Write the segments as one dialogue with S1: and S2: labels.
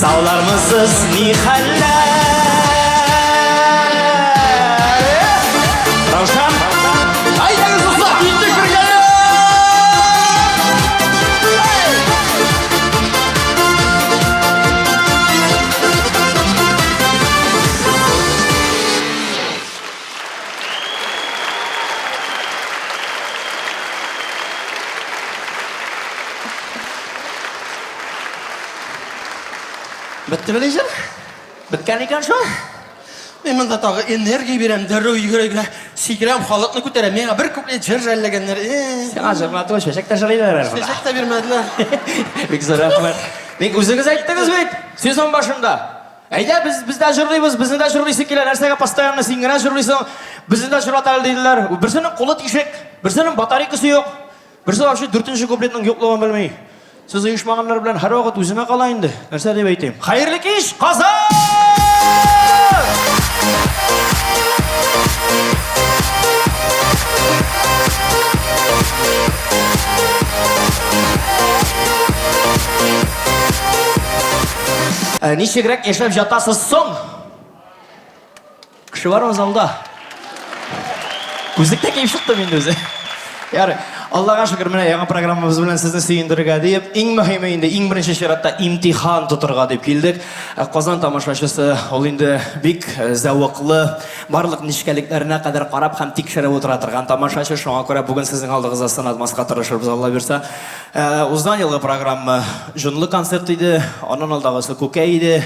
S1: Саулармысыз, ни хәлләр? Раушан!
S2: Әйдәгез, дуслар, киттек бергәләп! Беттеме җыр?
S1: Беткән икән шул.
S2: Мин монда тагы энергия бирәм, дәррәү йөгерә-йөгерә сикерәм, халыкны күтәрәм. Миңа бер куплет җыр жәлләгәннәр. Э.
S1: Сиңа җырма түгел, чәчәк тә җырлыйлар әле монда.
S2: Чәчәк тә бирмәделәр.
S1: Бик зур рәхмәт. Ник үзегез әйттегез бит, сезон башында. Әйдә, без без дә җырлыйбыз, безне дә җырлыйсы килә. Нәрсәгә постоянно син генә җырлыйсың? Безне дә җырлат әле диделәр. Берсенең кулы тишек, берсенең батарейкасы юк. Берсе вообще дүртенче куплетның юклыгын белми. Сез оешмаганнар белән һәрвакыт үземә кала инде. Нәрсә дип әйтим? Хәерле кич, Казан! Ә, ничегрәк яшәп жатасыз соң? Кеше бармы залда? Күзлек тә киеп чыктым инде үзе. Ярый. Аллага шөкер, менә яңа программабыз белән сезне сөендерергә диеп, иң мөһиме инде, иң беренче чиратта имтихан тотырга дип килдек. Ә Казан тамашачысы ул инде бик э, зәвыклы, барлык нечкәлекләренә кадәр карап һәм тикшереп утыра торган тамашачы. Шуңа күрә бүген сезнең алдыгызда сынатмаска тырышырбыз, Алла бирса. Э, узган елгы программа җонлы концерт иде, аннан алдагысы күкәй иде.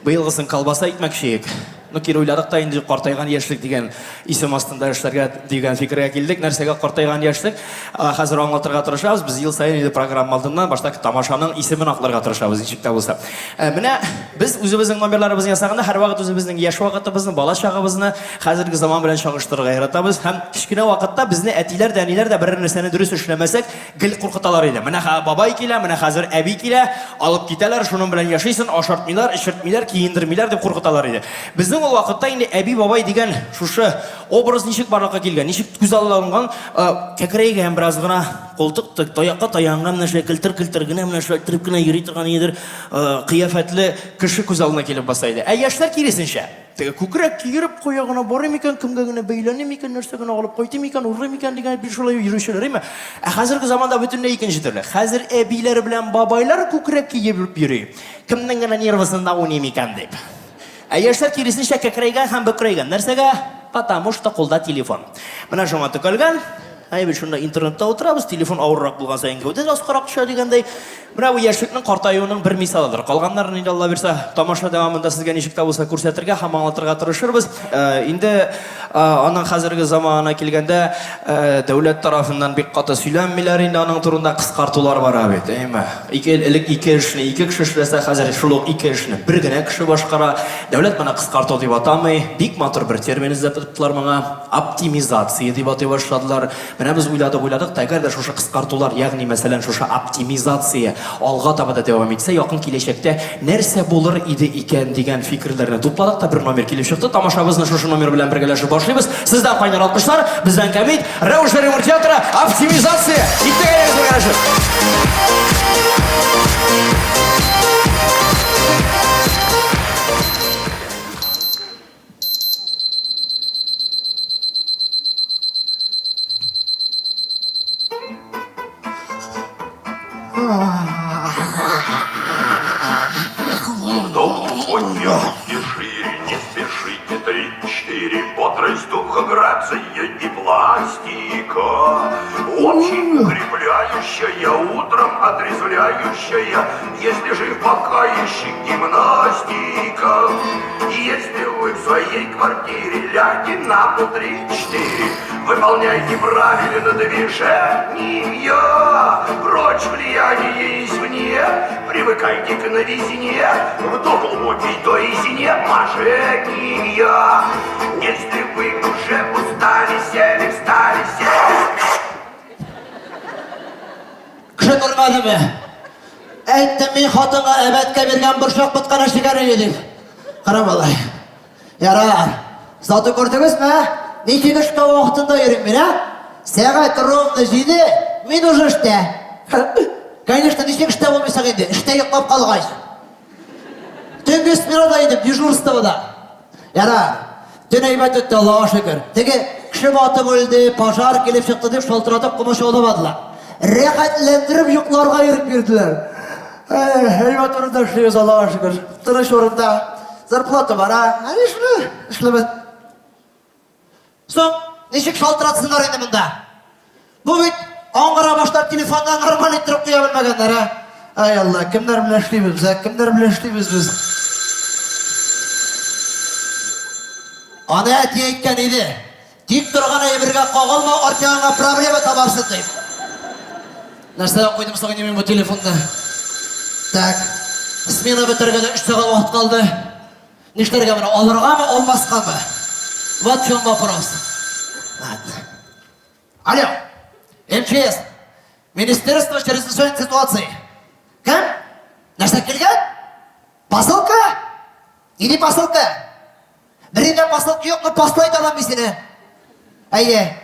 S1: Быелгысын колбаса итмәкче идек. Ну, кире уйладык та инде картайган яшьлек дигән исем астында эшләргә дигән фикергә килдек. Нәрсәгә картайган яшьлек? Хәзер аңлатырга тырышабыз. Без ел саен инде программа алдыннан башта тамашаның исемен акларга тырышабыз, ничек тә булса. Менә без үзебезнең номерларыбызны ясаганда һәрвакыт үзебезнең яшь вакытыбызны, бала чагыбызны хәзерге заман белән чагыштырырга яратабыз. Һәм кечкенә вакытта безне әтиләр дә, әниләр дә берәр нәрсәне дөрес эшләмәсәк, Гел куркыталар иде. Менә бабай килә, менә хәзер әби килә, алып китәләр, шуның белән яшисең, ашартмыйлар, эчертмиләр, киендермиләр дип куркыталар иде. Безнең ул вакытта инде әби-бабай дигән шушы образ ничек барлыкка килгән, ничек күз алланган, кәкрәйгән бераз гына, култык таякка таянган, менә шулай келтер-келтер генә, менә шулай иттереп кенә йөри торган ниндидер кыяфәтле кеше күз алдына килеп баса иде. Ә яшьләр киресенчә. Теге күкрәк киереп кая гына барыйм икән, кемгә генә бәйләним икән, нәрсә генә алып кайтыйм икән, урлыйм икән дигән бит шулай йөрүчеләр, әйме? Ә хәзерге заманда бөтенләй икенче төрле. Хәзер әбиләр белән бабайлар күкрәк киереп йөри. Кемнең генә нервысында уйныйм икән дип. Ә яшьләр киресенчә кәкрәйгән һәм бөкрәйгән. Нәрсәгә? Потому что кулда телефон. Менә шуңа төкәлгән. Әй, без шунда интернетта утырабыз, телефон авыррак булган саен гәүдә дә аскарак төшә дигәндәй. Менә бу яшьлекнең картаюының бер мисалыдыр. Калганнарын инде Алла бирсә, тамаша дәвамында сезгә ничек тә булса күрсәтергә һәм аңлатырга тырышырбыз. Э, инде э, аның хәзерге заманына килгәндә, э, дәүләт тарафыннан бик каты сөйләнмиләр инде аның турында кыскартулар бара бит, әйме? Ике элек ике эшне ике кеше эшләсә, хәзер шул ук ике эшне бер генә кеше башкара. Дәүләт моны кыскарту дип атамый, бик матур бер термин эзләп тоттылар моңа, оптимизация дип атый башладылар. Менә без уйладык-уйладык та, әгәр дә шушы кыскартулар, ягъни мәсәлән, шушы оптимизация алга таба да дәвам итсә, якын киләчәктә нәрсә булыр иде икән дигән фикерләрне тупладык та бер номер килеп чыкты. Тамашабызны шушы номер белән бергәләшеп башлыйбыз. Сездән кайнар алкышлар, бездән кәмит, Рәвешләр юмор театры, оптимизация. Киттек әйдәгез бергәләшеп.
S3: Не спешите, три-четыре, бодрость духа, грация и пластика. Очень укрепляющая, утром отрезвляющая, если жив пока еще гимнастика. Если вы в своей квартире ляги на пол три-четыре, выполняйте правильно движения. Прочь влияние извне, привыкайте к новизне, вдох глубокий до изнеможения. Если вы уже устали, сели, встали, сели.
S4: Кеше күрмәдеме? Әйттем мин хатынга әбәткә биргән борчак ботканы шикәрли дип. Кара малай. Ярар. Зато күрдегезме? Ничек эшкә вакытында йөрим мин, а? Сәгать ровно 7, мин уже эштә. Конечно, ничек эштә булмыйсың инде? Эштә йоклап калгач. сменада идем, дежурствода. Ярар. Төн әйбәт үтте, Аллага шөкер. Теге кеше батып үлде, пожар килеп чыкты дип шалтыратып комачауламадылар. Рәхәтләндереп йокларга йөреп бирделәр. Әйбәт урында эшлибез, Аллага шөкер. Тыныч урында. Зарплата бара. Ә эшле, эшлебез. Соң, ничек шалтыратсыннар инде монда? Бу бит аңгыра башлар телефоннан нормаль иттереп куя белмәгәннәр, ә? Ай Алла, кемнәр белән эшлибез без, ә? Кемнәр белән эшлибез без? Аны әти әйткән иде. Тик торган әйбергә кагылма, арт ягыңа проблема табарсың дип. Нәрсәгә куйдым соң инде мин бу телефонны? Так, смена бетәргә дә 3 сәгать вакыт калды. Нишләргә моны, алыргамы, алмаскамы? Вот в чем вопрос. Ладно. Алло, МЧС, Министерство чрезвычайных ситуаций. Кем? Нәрсә килгән? Посылка? Нинди посылка? Берендә посылка юк, но послать алам мин сине. Әйе.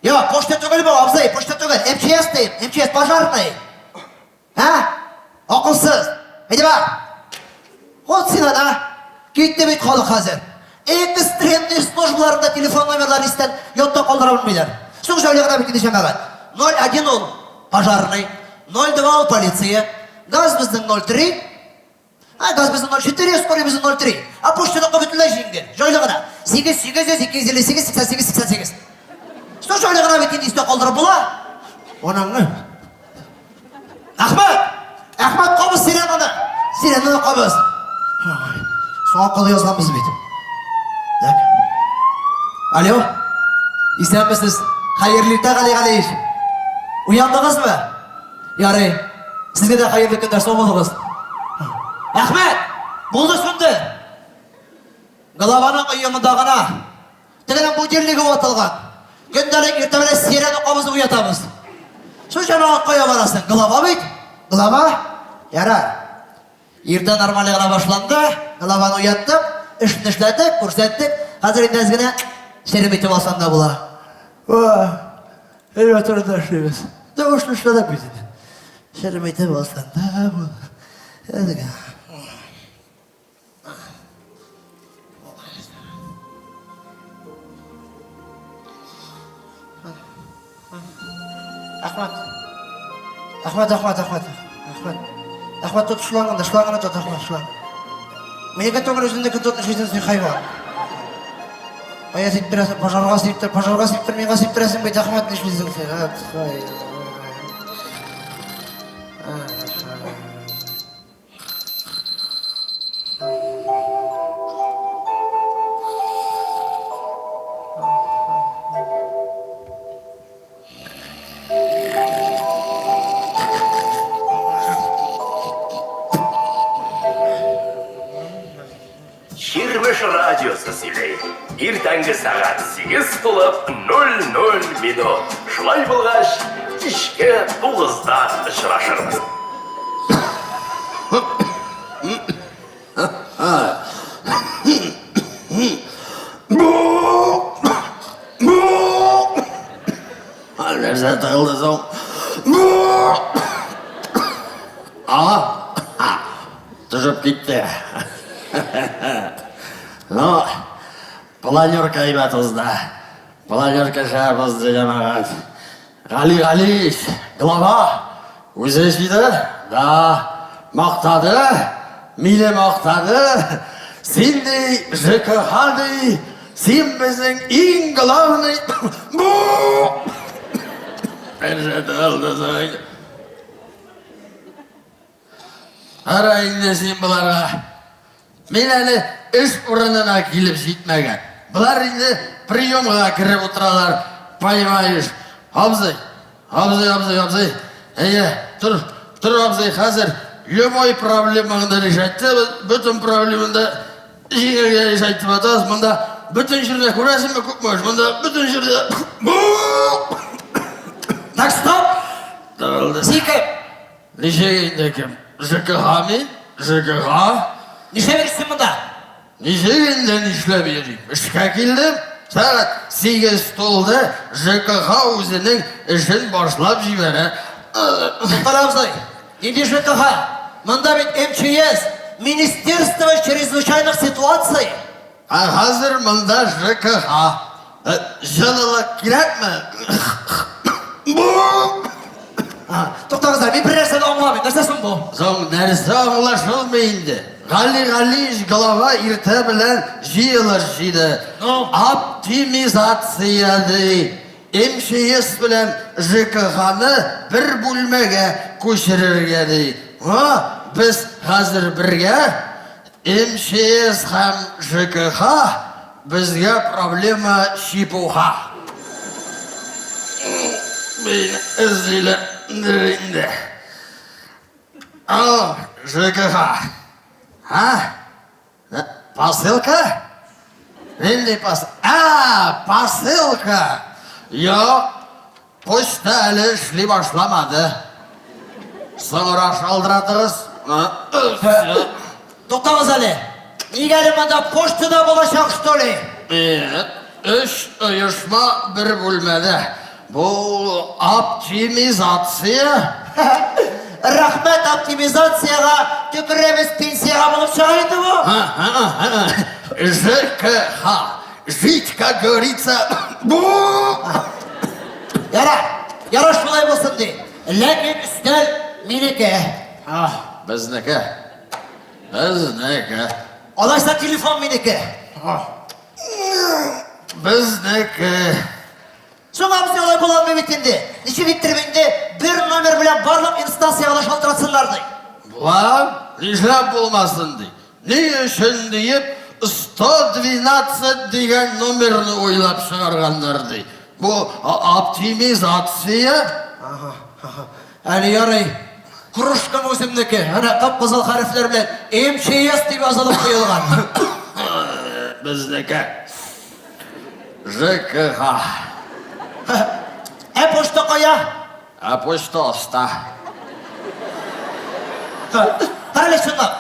S4: Юк, почта түгел бу, абзый, почта түгел. МЧС дим, МЧС, пожарный. Ә? Акылсыз! Әйдә бар! Вот син ана! Китте бит халык хәзер. Экстренный службаларында телефон номерларын истән ятта калдыра белмиләр. Соң җайлы гына бит инде җәмәгать. 01 ул пожарный, 02 ул полиция, газ безнең 03, ә газ безнең 04, скорый безнең 03. Ә почтаныкы бөтенләй җиңел, җайлы гына. 8 800 258 88 88. Соң җайлы гына бит инде истә калдырып була. Анаңны. Әхмәт! Әхмәт, кабыз сиренаны! Сиренаны кабыз! Соңа кол язганбыз бит. Так. Алло. Исәнмесез. Хәерле иртә, Гали Галиевич. Уяндыгызмы? Ярый. Сезгә дә хәерле көннәр, сау булыгыз. Әхмәт! Булды сүнде. Главаның өе монда гына. Тегенең будильнигы ватылган. Көндәлек иртә белән сирена кабызып уятабыз. Шул җәмәгать кая барасың? Глава бит. Глава. Ярар. Иртә нормаль гына башланды. Главаны уяттык, эшне эшләдек, күрсәттек. Хәзер инде әз генә черем итеп алсаң да була. Әйбәт урында эшлибез. Тавышны эшләдек бит инде. Черем итеп алсаң да була. Әз генә. Әхмәт. Әхмәт, Әхмәт, Әхмәт. Әхмәт. Әхмәт тот шлангын, шлангын тот, Әхмәт, шланг. Минеке түгел, үзеңнеке тот, нишлисең син хайван? Кая сиптерәсең, пожарга сиптер, пожарга сиптер, миңа сиптерәсең бит, Әхмәт, нишлисең син?
S3: Чирмеш радиосы сөйли. Иртәнге сәгать 8 тулып 00 минут. Шулай булгач, кичке 9-да очрашырбыз.
S2: Нәрсә тыгылды соң? А, төшеп китте. Ну, планерка әйбәт узды. Планерка шәп узды, җәмәгать. Гали Галиевич, глава, үзе җыйды, да, мактады, мине мактады. Син ди, ЖКХ ди, син безнең иң главный... Бу! Кара инде син боларга. Мин әле эш урынына килеп җитмәгән. Болар инде приемга кереп утыралар, понимаешь. Абзый, абзый, абзый, абзый. Әйе, тор, тор, абзый, хәзер любой проблемаңны решать итәбез, бөтен проблемаңны җиңелгә решать итеп атабыз. Монда бөтен җирдә күрәсеңме күпме эш? Монда бөтен җирдә.
S4: Так, стоп!
S2: Тыгылды.
S4: Син кем?
S2: Ничек инде кем? ЖКХ мин, ЖКХ.
S4: Нишләп йөрисең монда?
S2: Ничек инде нишләп йөрим? Эшкә килдем. Сәгать 8 тулды, ЖКХ үзенең эшен башлап җибәрә.
S4: Туктале, абзый. Нинди ЖКХ? Монда бит МЧС, Министерство чрезвычайных ситуаций.
S2: Ә хәзер монда ЖКХ. Җылылык кирәкме?
S4: Туктагыз әле, мин бер нәрсә дә аңламыйм. Нәрсә соң бу?
S2: Соң нәрсә аңлашылмый инде? Гали Галиевич глава иртә белән җыелыш җыйды.
S4: Ну?
S2: Оптимизация ди. МЧС белән ЖКХны бер бүлмәгә күчерергә ди. Ха, без хәзер бергә МЧС һәм ЖКХ безгә проблема чепуха. Мине эзлиләрдер инде. Алло, ЖКХ. А? Посылка? Нинди пос... А, посылка! Юк, почта әле эшли башламады. Соңрак шалтыратыгыз.
S4: Туктагыз әле. Нигә әле монда почтада булачак, что ли?
S2: Нет, өч оешма бер бүлмәдә. Бу оптимизация.
S4: Рәхмәт оптимизациягә, төкерәбез пенсиягә булып чыга инде бу.
S2: ЖКХ. Жить, как говорится, бу.
S4: Ярар, ярар шулай булсын ди. Ләкин өстәл минеке.
S2: Безнеке. Безнеке.
S4: Алайса телефон минеке.
S2: Безнеке.
S4: Соң абзый алай була алмый бит инде. Ничек иттереп инде бер номер белән барлык инстанциягә дә шалтыратсыннар ди.
S2: Була, нишләп булмасын ди. Ни өчен диеп 112 дигән номерны уйлап чыгарганнар ди. Бу оптимизация.
S4: Ага, ага. Әле ярый. Кружкам үземнеке. Әнә кып-кызыл хәрефләр белән МЧС дип язылып куелган.
S2: Безнеке. ЖКХ.
S4: Ә почта кая?
S2: Ә почта аста.
S4: Карале чынлап.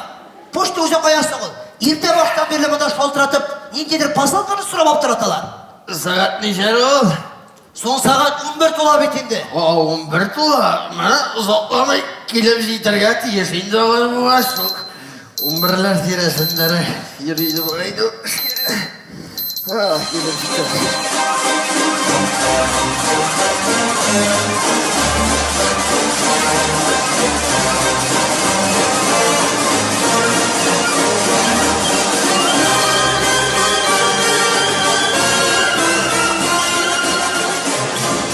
S4: Почта үзе кая соң ул? Иртә баштан бирле монда шалтыратып, ниндидер посылканы сорап аптыраталар.
S2: Сәгать ничәдә ул?
S4: Соң сәгать 11 тула бит инде.
S2: О, 11 тула. Менә озакламый килеп җитәргә тиеш инде алай булгач. 11-ләр тирәсендә йөри иде бугай. Килеп җитәр.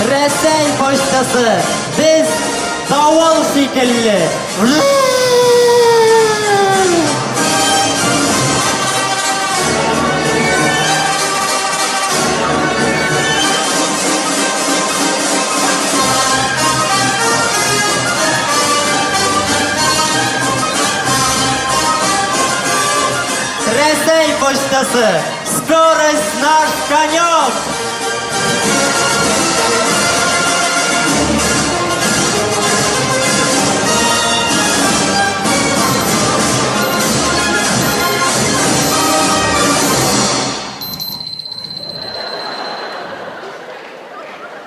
S5: Рәсәй почтасы, без давыл шикелле. Рәсәй почтасы, скорость наш конек!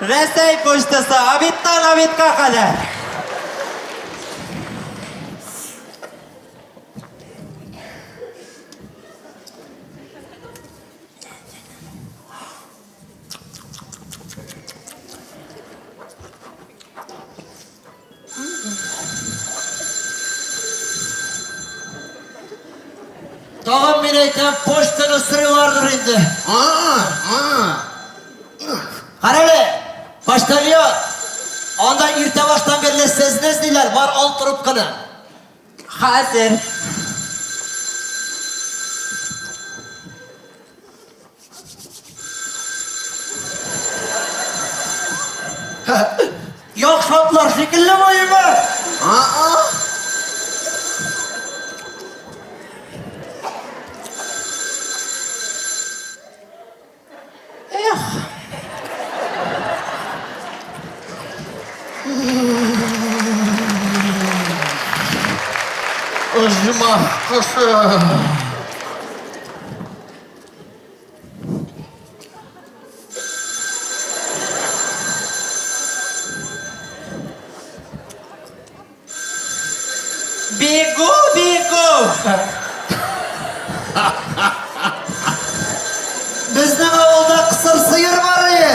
S5: Рәсәй почтасы обедтан обедка кадәр.
S4: Тагын мин әйтәм, почтаны сорыйлардыр инде. Карале, почтальон. Анда иртә баштан бирле сезне эзлиләр, бар ал трубканы.
S5: Хәзер.
S4: Яхшы атлар шикелле буемы? Эх.
S2: Оҗмах кошы.
S5: Бегу, бегу!
S4: Безнең авылда кысыр сыер бар иде.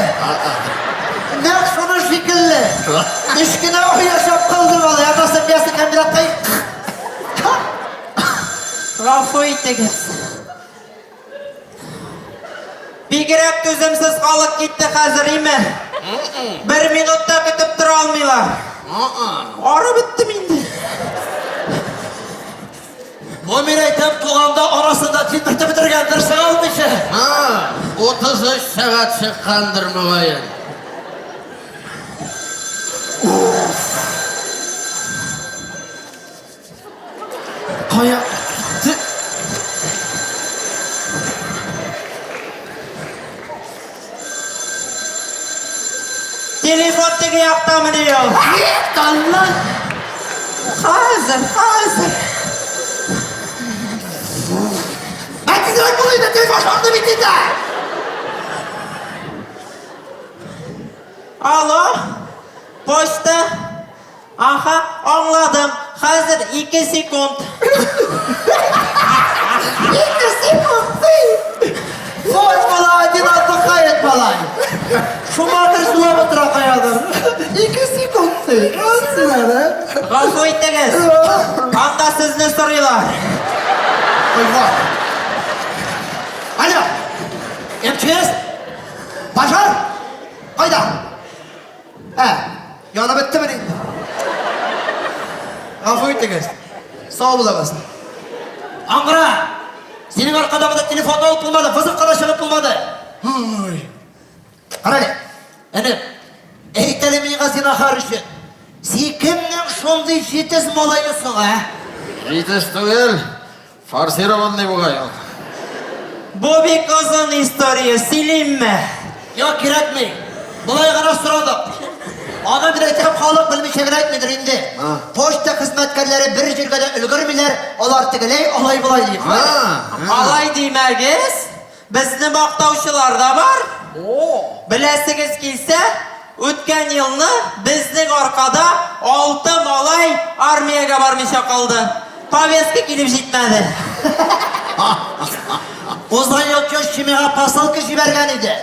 S4: Нәкъ шуны шикелле. Өч кенә ай яшәп калды малай. Атасы мясо комбинатка.
S5: Гафу итегез. Бигрәк түземсез халык китте хәзер, име? Бер минут та көтеп тора алмыйлар. Арып беттем инде.
S4: Бу мин әйтәм, туганда арасында тилмертеп бетергәндер, чыга алмыйча.
S2: Ха, 33 сәгать чыккандыр мөгаен.
S1: Кая китте?
S5: Телефон теге яктамыни ул?
S4: Кит аннан!
S5: Хәзер, хәзер.
S4: Ә тизрәк бул инде, телефон шалтырый бит инде!
S5: Алло, почта. Аха, аңладым. Хәзер 2 секунд.
S4: 2 секунд, ты! Вот малай, один отдыхает, малай. Шумахер жылап утыра каядыр. 2 секунд, ты. Вот сюда, да?
S5: Гафу итегез. Анда сезне сорыйлар.
S4: Ой, вот. Алло, МЧС? Пожар? Кайда? Ә, янып беттеме инде? Гафу итегез. Сау булыгыз. Аңгыра! Синең аркада монда телефонны алып булмады, вызовка да чыгып булмады. Ой. Кара әле. Энем, әйт әле миңа зинһар өчен. Син кемнең шундый җитез малае соң, ә?
S2: Җитез түгел, форсированный бугай ул.
S5: Бу бик озын история, сөйлимме?
S4: Юк, кирәкми. Болай гына сорадык. Аны бит әйтәм, халык белмичә генә әйтмидер инде. Почта хезмәткәрләре бер җиргә дә өлгермиләр, алар тегеләй, алай болай дип.
S5: Алай димәгез, безне мактаучылар да бар. Беләсегез килсә, үткән елны безнең аркада 6 малай армиягә бармыйча калды. Повестка килеп җитмәде.
S4: Узган ел теща миңа посылка җибәргән иде.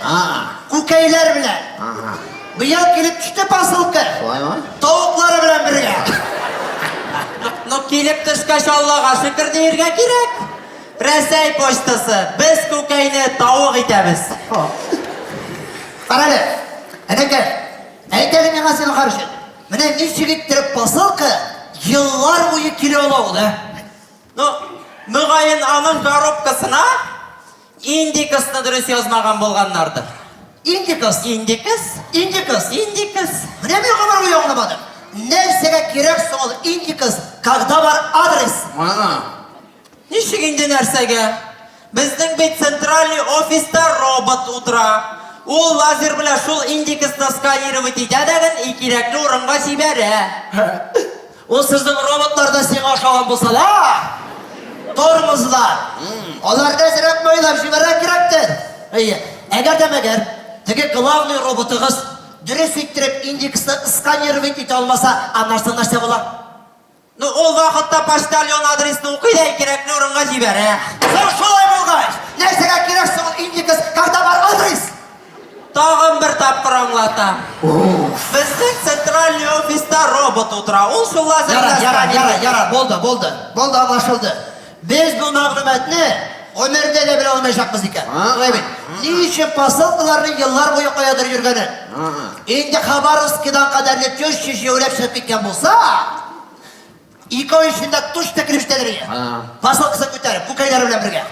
S4: Күкәйләр белән. Быел килеп төште посылка.
S2: Шулаймы?
S4: Тавыклары белән бергә.
S5: Ну, килеп төшкәч Аллага шөкер диергә кирәк. Рәсәй почтасы, без күкәйне тавык итәбез.
S4: Кара әле, әнекәй, әйт әле миңа зинһар өчен. Менә ничек иттереп посылка еллар буе килә ала ул, ә?
S5: Ну, мөгаен аның коробкасына индикасны дөрес язмаган булганнардыр.
S4: Индикас,
S5: Индикас?
S4: индикас.
S5: Индикас.
S4: Менә мин гомер буе аңламадым. Нәрсәгә кирәк соң ул индикас, когда бар адрес?
S5: Ничек инде нәрсәгә? Безнең бит центральный офиста робот утыра. Ул лазер белән шул индикасны сканировать итә дә и кирәкле урынга җибәрә.
S4: Ул сезнең роботлар да сиңа ошаган булсалар, тормозлар. Алар әзрәк майлап җибәрә кирәктер. Әйе, әгәр дә мәгәр теге главный роботыгыз дөрес иттереп индексны сканировать итә алмаса, аннан соң нәрсә була?
S5: Ну, ул вакытта почтальон адресны укый да кирәкле урынга җибәрә.
S4: Соң шулай булгач, нәрсәгә кирәк соң ул индекс, когда бар адрес?
S5: Тагын бер тапкыр аңлатам. Безнең центральный офиста робот утыра. Ул шул лазер
S4: Яра,
S5: белән
S4: яра, яра,
S5: сканировать
S4: яра, булды, булды. Булды, аңлашылды. Без бу мәгълүматны гомердә дә белә алмаячакбыз икән. Шулай бит. Ни өчен посылкаларны еллар буе каядыр йөргәнен? Инде Хабаровскидан кадәрле теща җәяүләп чыгып киткән булса, 2 ай эчендә точно килеп җитәдер иде. Посылкасын күтәреп, күкәйләре белән бергә.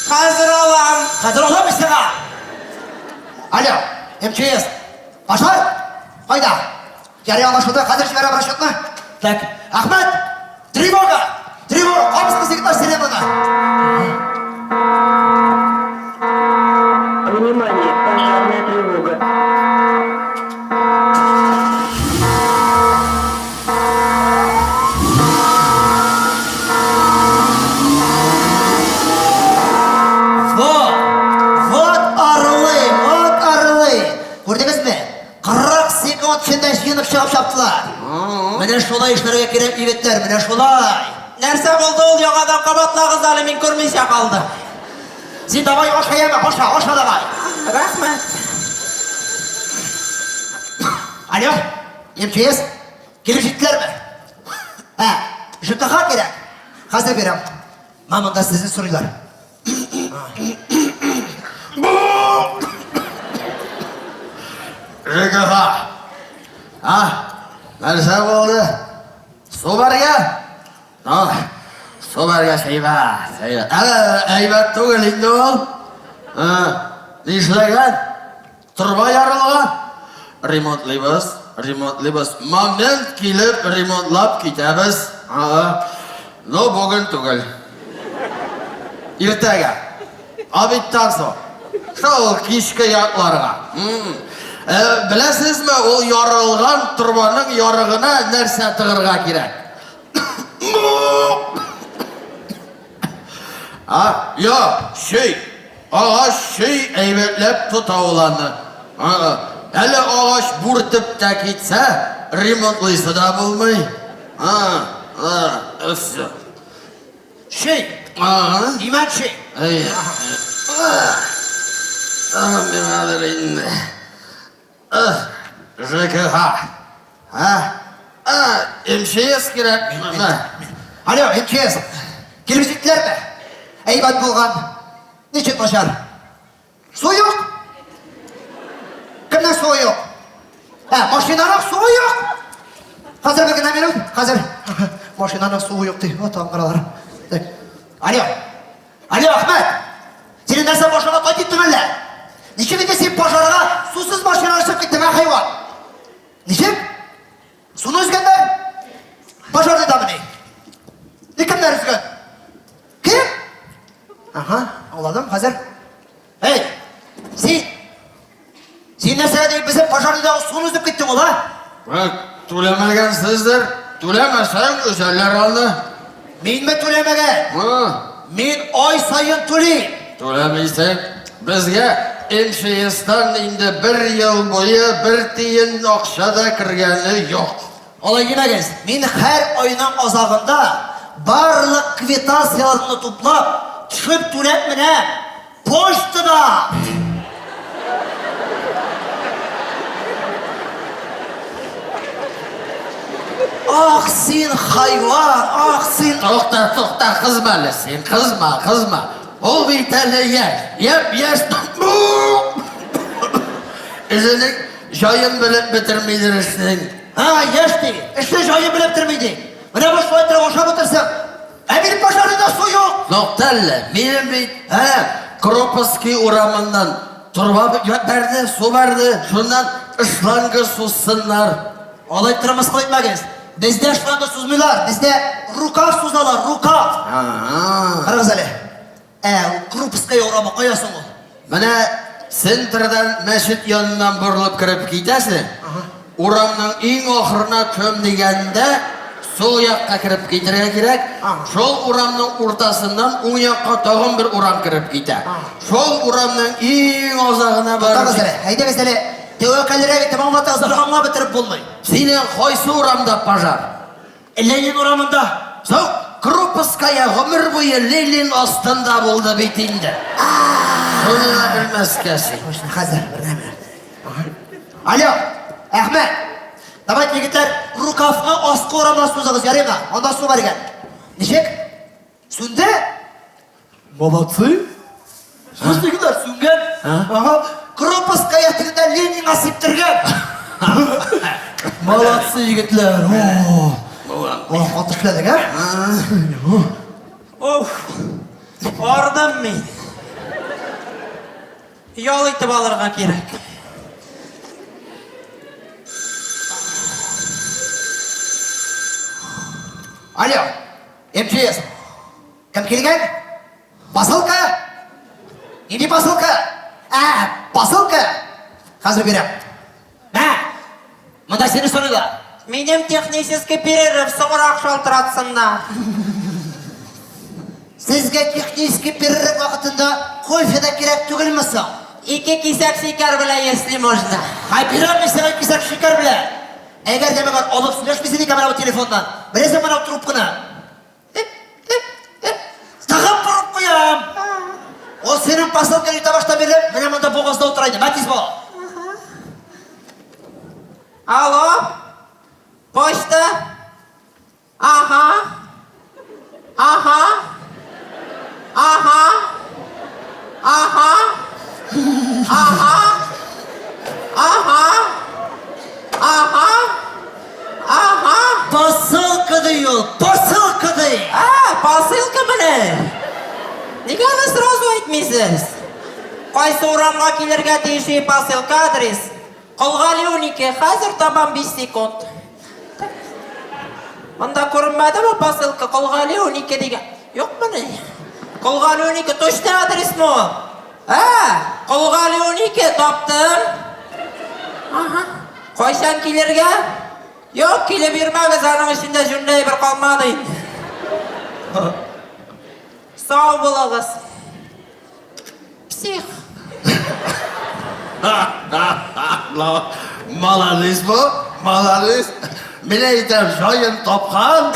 S5: Хәзер алам.
S4: Хәзер алам сиңа. Алло, МЧС. Пожар? Кайда? Ярый, аңлашылды. Хәзер җибәрәм расчетны. Так, Әхмәт, тревога! Тревога! Кабызгыз, егетләр, сиренаны.
S6: Внимание, пожарная тревога.
S4: Вот! Вот орлы! Вот орлы! Күрдегезме? 40 секунд эчендә җыенып чыгып чаптылар. Менә шулай эшләргә кирәк, егетләр, менә шулай.
S5: Нәрсә булды ул, яңадан кабатлагыз әле, мин күрмичә калдым.
S4: Син давай аша яме, аша, аша давай.
S5: Рәхмәт.
S4: Алло, МЧС, килеп җиттеләрме? Ә, ЖКХ кирәк. Хәзер бирәм. Мә монда сезне сорыйлар.
S2: ЖКХ. А, нәрсә булды? Су бәргән? Ну, су бәргәч әйбәт, әйбәт. Әле әйбәт түгел инде ул. Ә, нишләгән? Торба ярылган. Ремонтлыйбыз, ремонтлыйбыз. Момент килеп ремонтлап китәбез. Ага. Но бүген түгел. Иртәгә. Обедтан соң. Шул кичке якларга. Ә, беләсезме, ул ярылган торбаның ярыгына нәрсә тыгырга кирәк? А, я, чөй. Агач чөй әйбәтләп тота ул аны. Ага. Әле агач бүртеп тә китсә, ремонтлыйсы да булмый. А, а, все.
S4: Чөй.
S2: Ага.
S4: Имән чөй.
S2: Әй. А, миңадыр инде. ЖКХ. А? А, МЧС кирәк. Менә.
S4: Алло, МЧС. Килеп җиттеләрме? Әйбәт булган. Ничек начар? Су юк. Кемнең суы юк? Ә, машинаның суы юк. Хәзер бер генә минут, хәзер. Машинаның суы юк ди. Вот аңгыралар. Так. Алло. Алло, Әхмәт! Синең нәрсә башыңа тай киттеме әллә? Ничек инде син пожарга сусыз машинаны чыгып киттең, ә, хайван? Ничек? Суны өзгәннәр? Пожарныйдамыни? И кемнәр өзгән? Кем? Ага, аңладым, хәзер. Эй, син! Син нәрсәгә дип безнең пожарныйдагы суны өзеп киттең ул, а?
S2: Бәк, түләмәгәнсездер. Түләмәсәң, өзәләр аны.
S4: Минме түләмәгән?
S2: Һы.
S4: Мин ай саен түлим.
S2: Түләмисең. Безгә МЧСтан инде бер ел буе бер тиен акча да кергәне юк.
S4: Алай димәгез, мин һәр айның азагында барлык квитанцияләрне туплап, төшеп түләп менәм. Почтада! Ах син, хайван, ах син!
S2: Тукта, тукта, кызма әле син, кызма, кызма. Ул бит әле яшь, япь-яшь. Үзенең җаен белеп бетермидер эшнең.
S4: Ха, яшь ди, эшнең җаен белеп бетерми ди. Менә бу шулай торып ашап утырсаң, Ә минем пожарныйда су юк.
S2: Нокта әллә, минем бит, ә, Кроповский урамыннан торба бәрде, су бәрде, шуннан шланга сузсыннар.
S4: Алай тормышка итмәгез. Бездә шланга сузмыйлар, бездә рукав сузалар, рукав. Карагыз әле. Ә, ул Крупская урамы кая соң ул?
S2: Менә центрдан мәчет яныннан борылып кереп китәсең, урамның иң ахырына төм дигәндә сул якка кереп китәргә кирәк. Шул урамның уртасыннан уң якка тагын бер урам кереп китә. Шул урамның иң азагына барып.
S4: Туктагыз әле, әйдәгез әле, тәвәккәлрәк итеп аңлатыгыз әле, аңлап бетереп булмый.
S2: Синең кайсы урамда пожар?
S4: Ленин урамында.
S2: Соң, Крупская гомер буе Ленин астында булды бит инде. Шуны да белмәскә син.
S4: Точно, хәзер, бер нәмә. Алло, Әхмәт. Давайте, егетләр, рукавны аскы урамнан сузыгыз, ярыймы? Анда су бар икән. Ничек? Сүнде? Молодцы. Сүз егетләр, сүнгән. Ага. Крупская тегендә Ленинга сиптергән. Молодцы, егетләр. О, О, каты эшләдек, ә?
S5: Уф, ардым мин. Ял итеп алырга кирәк.
S4: Алло, МЧС. Кем килгән? Посылка? Нинди посылка? Ә, посылка! Хәзер бирәм. Мә! Монда сине сорыйлар.
S5: Минем технический перерыв соңрак шалтыратсыннар.
S4: Сезгә технический перерыв вакытында кофе да кирәк түгелме соң?
S5: Ике кисәк шикәр белән, если можно.
S4: Хай, бирәм мин сиңа кисәк шикәр белән. Әгәр дә мәгәр алып сөйләшмисең икән менә бу телефоннан, беләсең менә бу трубканы. синең посылкаң иртә башта бирле менә монда бугазда утыра иде. Мә тиз бул.
S5: Алло? Почта? Ага. Ага. Ага. Ага. Ага. Ага. Ага. Ага.
S4: Посылка ди ул, посылка ди.
S5: А, посылка менә. Нигә аны сразу әйтмисез? Кайсы урамга килергә тиеш посылка адрес? Колгали 12, хәзер табам 5 секунд. Монда күренмәдеме посылка Колгали 12 дигән? Юкмыни? Колгали 12 точно адресмы ул? Ә, Колгали 12 таптым. Ага. Кайчан килергә? Юк, килеп йөрмәгез, аның эчендә җүнле әйбер калмады инде. Сау булыгыз. Псих.
S2: Молодец бу, молодец. Мин әйтәм, җаен тапкан.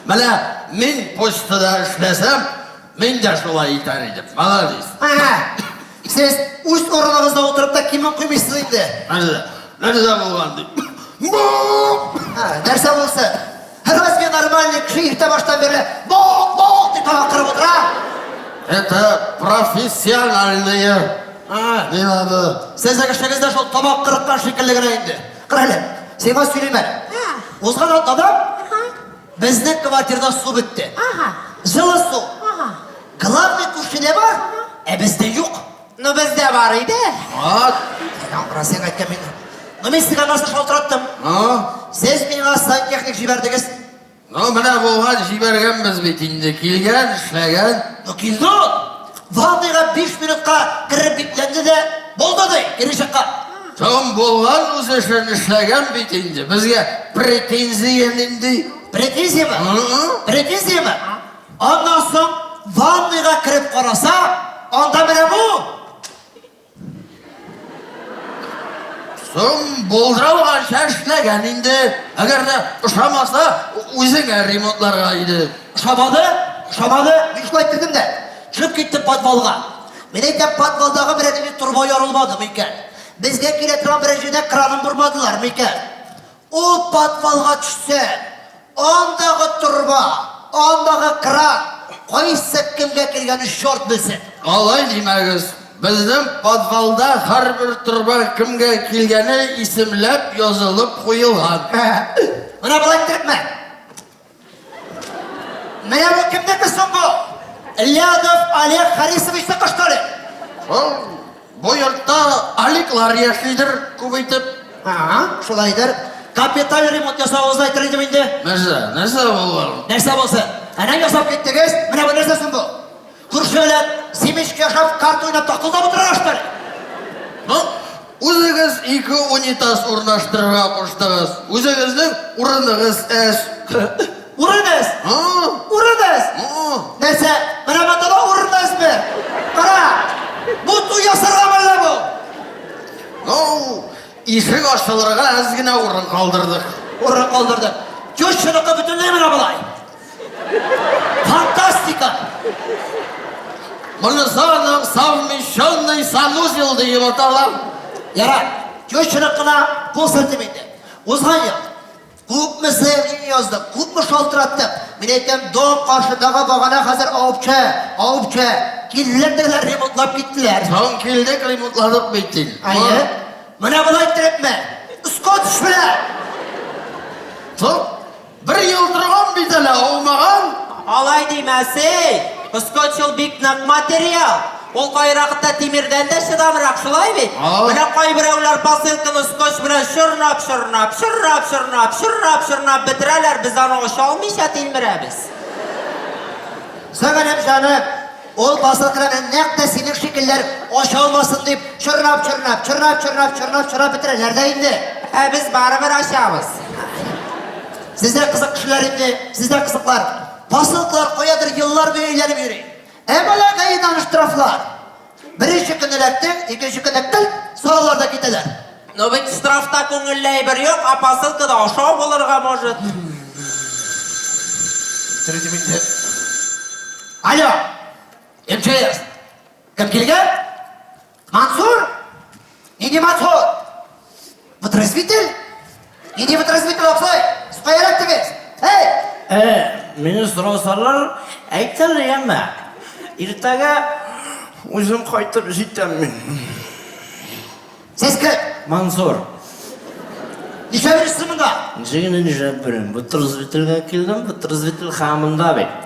S2: Менә мин почтада эшләсәм, мин дә шулай итәр идем. Молодец.
S4: Ага. Сез үз урыныгызда утырып та кимен куймыйсыз инде.
S2: Нәрсә, нәрсә булган дип. Бу!
S4: Ха, нәрсә булсын? Разве нормальный кеше иртә баштан бирле бок бок дип тамак кырып утыра?
S2: Это профессиональные.
S4: А,
S2: Не надо.
S4: Сезнең эшегез дә шул тамак кырыккан шикелле генә инде. Кара әле, сиңа сөйлим әле. Узган атнада безнең квартирада су бетте.
S5: Ага.
S4: Җылы су.
S5: Ага.
S4: Главный күршедә бар, ә бездә юк.
S5: Ну бездә бар иде.
S2: Вот.
S4: Яңгыра син әйткән мин. Ну мин сезгә нәрсә шалтыраттым.
S2: Ну,
S4: Сез миңа сантехник җибәрдегез.
S2: ну менә булган җибәргәнбез бит инде. Килгән, эшләгән.
S4: Ну килде ул. Ванныйга 5 минутка кереп бикләнде дә булды ди, кире чыккан.
S2: Соң булган үз эшен эшләгән бит инде. Безгә претензия нинди?
S4: Претензияме?
S2: Ы-ы.
S4: Претензияме? Аннан соң ванныйга кереп караса, анда менә бу.
S2: Соң булдыра алганча эшләгән инде. Әгәр дә ошамаса, үзеңә ремонтларга иде.
S4: Ошамады, ошамады. Мин шулай иттердем дә. Төшеп киттем подвалга. Мин әйтәм, подвалдагы берәр нинди торба ярылмадымы икән? Безгә килә торган берәр җирдә кранын бормадылармы икән? Ул подвалга төшсә, андагы торба, андагы кран, кайсы кемгә килгәнен черт белсен.
S2: Алай димәгез. Безнең подвалда һәрбер торба кемгә килгәне исемләп язылып куелган.
S4: Менә болай иттерепме? Менә бу кемнеке соң бу? Лядов Олег Харисовичныкы, что ли?
S2: Ул бу йортта Аликлар яшидер күп итеп.
S4: Ага, шулайдыр. Капиталь ремонт ясавыгызны әйтер идем инде.
S2: Нәрсә, нәрсә булган?
S4: Нәрсә булсын? Әнә ясап киттегез, менә бу нәрсә соң бу? Күрше белән семечка ашап, карта уйнап такылдап утырырга что ли?
S2: Ну, үзегез ике унитаз урнаштырырга куштыгыз. Үзегезнең урыныгыз әз.
S4: Урын әз!
S2: А?
S4: Урын әз!
S2: А?
S4: Нәрсә, менә монда да урын әзме? Кара! Бу туй ясарга әллә бу?
S2: Ну, ишек ачылырга әз генә урын калдырдык.
S4: Урын калдырдык. Тещаныкы бөтенләй менә болай. Фантастика!
S2: Монысы аның совмещенный санузел диеп атала.
S4: Ярар, тещаныкына кул селтим инде. Узган ел күпме заявление яздык, күпме шалтыраттык. Мин әйтәм, дом каршындагы багана хәзер авып төшә, авып төшә. Килделәр тегеләр ремонтлап киттеләр.
S2: Соң килдек, ремонтладык бит инде.
S4: Әйе. Менә болай иттерепме? Скотч белән.
S2: Соң бер ел торган бит әле, аумаган.
S5: Алай димәсей. Скотч ул бик нык материал. Ул кайракта тимердән дә чыдамрак, шулай бит?
S2: А.
S5: Менә кайберәүләр посылканы скотч белән чорнап, чорнап, чорнап, чорнап, чорнап, чорнап бетерәләр, без аны ача алмыйча тилмерәбез.
S4: Сәгәнем җаным, ул посылканы нәкъ тә синең шикелләр ача алмасын дип чорнап, чорнап, чорнап, чорнап, чорнап, чорнап бетерәләр дә инде.
S5: Ә без барыбер ачабыз.
S4: Сездә кызык кешеләр инде, сездә кызыклар. Посылкалар каядыр еллар буе әйләнеп йөри. Ә малакайдан штрафлар. Беренче көн эләктең, икенче көнне кылт салалар да китәләр.
S5: Но бит штрафта күңелле әйбер юк, а посылкада ашау булырга может.
S4: Алло, МЧС. Кем килгән? Мансур? Нинди Мансур? Вытрезвитель? Нинди вытрезвитель, абзый? Сез кая эләктегез? Эй!
S2: Э, мине сорасалар, әйтәләр, яме. Иртәгә үзем кайтып җитәм мин.
S4: Сез кем?
S2: Мансур.
S4: Нишләп йөрисез монда?
S2: Ничек инде нишләп йөрим? Вытрезвительгә килдем, вытрезвитель хәмында бит.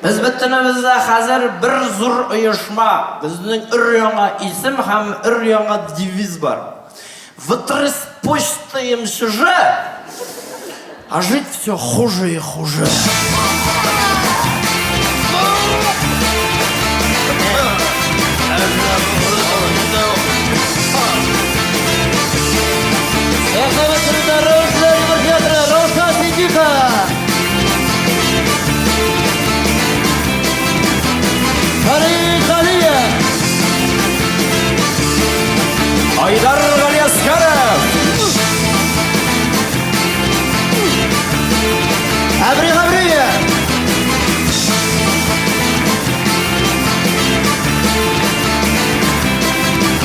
S2: Без бөтенебез дә хәзер бер зур оешма. Безнең өр-яңа исем һәм өр-яңа девиз бар. Вытреспочтаем чуже, а жить все хуже и хуже.
S1: Айдар Галиәсгаров!
S4: Әбри Габриев!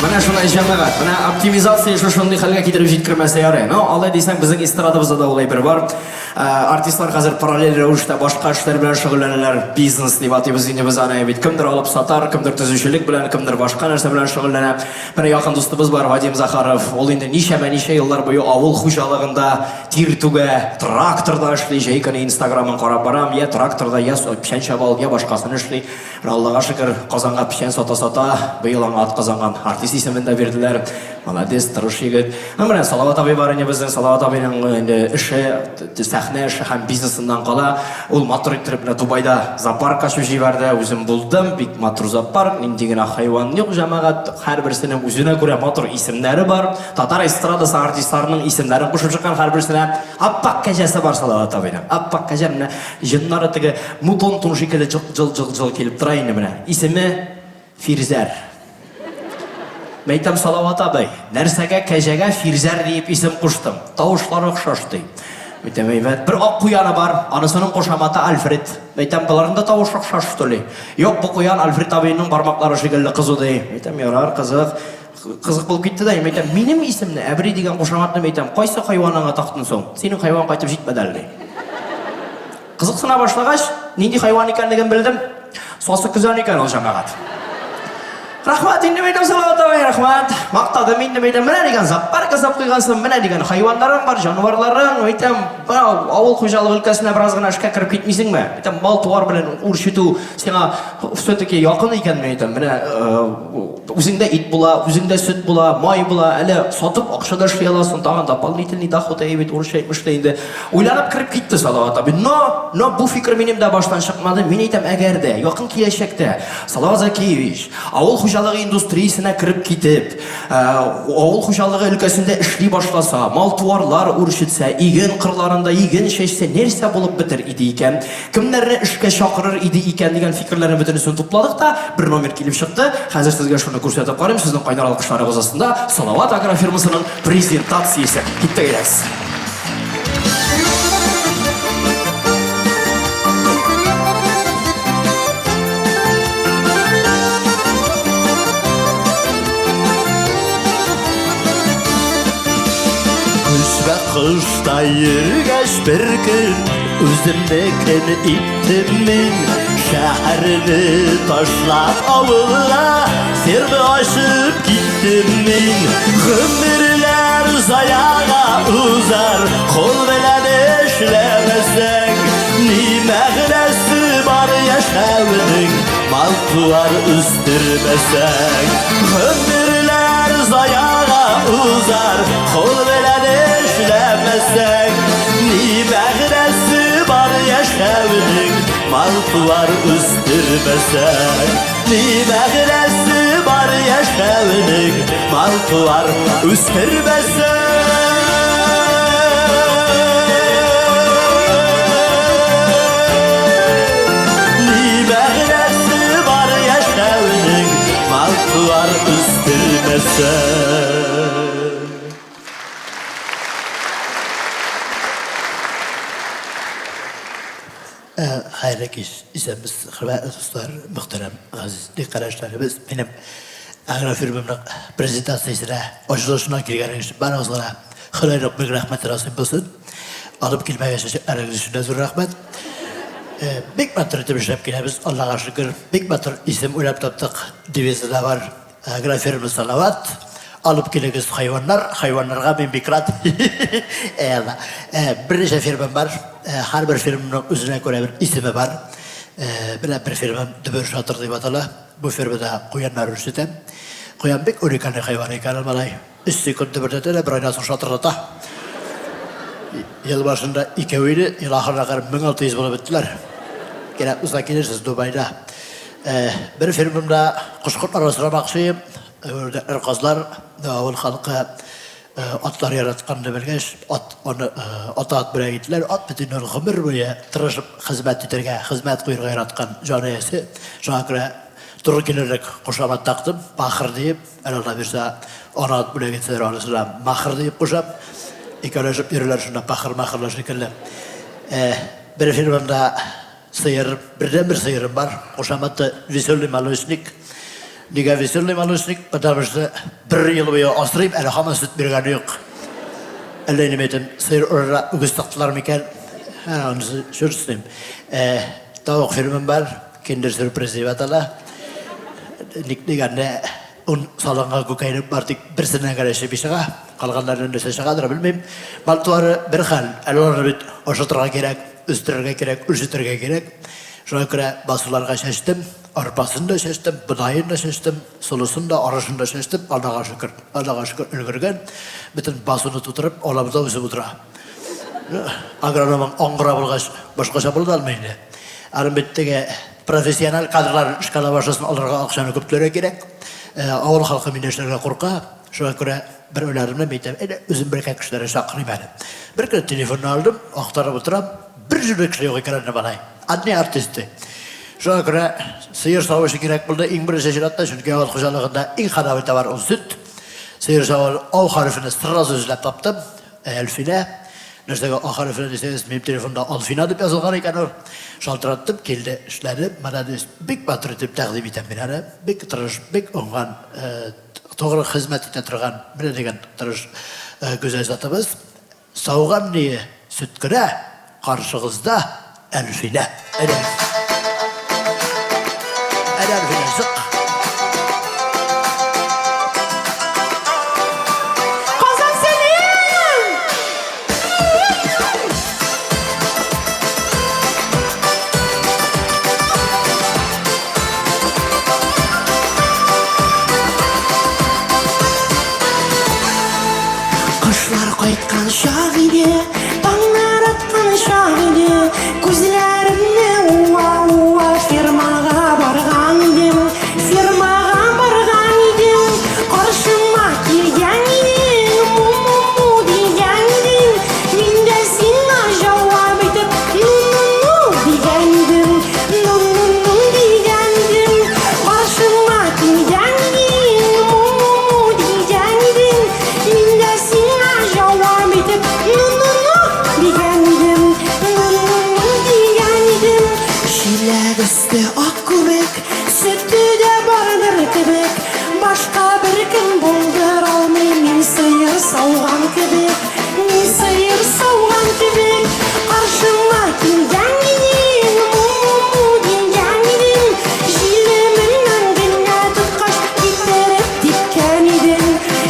S1: Менә шулай җәмәгать, менә оптимизация шушындый хәлгә китереп җиткермәсә ярый. Ну, алай дисәң, безнең эстрадабызда да ул әйбер бар. Э, артистлар хәзер параллель рәвештә башка эшләр белән шөгыльләнәләр. Бизнес дип атыйбыз инде без аны бит. Кемдер алып сатар, кемдер төзүчелек белән, кемдер башка нәрсә белән шөгыльләнә. Бер якын дустыбыз бар, Вадим Захаров. Ул инде ничәмә-ничә еллар буе авыл хуҗалыгында тир түгә, тракторда эшли. Җәй көне Инстаграмын карап барам, я тракторда, я печән чаба ул, я башкасын эшли. Менә Аллага шөкер, Казанга печән сата-сата, быел аңа атказанган артист исемен дә бирделәр. Молодец, тырыш егет. Ну, менә Салават абый бар инде безнең. Салават абыйның инде эше, сәхнә эше һәм бизнесыннан кала, ул матур иттереп менә Дубайда зоопарк ачып җибәрде. Үзем булдым, бик матур зоопарк, нинди генә хайван юк, җәмәгать. Һәрберсенең үзенә күрә матур исемнәре бар. Татар эстрадасы артистларының исемнәрен кушып чыккан һәрберсенә. Аппак кәҗәсе бар Салават абыйның. Аппак кәҗә менә җоннары теге мутон тун шикелле җыл-җыл-җыл килеп тора инде менә. Исеме Фирзәр. Мәйтәм, Салават абый, нәрсәгә кәҗәгә Фирзәр диеп исем куштың? Тавышлары охшаш, ди. Мәйтәм, әйбәт. Бер ак куяны бар, анысының кушаматы Альфред. Мәйтәм, боларның да тавышы охшаш, что ли? Юк, бу куян Альфред абыйның бармаклары шикелле кызу, ди. Мәйтәм, ярар, кызык. Кызык булып китте дә, мәйтәм, минем исемне, Әбри дигән кушаматны, мәйтәм, кайсы хайваныңа тактың соң? Синең хайван кайтып җитмәде әле, ди. Кызыксына башлагач, нинди хайван икәнлеген белдем. Сасы көзән икән ул җәмәгать. Рәхмәт инде мәйдәм Салават абый, рәхмәт. Мактадым инде мәйдәм. Менә дигән зоопарк ясап куйгансың, менә дигән хайваннарың бар, җанварларың. Әйтәм, авыл хуҗалыгы өлкәсенә бераз гына эшкә кереп китмисеңме? Әйтәм, мал-туар белән үрчетү сиңа все-таки якын икән, әйтәм. Менә Үзеңдә ит була, үзеңдә сөт була, май була, әле сатып акча да эшли аласың, тагын дополнительный доход әйе бит, урысча әйтмешли инде. Уйланып кереп китте Салават абый. Но, но бу фикер минем дә баштан чыкмады. Мин әйтәм, әгәр дә якын киләчәктә Салават Закиевич авыл хуҗалыгы индустриясенә кереп китеп, э, авыл хуҗалыгы өлкәсендә эшли башласа, мал-туарлар үрчетсә, иген кырларында иген чәчсә, нәрсә булып бетер иде икән? Кемнәрне эшкә чакырыр иде икән дигән фикерләрнең бөтенесен тупладык та, бер номер килеп чыкты. Хәзер сезгә шуны күрсәтеп карыйм, сезнең кайнар алкышларыгыз астында Салават агрофирмасының презентациясе. Киттек әйдәгез.
S7: Көз вә кышта йөргәч бер көн Үземнекен иттем мин Шәһәрне ташлап авылга Ферма ачып киттем мин Гомерләр заяга узар Кул белән эшләмәсәң Ни мәгънәсе бар яшәүнең Мал-туар үстермәсәң Гомерләр заяга узар Кул белән эшләмәсәң Ни мәгънәсе бар яшәүнең Мал-туар үстермәсәң Ни мәгънәсе бар яшәүнең Мал-туар үстермәсәң Ни мәгънәсе бар яшәүнең Мал-туар үстермәсәң
S4: Э, хәерле
S7: Хәерле кич, исәнмесез, хөрмәтле дуслар, мөхтәрәм газиз дин-кардәшләребез. Минем агрофирмамның презентациясенә, ачылышына килгәнегез өчен барыгызга да Ходайның мең рәхмәте насыйп булсын. Алып килмәгән чәчәкләрегез өчен дә зур рәхмәт. Бик матур итеп эшләп киләбез, Аллага шөкер. Бик матур исем уйлап таптык, девизы да бар. Агрофирма Салават, алып килегез хайваннар, хайваннарга мин бик рад. Әй Алла. Берничә фирмам бар. Һәрбер фирманың үзенә күрә бер исеме бар. Менә бер фирмам Дөбер Шатыр дип атала. Бу фирмада куяннар үрчетәм. Куян бик уникальный хайван икән ул, малай. Өч секунд дөбердәтә дә, бер айдан соң шатырдата. Ел башында икәү иде, ел ахырына кадәр 1600 булып беттеләр. Кирәк булса килерсез Дубайда. Бер фирмамда кош-кортлар асрамакчы идем. Үрдәкләр, казлар, авыл халкы атлар яратканны белгәч, ат, аны ата ат бүләк иттеләр. Ат бит инде ул гомер буе тырышып хезмәт итәргә, хезмәт куерга яраткан җан иясе. Шуңа күрә туры килерлек кушамат тактым, Пахыр диеп. Әле Алла бирсә, ана ат бүләк итсәләр, анысына махыр диеп кушам. Икәүләшеп йөриләр шунда пахыр-махырлар шикелле. Бер фирмамда сыер, бердәнбер сыерым бар. Кушаматы Веселый молочник. Нигә Веселый молочник? Потому что бер ел буе асрыйм, әле һаман сөт биргәне юк. Әллә инде әйтәм, сыер урынына үгез тактылар микән? Анысы черт с ним. Тавык фирмам бар. Киндер сюрприз дип атала. Ник дигәндә, он салынган күкәйне бар тик берсеннән генә чеби чыга. Калганнарыннан нәрсә чыгадыр, белмим. Мал-туары бер хәл. Әле аларны бит ашатырга кирәк, үстерергә кирәк, үрчетергә кирәк. Шуңа күрә басуларга чәчтем, арпасын да чәчтем, бодаен да чәчтем, солысын да, арышын да чәчтем. Аллага шөкер, Аллага шөкер, өлгергән. Бөтен басуны тутырып, алабута үсеп утыра. Агрономың аңгыра булгач, башкача була да алмый инде. Аның бит теге профессиональ кадрлар эшкә ала башласын, аларга акчаны күп түләргә кирәк. Авыл халкы миннән эшләргә курка. Шуңа күрә бер уйларымны мин әйтәм, әйдә, үзем беркә кешеләрне чакырыйм әле. Бер көн телефонны алдым, актарып утырам, бер җүнле кеше юк икән анда, малай. Одни артисты. Шуңа күрә сыер савучы кирәк булды иң беренче чиратта, чөнки авыл хуҗалыгында иң ходовой товар ул сөт. Сыер саву ау хәрефен сразу эзләп таптым. Әлфинә, нәрсәгә А хәрефенә дисәгез, минем телефонда Алфина дип язылган икән ул. Шалтыраттым, килде, эшләде. Молодец, бик батыр итеп тәкъдим итәм мин аны. Бик тырыш, бик уңган, тугры хезмәт итә торган, менә дигән тырыш гүзәл затыбыз. Сауган ние сөт кенә, каршыгызда Әлфинә. Әйдәгез. Әйдә, Әлфинә, чык.
S8: Казан сәлам! Кошлар кайткан чак иде, таңнар аткан чак иде, күзләремне уа-уа фермага барган идем, фермага барган идем, каршыма килгән идең, му-му-му дигән идең, мин дә сиңа җавап итеп, ну-ну-ну дигән идем, ну-ну-ну дигән идем, каршыма килгән идең, му-му-му дигән идең, Мин дә сиңа җавап итеп, ну-ну-ну дигән идем, ну-ну-ну дигән идем. Чиләк өсте ак күбек, сөте дә бардыр кебек, башка беркем булдыра алмый мин сыер сауган кебек, мин сыер сауган кебек. Каршыма килгән идең, му-му-му дигән идең, җилемемнән генә тоткач, китереп типкән идең,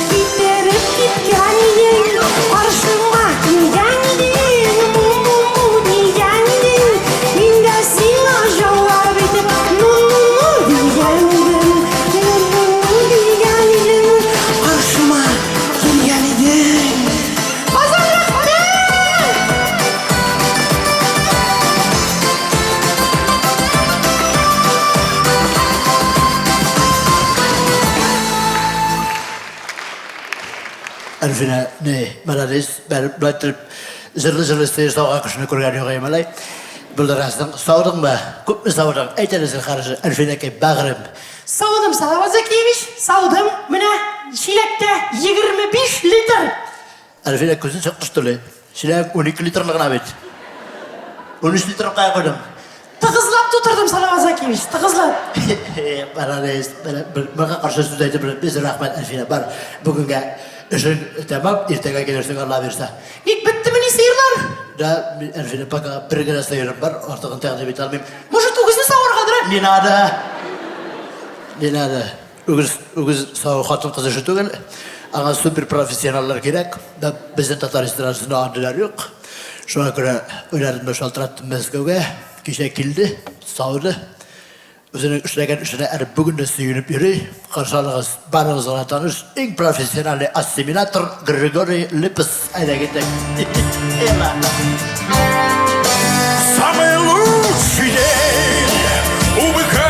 S8: китереп типкән идең, каршыма килгән идең, му-му-му дигән идең, мин дә сиңа җавап итеп, ну-ну-ну дигән идем, ну-ну-ну дигән идем, каршыма килгән идең. Казан рәхмәт!
S7: Әлфинә, не, молодец, бәр, болай итеп җырлы-җырлы сыер сауган кешене күргән юк малай. Булдырасың. Саудыңмы? Күпме саудың? Әйт әле зинһар өчен, Әлфинәкәй, бәгърем.
S8: Саудым, Салават Закиевич, саудым. Менә чиләктә 25 литр.
S7: Әлфинә күзен чыкты, что ли? Чиләк 12 литрлы гына бит. 13 литр кая куйдың?
S8: Тыгыз тутырдым, Салават Закиевич, тыгызлап.
S7: Молодец. Моңа каршы сүз әйтеп без рәхмәт, Әлфинә. Бар, бүгенгә эшең тәмам, иртәгә килерсең, Алла бирсә.
S8: Ник беттемени сыерлар?
S7: Да, Әлфинә, пока бер генә сыерым бар, артыгын тәкъдим итә алмыйм.
S8: Может, үгезне саваргадыр, ә?
S7: Не надо. Не надо. Үгез, үгез саву хатын-кыз эше түгел. Аңа супер профессионаллар кирәк. Да, безнең татар эстрадасында андыйлар юк. Шуңа күрә уйладым да шалтыраттым Мәскәүгә. Кичә килде, сауды. Үзенең эшләгән эшенә әле бүген дә сөенеп йөри. Каршы алыгыз, барыгызга да таныш, иң профессиональный ассимилятор Григорий Лепс. Әйдә киттек. Эла.
S3: Самый лучший день у быка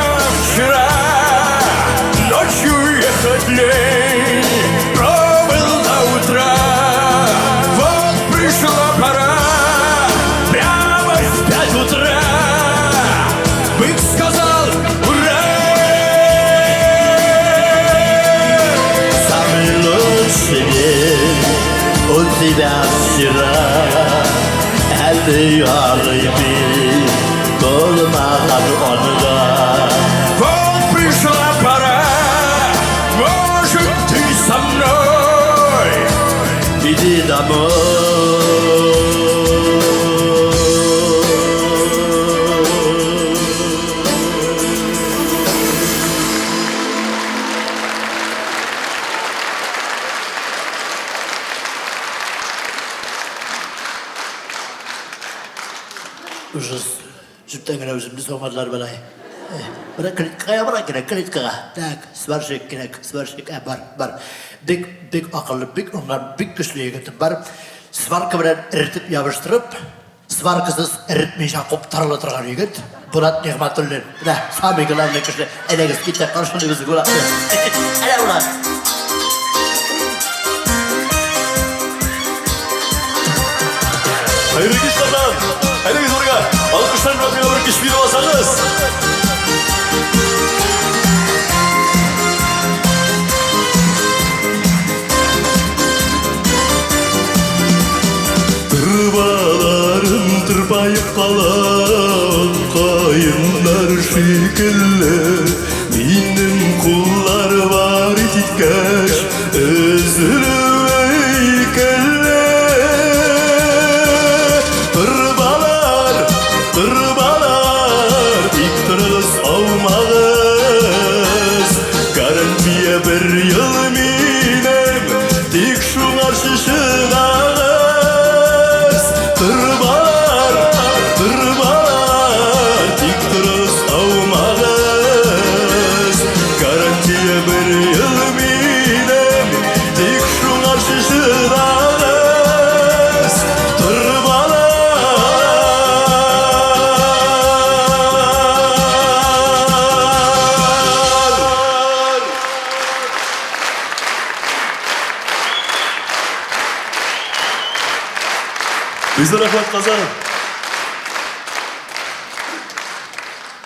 S3: вчера. Ночью ехать лень, пробыл до утра. Вот пришла пора, прямо в 5 утра. Бык сказал: ура!
S7: Самый лучший день у тебя вчера. Әле ярый мин булмаган анда.
S3: Вот пришла пора, может, ты со мной?
S7: Иди домой. Ужас. Җептән генә үземне саумадылар болай. Бара клеткага бара кирәк, клеткага. Так, сварщик кирәк, сварщик. Ә, бар, бар. Бик, бик акыллы, бик уңган, бик көчле егетем бар. Сварка белән эретеп ябыштырып, сваркасыз эретмичә куптарыла торган егет. Булат Нигъмәтуллин. Менә, самый главный кеше. Әйдәгез, китә, каршылыйбыз Булатны. Әнә Булат.
S9: Хәерле кич, Казан! Әйдәгез урга! Алкышлар белән миңа бер көч биреп алсагыз! Торбаларым тырпаеп кала, каеннар шикелле. Минем куллар бар иткәч, өзелүе икеле. Торбалар, торбалар, тик торыгыз, аумагыз. Гарантия бер ел минем, тик шуңарчы чыдагыз. Торбалар, торбалар, тик торыгыз, аумагыз. Гарантия бер ел минем, тик шуңарчы чыдагыз. Торбалар! Бездә рәхмәт, Казан!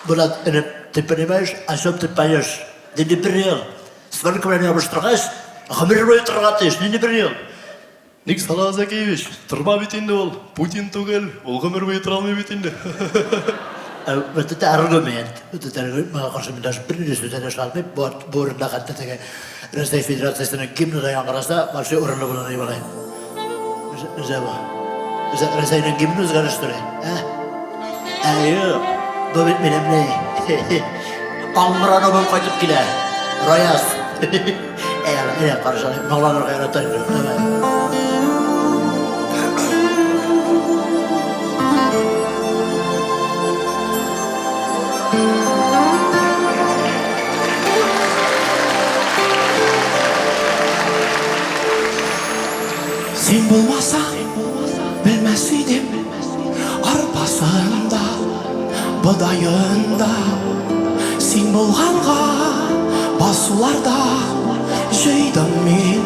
S7: Булат, энем, ты понимаешь, о чем ты поешь? Нинди бер ел? Сварка белән ябыштыргач, гомер буе торырга тиеш. Нинди бер ел?
S9: Ник, Салават Зәкиевич, торба бит инде ул. Путин түгел, ул гомер буе тора алмый бит инде.
S7: Вот это аргумент. Вот это аргумент. Моңа каршы мин даже бер сүз дә дәшә алмыйм. Бу урында хәтта теге Россия Федерациясенең гимны да яңгыраса, вообще урынлы булыр дип уйлыйм. Нәрсә бу? Россиянең гимны үзгәреш тора. Ә? Ә, юк. Бу бит минем ни? Аңгыраны кайтып килә. Раяз. Әй, әй, каршы, моңланырга ярата инде. Давай.
S1: Син булмасаң, белмәс идем арпасын да, бодаен да. Син булганга басуларда җыйдым мин.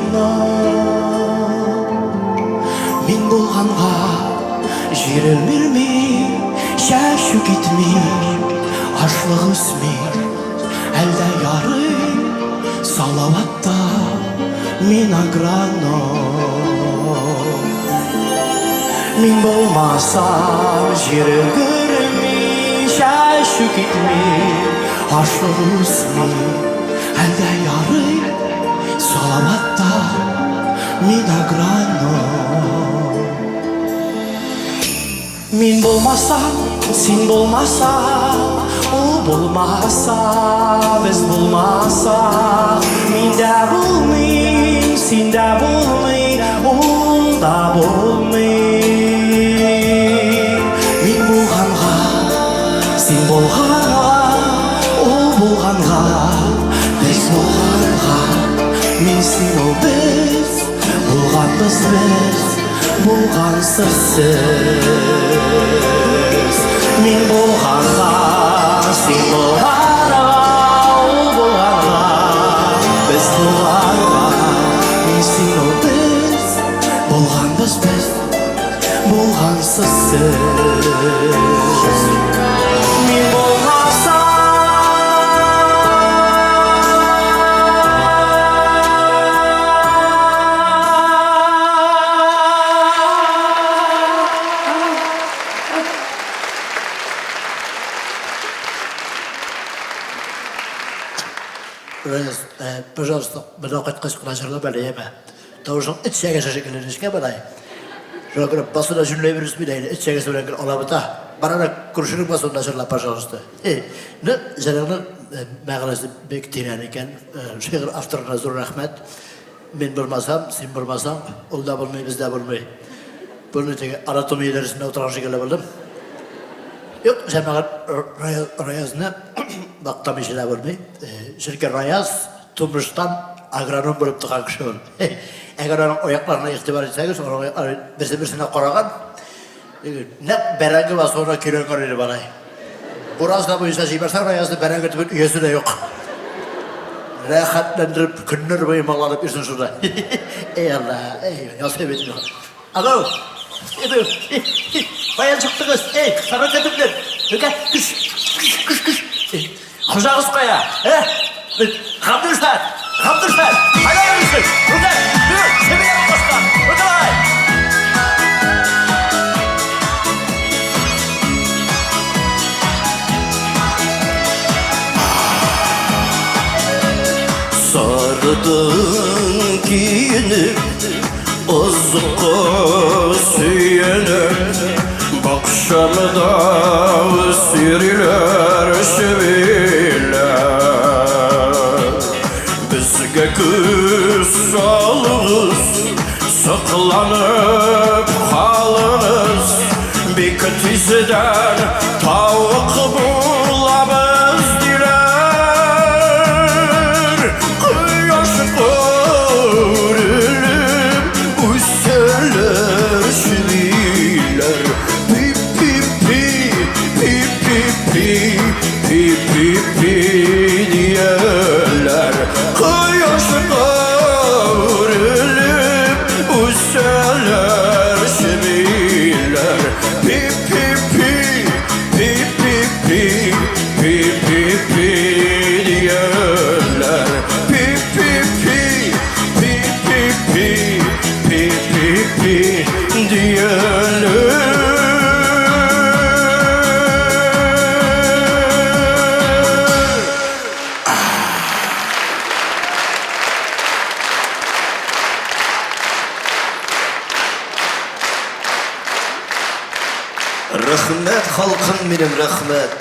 S1: Мин булганга җир бирми, чәчү китми, ашлык үсми. Әлдә ярый Салаватта мин агроном. Мин булмасам җир өлгерми, Чәчү китми, ашлык үсми. Әлдә ярый, Салаватта мин агроном. Мин булмасам, син булмасаң, ул булмаса, без булмасак, мин дә булмыйм, син дә булмый, ул да булмый. Мин булганга, син булганга, ул булганга, без булганга, мин син ул без, булганбыз без, булгансыз сез. Мин булганга, син булганга, ул булганга, без булганга, мин син ул без, булганбыз без, булгансыз сез. Мин булмасам.
S7: Раяз, пожалуйста, монда кайткач кына җырлап әле, яме. Тавышың эт чәгәсе шикелле нечкә малай. Шуңа күрә басуда җүнләй бер үсми дә инде, эт чәгәсе белән гел ала бота. Бар ана күршенең басуында җырла, пожалуйста. Эй, ну, җырыңның мәгънәсе бик тирән икән. Шигырь авторына зур рәхмәт. Мин булмасам, син булмасаң, ул да булмый, без дә булмый. Буны теге анатомия дәресендә утырган шикелле булдым. Юк, җәмәгать, Раязны мактамыйча да булмый. Чөнки Раяз тумыштан агроном булып туган кеше ул. Әгәр аның аякларына игътибар итсәгез, аның аяклары берсе-берсенә караган. Нәкъ бәрәңге басуына көйләнгән иде малай. Буразна буенча җибәрсәң, Раязны бәрәңге төбен өясе дә юк. Рәхәтләндереп, көннәр буе малланып йөрсен шунда. Эй Алла, эй, ясый бит. Алло! Каян чыктыгыз? Эй, сары көтекләр! Нүкә, көш, көш, көш, көш. Хуҗагыз кая? Ә? Габдулфәт! Габдулфәт! Кая йөрисең? Нүкә, йөр, себерә башка. Нүкә!
S10: Сарыдың киенеп, Озыкка сөенеп, бакчамда үстериләр чебиләр. Безгә күз салыгыз, сокланып калыгыз, бик тиздән тавык булабыз диләр. Кояш үрелеп үсәләр чебиләр. Пи-пи-пи, пи-пи-пи, пи-пи-пи дияләр. Кояш үрелеп үсәләр чебиләр. Пи-пи-пи, пи-пи-пи, пи-пи-пи дияләр. Пи-пи-пи, пи-пи-пи, пи-пи-пи дияләр.
S1: Рәхмәт, халкым минем, рәхмәт.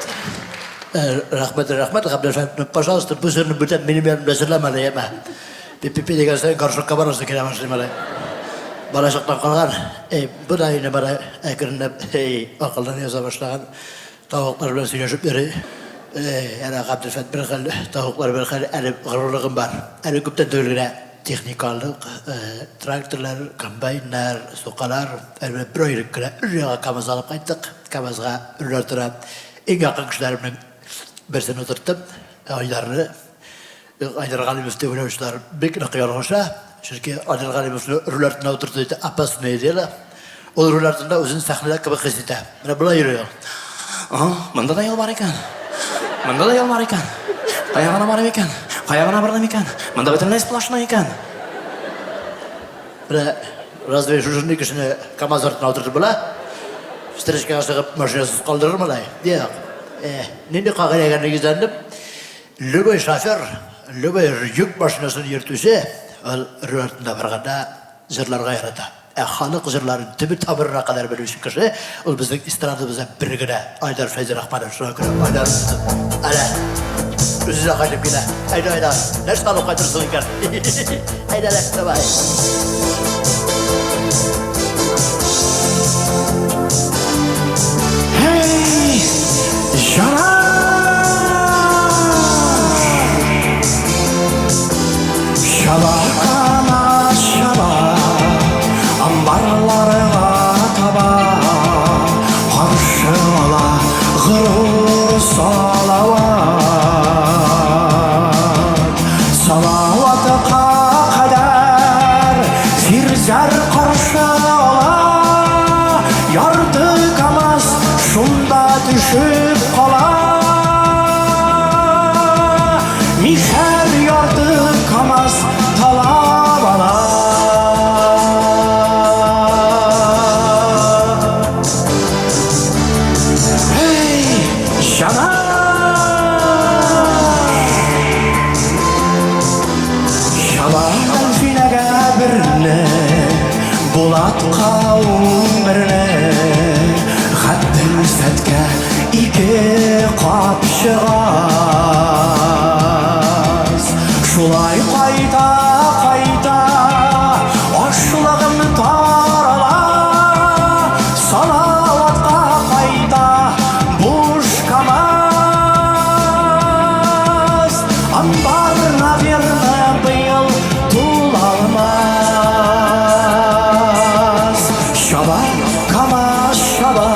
S7: Рәхмәт, рәхмәт, Габделфәт. Ну, пожалуйста, бу җырны бүтән минем янымда җырлама әле, яме. Пи-пи-пи дигән саен горшокка барасы килә башлый малай. Балачактан калган. Эй, бу да инде бара әкренләп, эй, акылдан яза башлаган. Тавыклар белән сөйләшеп йөри. Эй, әнә Габделфәт бер хәл, тавыклар бер хәл, әле горурлыгым бар. Әле күптән түгел генә техника алдык. Тракторлар, комбайннар, сукалар. Әле менә бер ай элек кенә өр-яңа КАМАЗ алып кайттык. КАМАЗга өрләр тора. Иң якын кешеләремнең берсен утырттым, Айдарны. Айдар Галимов дип уйлаучылар бик нык ялгыша. Чөнки Айдар Галимовны руль артына утырту это опасное дело. Ул руль артында үзен сәхнәдә кебек хис итә. Менә болай йөри ул.
S1: А, монда да юл бар икән. Монда да юл бар икән. Кая гына барам икән? Кая гына бардым икән? Монда бөтенләй сплошной икән.
S7: Менә разве шушындый кешене КАМАЗ артына утыртып була? Встречкага чыгып машинасыз калдырыр малай. Юк. Нинди кагыйдәгә нигезләнеп, любой шофер, любой йөк машинасын йөртүче, ул руль артында барганда җырларга ярата. Ә халык җырларын төбе-тамырына кадәр белүче кеше, ул безнең эстрадабызда бер генә, Айдар Фәйзрахманов. Шуңа күрә Айдар, әнә, үзе дә кайтып килә. Әйдә, Айдар, нәрсә алып кайтырсың икән? Әйдә, давай.
S10: Һәй, җанаш! Чаба КАМАЗ чаба, амбарларга таба, каршы ала горур Салават. Салаватка кадәр Фирзәр каршы ала, ярты КАМАЗ шунда төшеп кала. Мишәр ярты КАМАЗ талап ала. Эй, җанаш! Чаба Әлфинәгә берне, Булатка 11-не, Габделсәткә ике капчыгаз. Шулай кайта-кайта ашлыгым тарала, Салаватка кайта буш КАМАЗ. Амбар, наверное, быел тулалмас. Чаба, КАМАЗ чаба,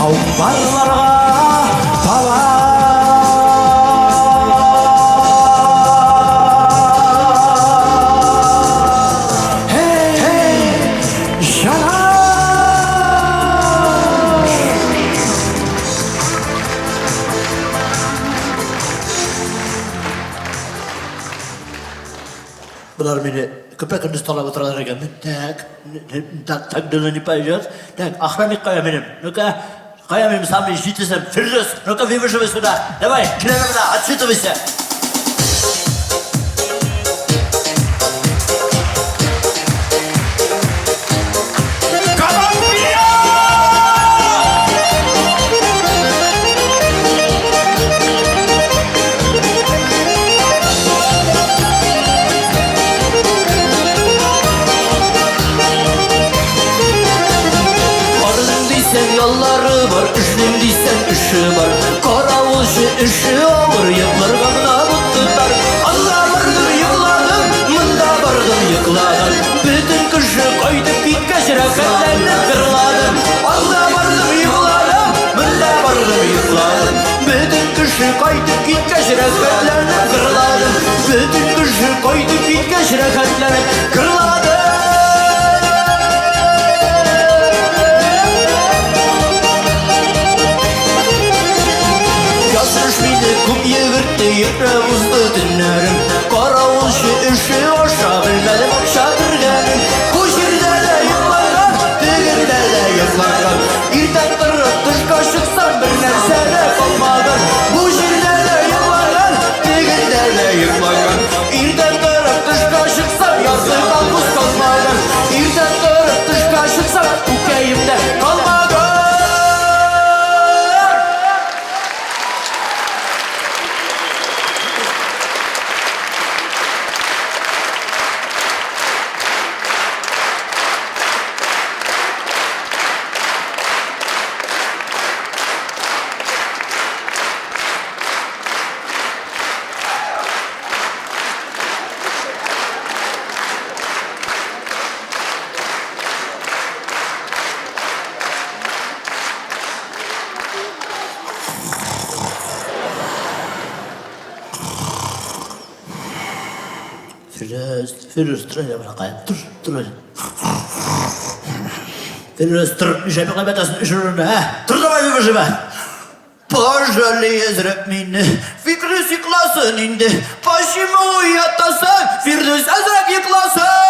S10: амбарларга таба. Эй, җанаш!
S7: Болар мине көпә-көндез талап утыралар икән. Так, так, так дело не пойдет. Так, охранник кая минем? Ну-ка, кая минем самый җитезем? Фирдүс, ну-ка, выбеживай сюда. Давай, килә монда, отчитывайся.
S10: Барым дисәң яллары бар, эшлим дисәң эше бар. Каравылчы эше авыр, йокларга гына бот тотар. Анда бардым, йокладым, монда бардым, йокладым. Бөтен кеше кайтып киткәч, рәхәтләнеп җырладым. Анда бардым, йокладым, монда бардым, йокладым. Бөтен кеше кайтып киткәч, рәхәтләнеп җырладым. Бөтен кеше кайтып киткәч, рәхәтләнеп җырладым. Язмыш мине күп йөгертте, йөкләп узды төннәрем. Каравылчы эше аша белмәдем акча кергәнен. Бу җирдә дә йокланган, тегендә дә йокланган. Иртән торып тышка чыксам, бер нәрсә дә калмаган. Бу җирдә дә йокланган, тегендә дә йокланган. Иртән торып тышка чыксам, ярты колхоз калмаган. Иртән торып тышка чыксам, күкәем дә калмаган.
S7: Фирдүс, Фирдүс, тор әле менә кая. Тор, тор әле. Фирдүс, тор, нишләп йоклап ятасың эш урынында, ә? Тор давай, выживай. Пожалей әзрәк мине, Фирдүс йокласын инде. Почему уятасың? Фирдүс әзрәк йокласын!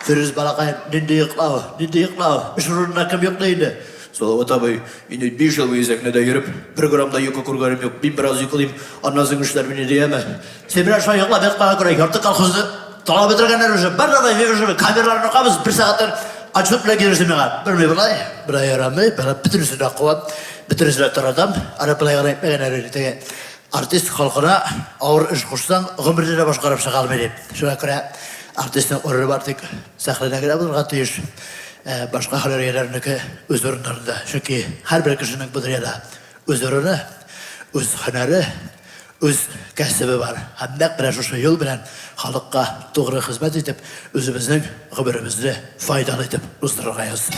S7: Фирүз балакаем, нинди йоклау, нинди йоклау, эш урынында кем йоклый инде?
S10: Салават абый, инде 5 ел буе сәхнәдә йөреп, бер грамм да йокы күргәнем юк. Мин бераз йоклыйм, аннан соң эшләрмен инде, яме.
S7: Син менә шулай йоклап ятканга күрә ярты колхозны талап бетергәннәр уже. Бар давай, вижу, камераларны кабыз, бер сәгатьтән отчет белән килерсең миңа. Белмим болай, болай ярамый, бара бөтенесен дә куам, бөтенесен дә таратам. Аны болай гына әйтмәгәннәр инде теге. Артист халкына авыр эш кушсаң, гомердә дә башкарып чыга алмый дип. Шуңа күрә артистның урыны бар тик сәхнәдә генә булырга тиеш. Ә башка һөнәр ияләренеке үз урыннарында. Чөнки һәрбер кешенең бу дөньяда үз урыны, үз һөнәре, үз кәсебе бар. Һәм нәкъ менә шушы юл белән халыкка тугры хезмәт итеп, үзебезнең гомеребезне файдалы итеп уздырырга язсын.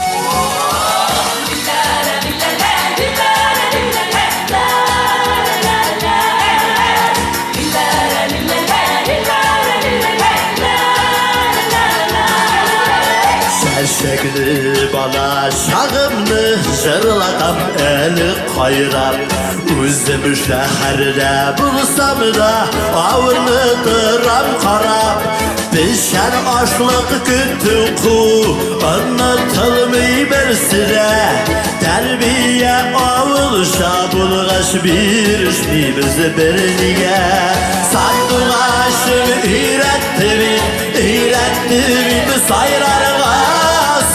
S10: Чәчәкле бала чагымны җырлатам әле кайрап. Үзем шәһәрдә булсам да, авылны торам карап. Печән ашлык көтү куу, онытылмый берсе дә. Тәрбия авылча булгач, бирешмибез бернигә. Сандугачым өйрәтте бит, өйрәтте бит сайрарга.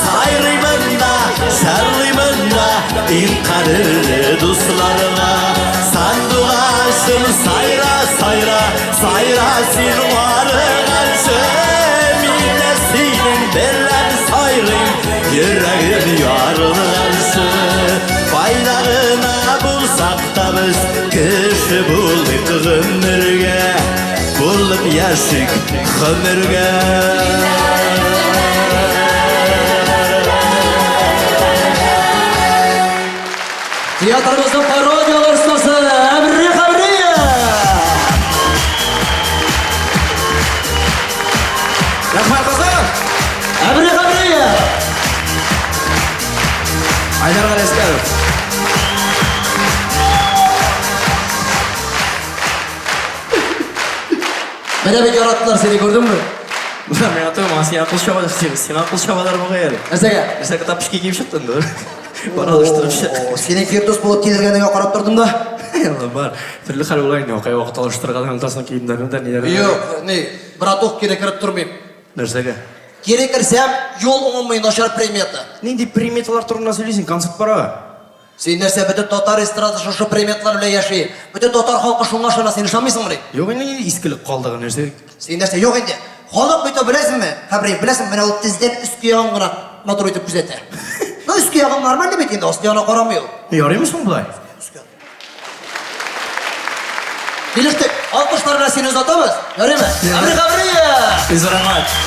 S10: Сайрыймын да, җырлыймын да иң кадерле дусларга. Сандугачым сайра, сайра, сайра син арыганчы. Мин дә синең белән сайрыйм, йөрәгем ярылганчы. Кайда гына булсак та без кеше булыйк гомергә, булып яшик гомергә.
S4: Театрыбызның пародияләр остасы Әмри Хәбриев!
S1: Рәхмәт, Казан!
S4: Әмри Хәбриев!
S1: Айдар Галәскәров.
S4: Менә бик яраттылар сине, күрдеңме?
S1: Менә миңа түгел, миңа сиңа кул чабалар, сиңа кул чабалар бугай әле.
S4: Нәрсәгә?
S1: Нәрсәгә тапочки киеп чыктың инде? Бар алыштырып чык.
S4: Синең Фирдүс булып килгәнеңә карап тордым да.
S1: Алла бар. Төрле хәл була инде, кайвакыт алыштырган онытасың киемнәрне дә, ниләрне.
S4: Юк, ни, братух, кире кереп тормыйм.
S1: Нәрсәгә?
S4: Кире керсәм, юл уңмый, начар примета.
S1: Нинди приметалар турында сөйлисең? Концерт бара.
S4: Син нәрсә, бөтен татар эстрадасы шушы приметалар белән яши. Бөтен татар халкы шуңа ышана, син ышанмыйсыңмыни?
S1: Юк инде, нинди искелек калдыгы нәрсә?
S4: Син нәрсә, юк инде. Халык бит ул, беләсеңме, Хәбриев, беләсеңме, менә ул тездән өске ягын гына матур итеп күзәтә. Ну, өске ягын нормально бит инде, асты ягына карамый ул.
S1: Ярыймы соң болай?
S4: Килештек. Алкышлар белән сине озатабыз. Ярыймы? Әмри Хәбриев!
S1: Рәхмәт.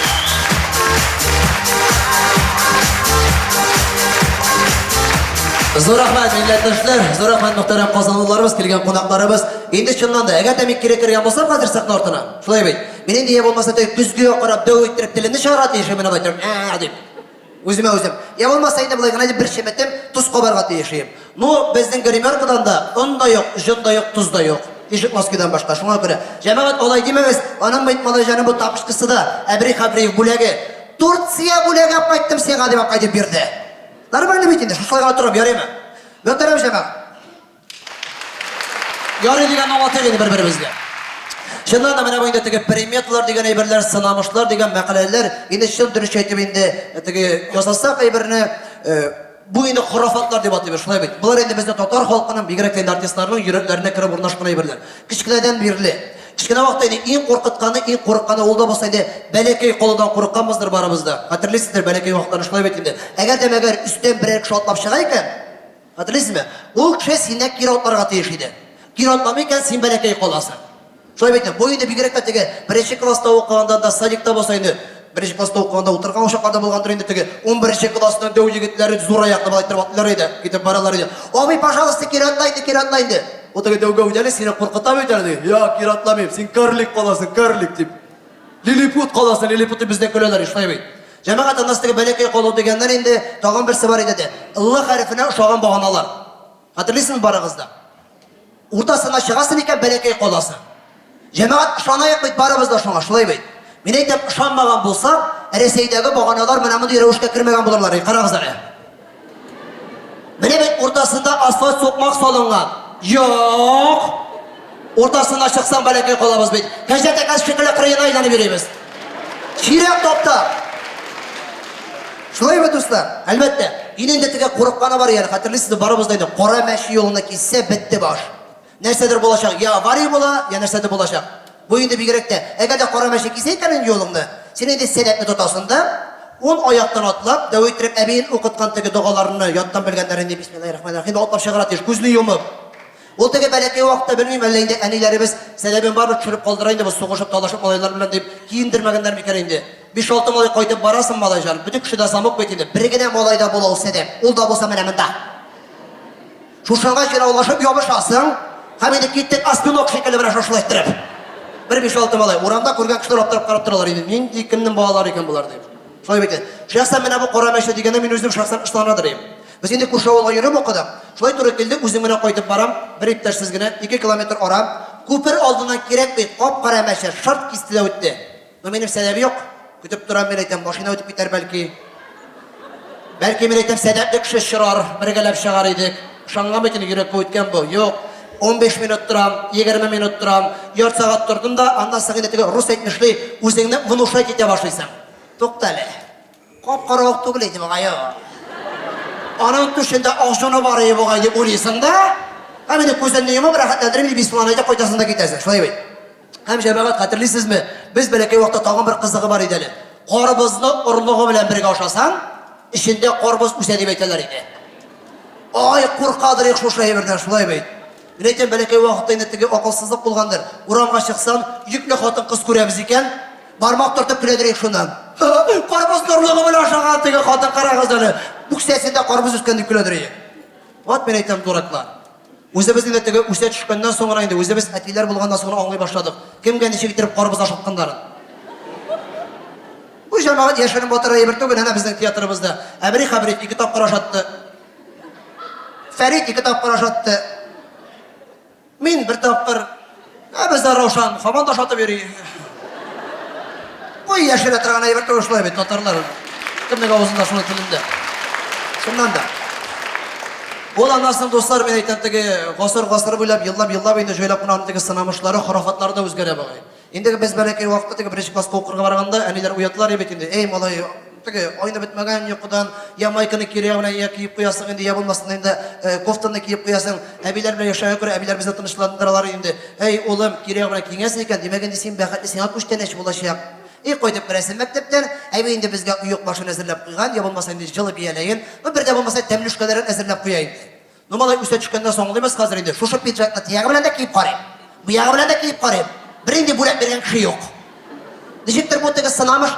S4: Зур рәхмәт, милләттәшләр, зур рәхмәт, мөхтәрәм казанлыларыбыз, килгән кунакларыбыз. Инде чыннан да, әгәр дә мин кире кергән булсам хәзер сәхнә артына, шулай бит. Мин инде я булмаса теге көзгегә карап дәү иттереп телемне чыгарга тиеш, мин алай иттереп, ә дип. Үземә үзем. Я булмаса инде болай гына бер чеметем тоз кабарга тиеш идем. Ну, безнең гримеркадан да он да юк, җон да юк, тоз да юк. Тишек носкидан башка. Шуңа күрә, җәмәгать, алай димәгез, аның бит малай җаным бу тапочкасы да Әбри Хәбриев бүләге. Турция бүләге алып кайттым сиңа дип алып кайтып бирде. Нормально бит инде, шушылай гына торып, ярыймы? Мөхтәрәм җәмәгать. Ярый дигән аңлатыйк инде бер-беребезгә. Чыннан да менә бу инде теге приметалар дигән әйберләр, сынамышлар дигән мәкаләләр, инде чын дөрес әйтеп инде теге ясасак әйберне, бу инде хорафатлар дип атыйбыз, шулай бит. Болар инде безнең татар халкының, бигрәк тә инде артистларның йөрәкләренә кереп урнашкан әйберләр. Кечкенәдән бирле. Кечкенә вакытта инде иң куркытканы, иң курыкканы ул да булса инде бәләкәй колыдан курыкканбыздыр барыбыз да. Хәтерлисездер бәләкәй вакытларны шулай бит инде. Әгәр дә мәгәр өстән берәр кеше атлап чыга икән, Хәтерлисезме? Ул кеше синнән кире атларга тиеш иде. Кире атламый икән, син бәләкәй каласың. Шулай бит. Бу инде бигрәк тә теге беренче класста укыганда да, садикта булса инде, беренче класста укыганда утырган чакларда булгандыр инде теге 11 классның дәү егетләре зур аяклы болай иттереп атлыйлар иде, китеп баралар иде. Абый, пожалуйста, кире атла инде, кире атла инде. Ул теге дәү гәүдәле сине куркыта бит әле. Я, кире атламыйм, син карлик каласың, карлик дип. Лилипут каласың, лилипут дип бездә көләләр, шулай бит. Җәмәгать, аннан теге бәләкәй калу дигәннән инде тагын берсе бар иде дә. Л хәрефенә ошаган баганалар. Хәтерлисезме барыгыз да? Уртасына чыгасың икән, бәләкәй каласың. Җәмәгать, ышанаек бит барыбыз да шуңа, шулай бит. Мин әйтәм, ышанмаган булсак, Рәсәйдәге баганалар менә мондый рәвешкә кермәгән булырлар. Карагыз әле. Менә бит уртасында асфальт сукмак салынган. Юк! Уртасына чыксаң бәләкәй калабыз бит. Кәҗә тәкәс шикелле кырыена әйләнеп йөрибез. Чирәк тапта. Шулай бит, дуслар? Әлбәттә. Инде теге курыкканы бар яны, хәтерлисезме, барыбыз да инде кара мәче юлына киссә, бетте баш. Нәрсәдер булачак, я авария була, я нәрсәдер булачак. Бу инде бигрәк тә, әгәр дә кара мәче кисә икән инде юлыңны, син инде сәдәпне тотасың да, ун аяктан атлап, дәү иттереп әбиен укыткан теге догаларны, яттан белгәннәрен инде бисмиллаһир-рахманир-рахим атлап чыгарга тиеш, күзне йомып. Ул теге бәләкәй вакытта белмим, әллә инде әниләребез сәдәбен барыбер төшереп калдыра инде бу сугышып, талашып малайлар белән дип киендермәгәннәр микән инде. Биш-алты малай кайтып барасың, малай җан, бөтен кешедә замок бит инде, бер генә малайда була ул сәдәп, ул да булса менә монда. Шушыңа җыраулашып ябышасың, һәм инде киттек осьминог шикелле менә шушылай иттереп. Бер биш-алты малай. Урамда күргән кешеләр аптырап карап торалар инде. Нинди кемнең балалары икән болар дип. Шулай бит. Шәхсән менә бу кара мәче дигәндә мин үзем шәхсән ышанадыр идем. Без инде күрше авылга йөреп укыдык. Шулай туры килде, үзем генә кайтып барам, бер иптәшсез генә, 2 километр ара. Күпер алдыннан кирәкми, кап-кара мәче шарт кисте дә үтте. Ну, минем сәбәп юк. Көтеп торам, мин әйтәм, машина үтеп китәр бәлки. Бәлки, мин әйтәм, сәбәпле кеше чорар, бергәләп чыгар идек. Ышанган бит инде, йөрәккә үткән бу. Юк. 15 минут торам, 20 минут торам, ярты сәгать тордым да, аннан соң инде теге рус әйтмешли, үзеңне внушать итә башлыйсың. Тукта әле. Кап-кара ук түгел иде бугай ул. Аның түшендә ак җоны бар иде бугай дип уйлыйсың да, һәм инде күзеңне йомып, рәхәтләндереп, инде бисмилланы әйтеп кайтасың да китәсең. Шулай бит. Һәм җәмәгать, хәтерлисезме, без бәләкәй вакытта тагын бер кызыгы бар иде әле. Карбызны орлыгы белән бергә ашасаң, эчендә карбыз үсә дип әйтәләр иде. Ай, куркадыр их шушы әйбердән, шулай бит. Мин әйтәм, бәләкәй вакытта инде теге акылсызлык булгандыр. Урамга чыксам, йөкле хатын-кыз күрәбез икән, бармак тартып көләдер их шуннан. Карбыз орлыгы белән ашаган теге хатын, карагыз әле, бүксәсендә карбыз үскән дип көләдер их. Вот мин әйтәм, дураклар. Үзебез инде теге үсә төшкәннән соң гына инде, үзебез әтиләр булганнан соң гына аңлый башладык. Кемгә ничек иттереп карбыз ашатканнарын. Бу җәмәгать яшерен батыр әйбер түгел, әнә безнең театрыбызда. Әбри Хәбриев ике тапкыр ашатты. Фәрит ике тапкыр ашатты. Мин бер тапкыр. Ә бездә Раушан һаман да ашатып йөри. Бу яшерә торган әйбер түгел шулай бит, татарлар. Кемнең авызында шуны телендә. Шуннан да. Ул аннан соң, дуслар, мин әйтәм, теге гасыр-гасыр буйлап, еллап-еллап инде җайлап кына аның теге сынамышлары, хорафатлары да үзгәрә бугай. Инде без бәләкәй вакытта теге беренче класска укырга барганда әниләр уяталар бит инде. Эй, малай, теге айны бетмәгән йокыдан я майканы кире ягына я киеп куясың инде, я булмасын инде кофтаны киеп куясың. Әбиләр белән яшәгән күрә әбиләр безне тынычландыралар инде. Әй, улым, кире ягына киңәсең икән, димәк инде син бәхетле, сиңа күчтәнәч булачак. И кайтып керәсең мәктәптән, әби инде безгә оек башын әзерләп куйган, я булмаса инде җылы бияләен, ну бер дә булмаса тәмлүшкәләрен әзерләп куя инде. Ну малай үсә төшкәннән соң аңлыйбыз хәзер инде, шушы пиджакны теягы белән дә киеп карыйм, бу ягы белән дә киеп карыйм, бернинди бүләк биргән кеше юк. Ничектер бу теге сынамыш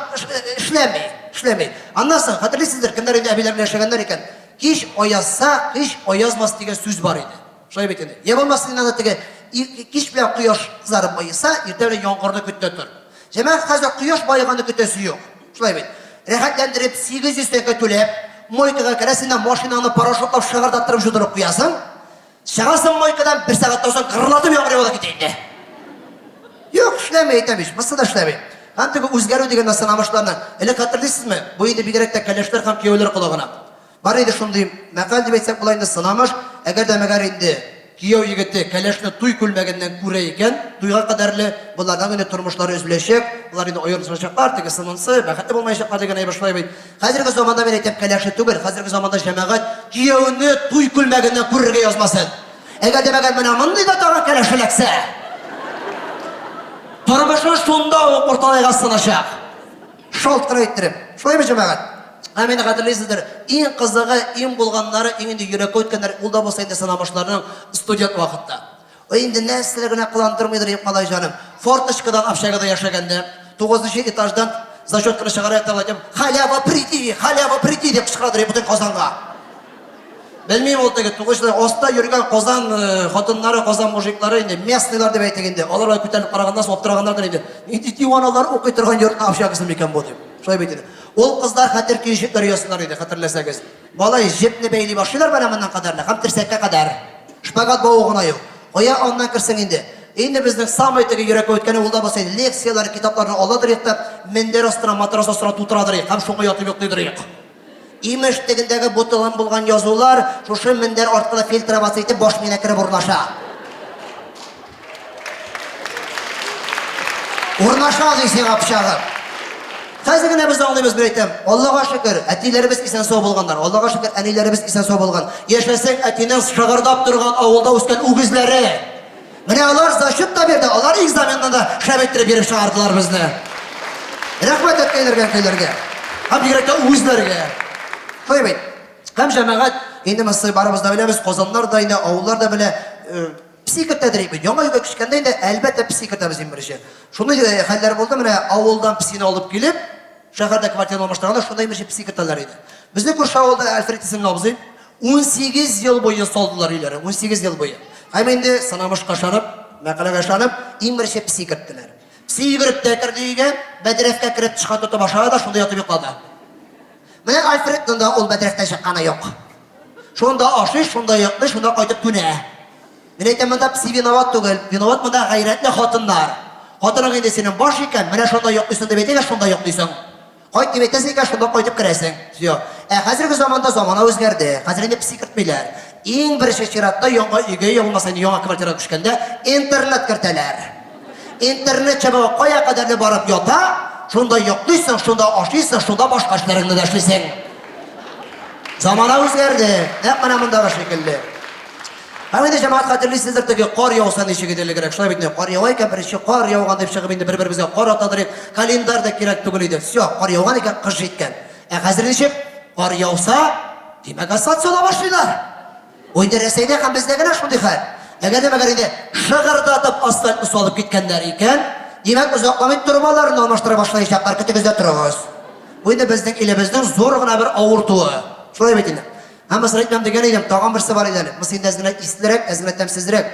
S4: эшләми, эшләми. Аннан соң, хәтерлисездер, кемнәр инде әбиләр белән яшәгәннәр икән, кич аязса, кич аязмас дигән сүз бар иде. Шулай бит инде. Я булмаса инде аны теге кич белән кояш кызарып баеса, иртә белән яңгырны көтә тор. Җәмәгать, хәзер кояш баеганны көтәсе юк. Шулай бит. Рәхәтләндереп 800 тәңкә түләп, мойкага керәсең дә машинаңны порошоклап шыгырдаттырып жудырып куясың. Чыгасың мойкадан, бер сәгатьтән соң гырлатып яңгыр ява да китә инде. Юк, эшләми, әйтәм ич, монысы да эшләми. Һәм теге үзгәрү дигән сынамышларны, элек хәтерлисезме? Бу инде бигрәк тә кәләшләр һәм кияүләр колагына. Бар иде шундый мәкаль дип әйтсәк була инде, сынамыш, әгәр дә мәгәр инде кияү егете кәләшне туй күлмәгеннән күрә икән, туйга кадәрле боларның инде тормышлары өзеләчәк, болар инде аерылышачаклар, тегесе монысы, бәхетле булмаячаклар дигән әйбер шулай бит. Хәзерге заманда мин әйтәм, кәләшне түгел, хәзерге заманда җәмәгать кияүне туй күлмәгеннән күрергә язмасын. Әгәр дә мәгәр менә мондый да тагын кәләш эләксә, тормышы шунда ук урталайга сыначак. Шалт кына иттереп. Шулаймы, җәмәгать? Һәм инде хәтерлисездер, иң кызыгы, иң булганнары, иң инде йөрәккә үткәннәр, ул да булса инде сынамышларның студент вакытта. Ой, инде нәрсәләр генә кыландырмыйдыр юк, малай җаным. Форточкадан общагада яшәгәндә, тугызынчы этаждан зачетканы чыгара ятып әйтәм, халява приди, халява приди дип кычкырадыр бөтен Казанга. Белмим ул теге тугызынчы аста йөргән Казан хатыннары, Казан мужиклары инде, местныйлар дип әйтик инде. Алар алай күтәрелеп караганнан соң аптыраганнардыр инде. Нинди диваналар укый торган йортның общагасы микән бу дип. Шулай бит инде. Ул кызлар хәтер төенчекләре ясыйлар иде, хәтерләсәгез. Малай җепне бәйли башлыйлар менә моннан кадәрле һәм терсәккә кадәр. Шпагат бавы гына юк. Кая аннан керсең инде? Инде безнең самый теге йөрәккә үткәне ул да булса инде лекцияләр, китапларны аладыр идек тә, мендәр астына, матрас астына тутырадыр идек һәм шуңа ятып йоклыйдыр идек. Имеш, тегендәге бутылган булган язулар шушы мендәр арткылы фильтроваться итеп баш миенә кереп урнаша. Урнаша ди сиңа пычагы. Хәзер генә без аңлыйбыз, мин әйтәм. Аллага шөкер, әтиләребез исән-сау булганнар. Аллага шөкер, әниләребез исән-сау булган. Яшәсен әтинең шыгырдап торган авылда үскән үгезләре. Менә алар зачет та бирде, алар экзаменны да шәп иттереп биреп чыгардылар безне. Рәхмәт әткәйләргә, әнкәйләргә. Һәм бигрәк тә үгезләргә. Шулай бит. Һәм җәмәгать, инде монысы барыбыз да беләбез, казаннар да инде, авыллар да белә, э, песи кертәдер бит. Яңа өйгә күчкәндә инде, әлбәттә, песи кертәбез иң беренче. Шундый э, хәлләр булды, менә авылдан песине алып килеп, шәһәрдә квартира алмаштырганда шунда имеш песи кертәләр иде. Безнең күрше авылда Альфред исемле абзый 18 ел буе салдылар өйләрен, 18 ел буе. Һәм инде сынамышка ышанып, мәкаләгә ышанып, иң беренче песи керттеләр. Песи йөгереп тә керде өйгә, бәдрәфкә кереп тычкан тотып ашады да шунда ятып йоклады. Менә Альфредның да ул бәдрәфтән чыкканы юк. Шунда ашый, шунда йоклый, шунда кайтып түнә. Мин әйтәм, монда песи виноват түгел, виноват монда гайрәтле хатыннар. Хатының инде синең баш икән, менә шунда йоклыйсың дип әйтә дә шунда йоклыйсың. Кайт дип әйтәсең икән, шунда кайтып керәсең. Всё. Ә хәзерге заманда замана үзгәрде. Хәзер инде песи кертмиләр. Иң беренче чиратта яңа өйгә, я булмаса инде яңа квартирага күчкәндә интернет кертәләр. Интернет чыбыгы кая кадәрле барып ята, шунда йоклыйсың, шунда ашыйсың, шунда башка эшләреңне дә эшлисең. Замана үзгәрде. Нәкъ менә мондагы шикелле. Һәм инде җәмәгать хәтерлисездер, теге кар яуса ничек иде элегрәк. Шулай бит инде, кар ява икән, беренче кар яуган дип чыгып инде бер-беребезгә кар атадыр идек. Календарь да кирәк түгел иде. Все, кар яуган икән, кыш җиткән. Ә хәзер ничек? Кар яуса, димәк, асфальт сала башлыйлар. Бу инде Рәсәйдә һәм бездә генә шундый хәл. Әгәр дә мәгәр инде шыгырдатып асфальтны салып киткәннәр икән, димәк, озакламый торбаларны алмаштыра башлаячаклар, көтегез дә торыгыз. Бу инде безнең илебезнең зур гына бер авыртуы. Шулай бит инде. Һәм мисал әйтмәм дигән идем, тагын берсе бар иде әле. Монысы инде әз генә ислерәк, әз генә тәмсезрәк.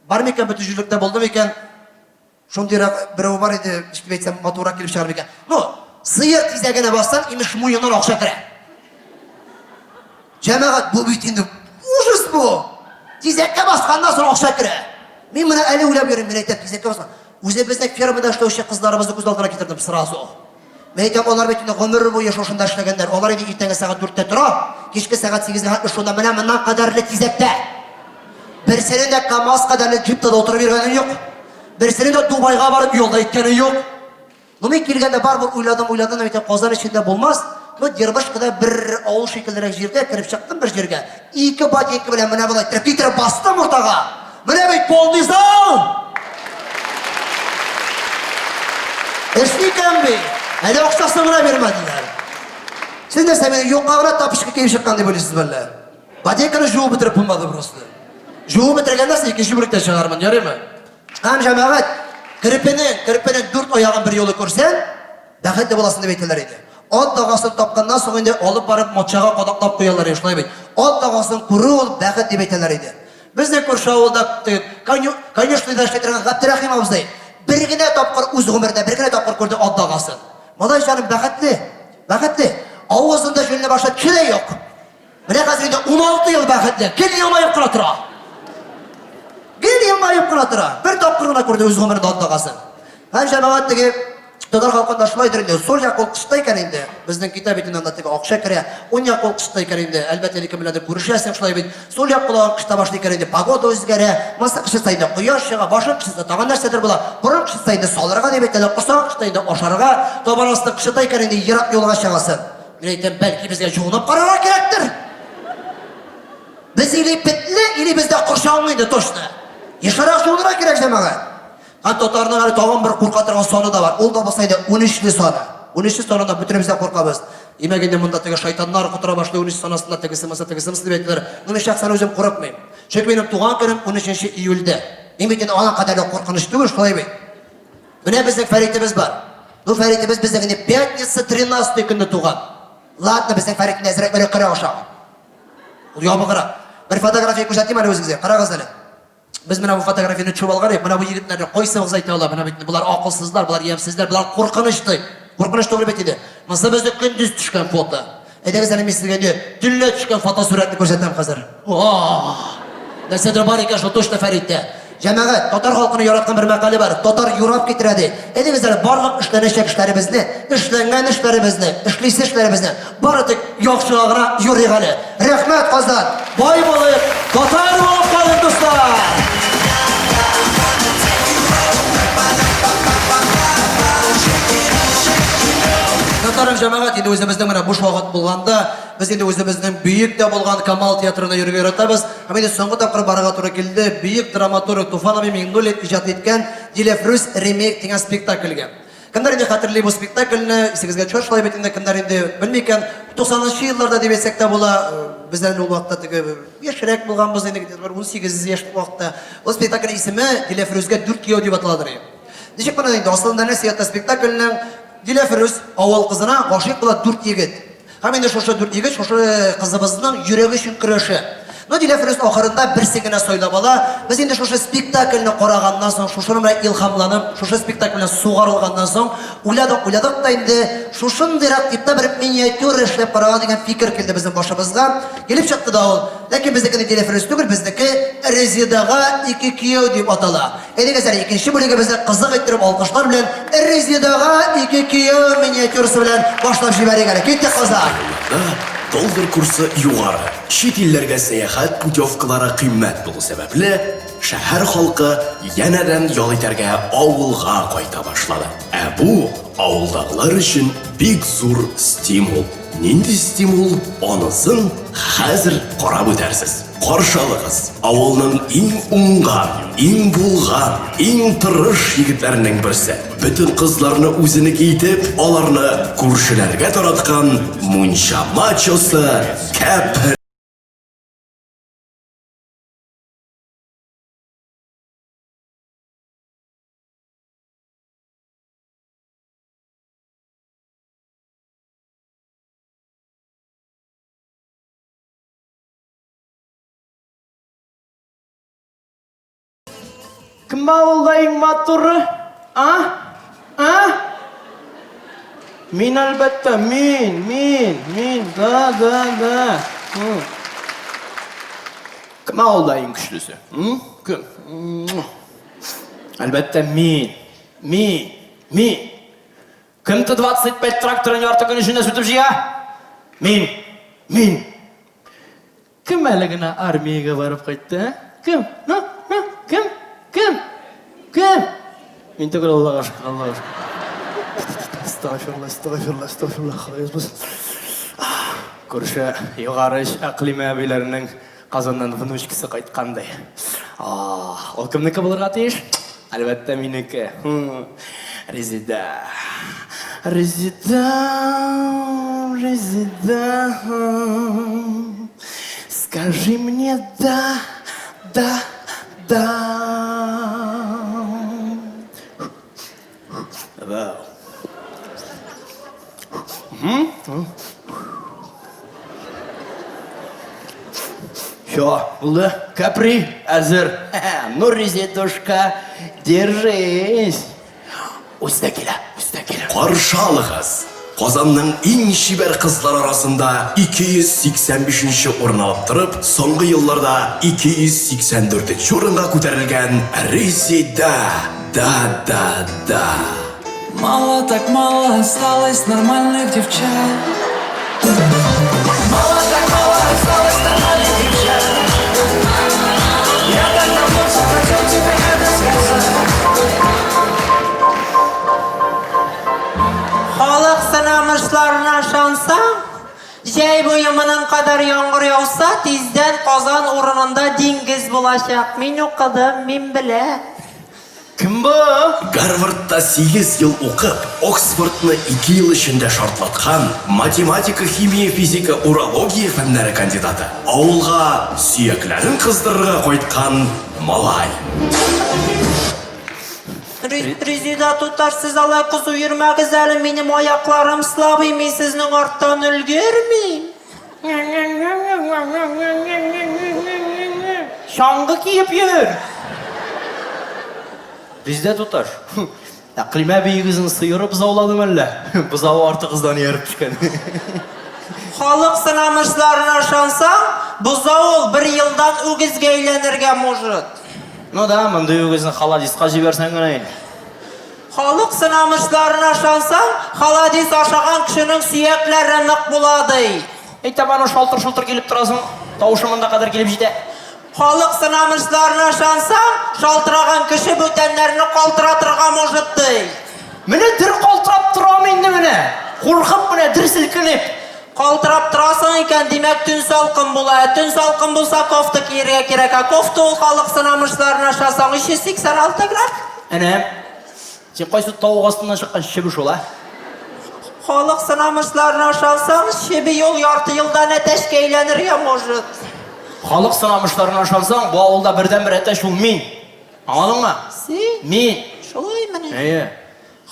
S4: Бар микән, бөтен җирлектә булды микән? Шундыйрак берәү бар иде, ничек дип әйтсәм, матуррак килеп чыгар микән? Ну, сыер тизәгенә бассаң, имеш, муеннан акча керә. Җәмәгать, бу бит инде ужас бу! Тизәккә басканнан соң акча керә. Мин моны әле уйлап йөрим, мин әйтәм, тизәккә баскан. Үзебезнең фермада эшләүче кызларыбызны күз алдына китердем сразу. Мин әйтәм, алар бит инде гомер буе шушында эшләгәннәр. Алар инде иртәнге сәгать дүрттә тора, кичке сәгать сигезгә хәтле шунда менә моннан кадәрле тизәктә. Берсенең дә КАМАЗ кадәрле джипта да утырып йөргәне юк. Берсенең дә Дубайга барып юлда иткәне юк. Ну, мин килгәндә барыбер уйладым, уйладым, әйтәм, Казан эчендә булмас. Ну, Дербышкада бер авыл шикеллерәк җирдә кереп чыктым бер җиргә. Ике ботинка белән менә болай иттереп китереп бастым уртага. Менә бит полный зал! Эшли икән бит. Әле акчасын гына бирмәделәр. Сез нәрсә, мине юкка гына тапочка киеп чыккан дип уйлыйсыз әллә? Ботинканы жуып бетереп булмады просто. Жуып бетергәннән соң икенче бүлектә чыгармын, ярыймы? Һәм җәмәгать, керпенең, керпенең дүрт аягын бер юлы күрсәң, Бәхетле буласың дип әйтәләр иде. Ат дагасын тапканнан соң инде алып барып матчага кадаклап куялар иде, шулай бит. Ат дагасын күрү ул бәхет дип әйтәләр иде. Безнең күрше авылда теге коню, конюшныйда эшли торган Габдерәхим абзый бер генә тапкыр үз гомерендә бер генә тапкыр күрде ат дагасын. Малай җаным бәхетле, бәхетле. Авызында җүнле башы теше дә юк. Менә хәзер инде 16 ел бәхетле, гел елмаеп кына тора. Гел елмаеп кына тора. Бер тапкыр гына күрде үз гомерендә ат дагасын. Һәм җәмәгать теге татар халкында шулайдыр инде, сул як кул кышта икән инде, безнең китә бит инде анда теге акча керә, уң як кул кышта икән инде, әлбәттә инде кем беләндер күрешәсең, шулай бит. Сул як колагың кышта башлый икән инде, погода үзгәрә, монысы кышытса инде кояш чыга, башың кышытса тагын нәрсәдер була, борын кышытса инде салырга дип әйтәләр, корсагың кышыта инде ашарга, табан асты кышыта икән инде ерак юлга чыгасың. Мин әйтәм, бәлки безгә жуынып карарга кирәктер? Без или бетле, или бездә корчаңгы инде точно. Ешрак жуынырга кирәк, җәмәгать. Һәм татарның әле тагын бер курка торган саны да бар. Ул да булса инде унөчле саны. Унөчле саныннан бөтенебез дә куркабыз. Димәк, инде монда теге шайтаннар котыра башлый унөч сан астында, тегесе монысы, тегесе монысы дип әйтәләр. Ну, мин шәхсән үзем курыкмыйм. Чөнки минем туган көнем унөченче июльдә. Мин бит инде аның кадәрле куркыныч түгел, шулай бит. Менә безнең Фәритебез бар. Ну, Фәритебез безнең инде пятница тринадцатый көнне туган. Ладно, безнең Фәрит инде әзрәк өреккәрәк ашаган. Ул ябыграк. Бер фотография күрсәтим әле үзегезгә. Карагыз әле. Без менә бу фотографияне төшереп алган идек. Менә бу егетләрне кайсыгыз әйтә ала? Менә бит болар акылсызлар, болар ямьсезләр, болар куркыныч ди. Куркыныч түгел бит инде. Монысы безнең көндез төшкән фото. Әйдәгез әле мин сезгә инде төнлә төшкән фотосурәтне күрсәтәм хәзер. Нәрсәдер бар икән шул точно Фәриттә. Җәмәгать, татар халкының яраткан бер мәкале бар, татар юрап китерә ди. Әйдәгез әле барлык эшләнәчәк эшләребезне, эшләнгән эшләребезне, эшлисе эшләребезне бары тик яхшыга гына юрыйк әле. Рәхмәт, Казан! Бай булыйк, татар булып калыйк, дуслар! Татарым җәмәгать, инде үзебезнең менә буш вакыт булганда, без инде үзебезнең бөек тә булган Камал театрына йөрергә яратабыз. Һәм инде соңгы тапкыр барырга туры килде бөек драматург Туфан абый Миңнуллин иҗат иткән Диләфрүз ремейк дигән спектакльгә. Кемнәр инде хәтерли бу спектакльне, исегезгә төшә шулай бит инде, кемнәр инде белми икән, 90нчы елларда дип әйтсәк тә була, без әле ул вакытта теге яшьрәк булганбыз инде, где-то бер 18 яшьлек вакытта. Ул спектакльнең исеме Диләфрүзгә дүрт кияү дип аталадыр. Ничек моны инде, асылында нәрсә ята спектакльнең? Диләфрүз авыл кызына гашыйк була дүрт егет. Һәм инде шушы дүрт егет шушы кызыбызның йөрәге өчен көрәшә. Ну, Диләфрүз ахырында берсен генә сайлап ала. Без инде шушы спектакльне караганнан соң, шушының белән илһамланып, шушы спектакль белән сугарылганнан соң, уйладык, уйладык та инде шушындыйрак типта бер миниатюра эшләп карарга дигән фикер килде безнең башыбызга. Килеп чыкты да ул. Ләкин безнеке Диләфрүз түгел, безнеке Резедага ике кияү дип атала. Әйдәгез әле икенче бүлегебезне кызык иттереп алкышлар белән Резедага ике кияү миниатюрасы белән башлап җибәрик әле. Киттек, Казан!
S11: Елларда доллар курсы югары, чит илләргә сәяхәт путевкалары кыйммәт булу сәбәпле, шәһәр халкы янәдән ял итәргә авылга кайта башлады. Ә бу авылдагылар өчен бик зур стимул. Нинди стимул, анысын хәзер карап үтәрсез. Каршы алыгыз, авылның иң уңган, иң булган, иң тырыш егетләренең берсе. Бөтен кызларны үзенеке итеп, аларны күршеләргә тараткан мунча мачосы Кәпер.
S1: Кем авылда иң матуры? А? А? Мин, әлбәттә, мин, мин, мин, да, да, да. Кем авылда иң көчлесе? Кем? Әлбәттә, мин, мин, мин. Кем Т-25 тракторын ярты көн эчендә сүтеп җыя? Мин! Мин! Кем әле генә армиягә барып кайтты, ә? Кем? Ну, ну, кем? Кем? Кем? Мин түгел, Аллага шөкер, Аллага шөкер. Астагфирулла, астагфирулла, астагфирулла, Ходай язмасын. Күрше Югары оч Әкълимә әбиләренең Казаннан внучкасы кайткан ди. Ул кемнеке булырга тиеш? Әлбәттә, минеке. Резеда. Резеда, Резеда. Скажи мне да, да, да. Вау. Все, булды. Капри әзер. Ну, Резедушка, держись. Үзе дә килә, үзе дә килә.
S11: Каршы алыгыз, Казанның иң чибәр кызлары арасында 285 нче урын алып торып, соңгы елларда 284 нче урынга күтәрелгән Резеда Да-да-да.
S12: Мало так мало осталось нормальных девчат. Мало так мало осталось нормальных девчат. Я так давно все хотел тебе это сказать.
S5: Халык сынамышларына ышансаң, җәй буе моның кадәр яңгыр яуса, тиздән Казан урынында диңгез булачак. Мин укыдым, мин беләм.
S1: Кем бу?
S11: Гарвардта сигез ел укып, Оксфордны ике ел эчендә шартлаткан, математика, химия, физика, урология фәннәре кандидаты, авылга сөякләрен кыздырырга кайткан малай.
S5: Резеда туташ, сез алай кызу йөрмәгез әле, минем аякларым слабый, мин сезнең арттан өлгермим.
S1: Чаңгы киеп йөр! Бездә туташ. Әкълимә әбиегезнең сыеры бозауладымы әллә? Бозавы артыгыздан ияреп төшкән.
S5: Халык сынамышларына ышансаң, бозау ул бер елдан үгезгә әйләнергә может.
S1: Ну да, мондый үгезне халадиска җибәрсәң генә инде.
S5: Халык сынамышларына ышансаң, халадис ашаган кешенең сөякләре нык була, ди.
S1: Әйтәм, аны шалтыр-шултыр килеп торасың, тавышы монда кадәр килеп җитә.
S5: Халык сынамышларына ышансаң, шалтыраган кеше бүтәннәрне калтыратырга может, ди.
S1: Менә дер калтырап торам инде менә. Куркып менә дер селкенеп.
S5: Калтырап торасың икән, димәк, төн салкын була. Ә төн салкын булса, кофта киергә кирәк. Ә кофта ул халык сынамышларына ышансаң, 386 грамм.
S1: Әнә, син кайсы тавык астыннан чыккан чеби шул, ә?
S5: Халык сынамышларына ышансаң, чеби ул ярты елдан әтәчкә әйләнергә может.
S1: Халык сынамышларына ышансаң, бу авылда бердәнбер әтәч ул мин. Аңладыңмы?
S5: Син?
S1: Мин.
S5: Шулаймыни?
S1: Әйе.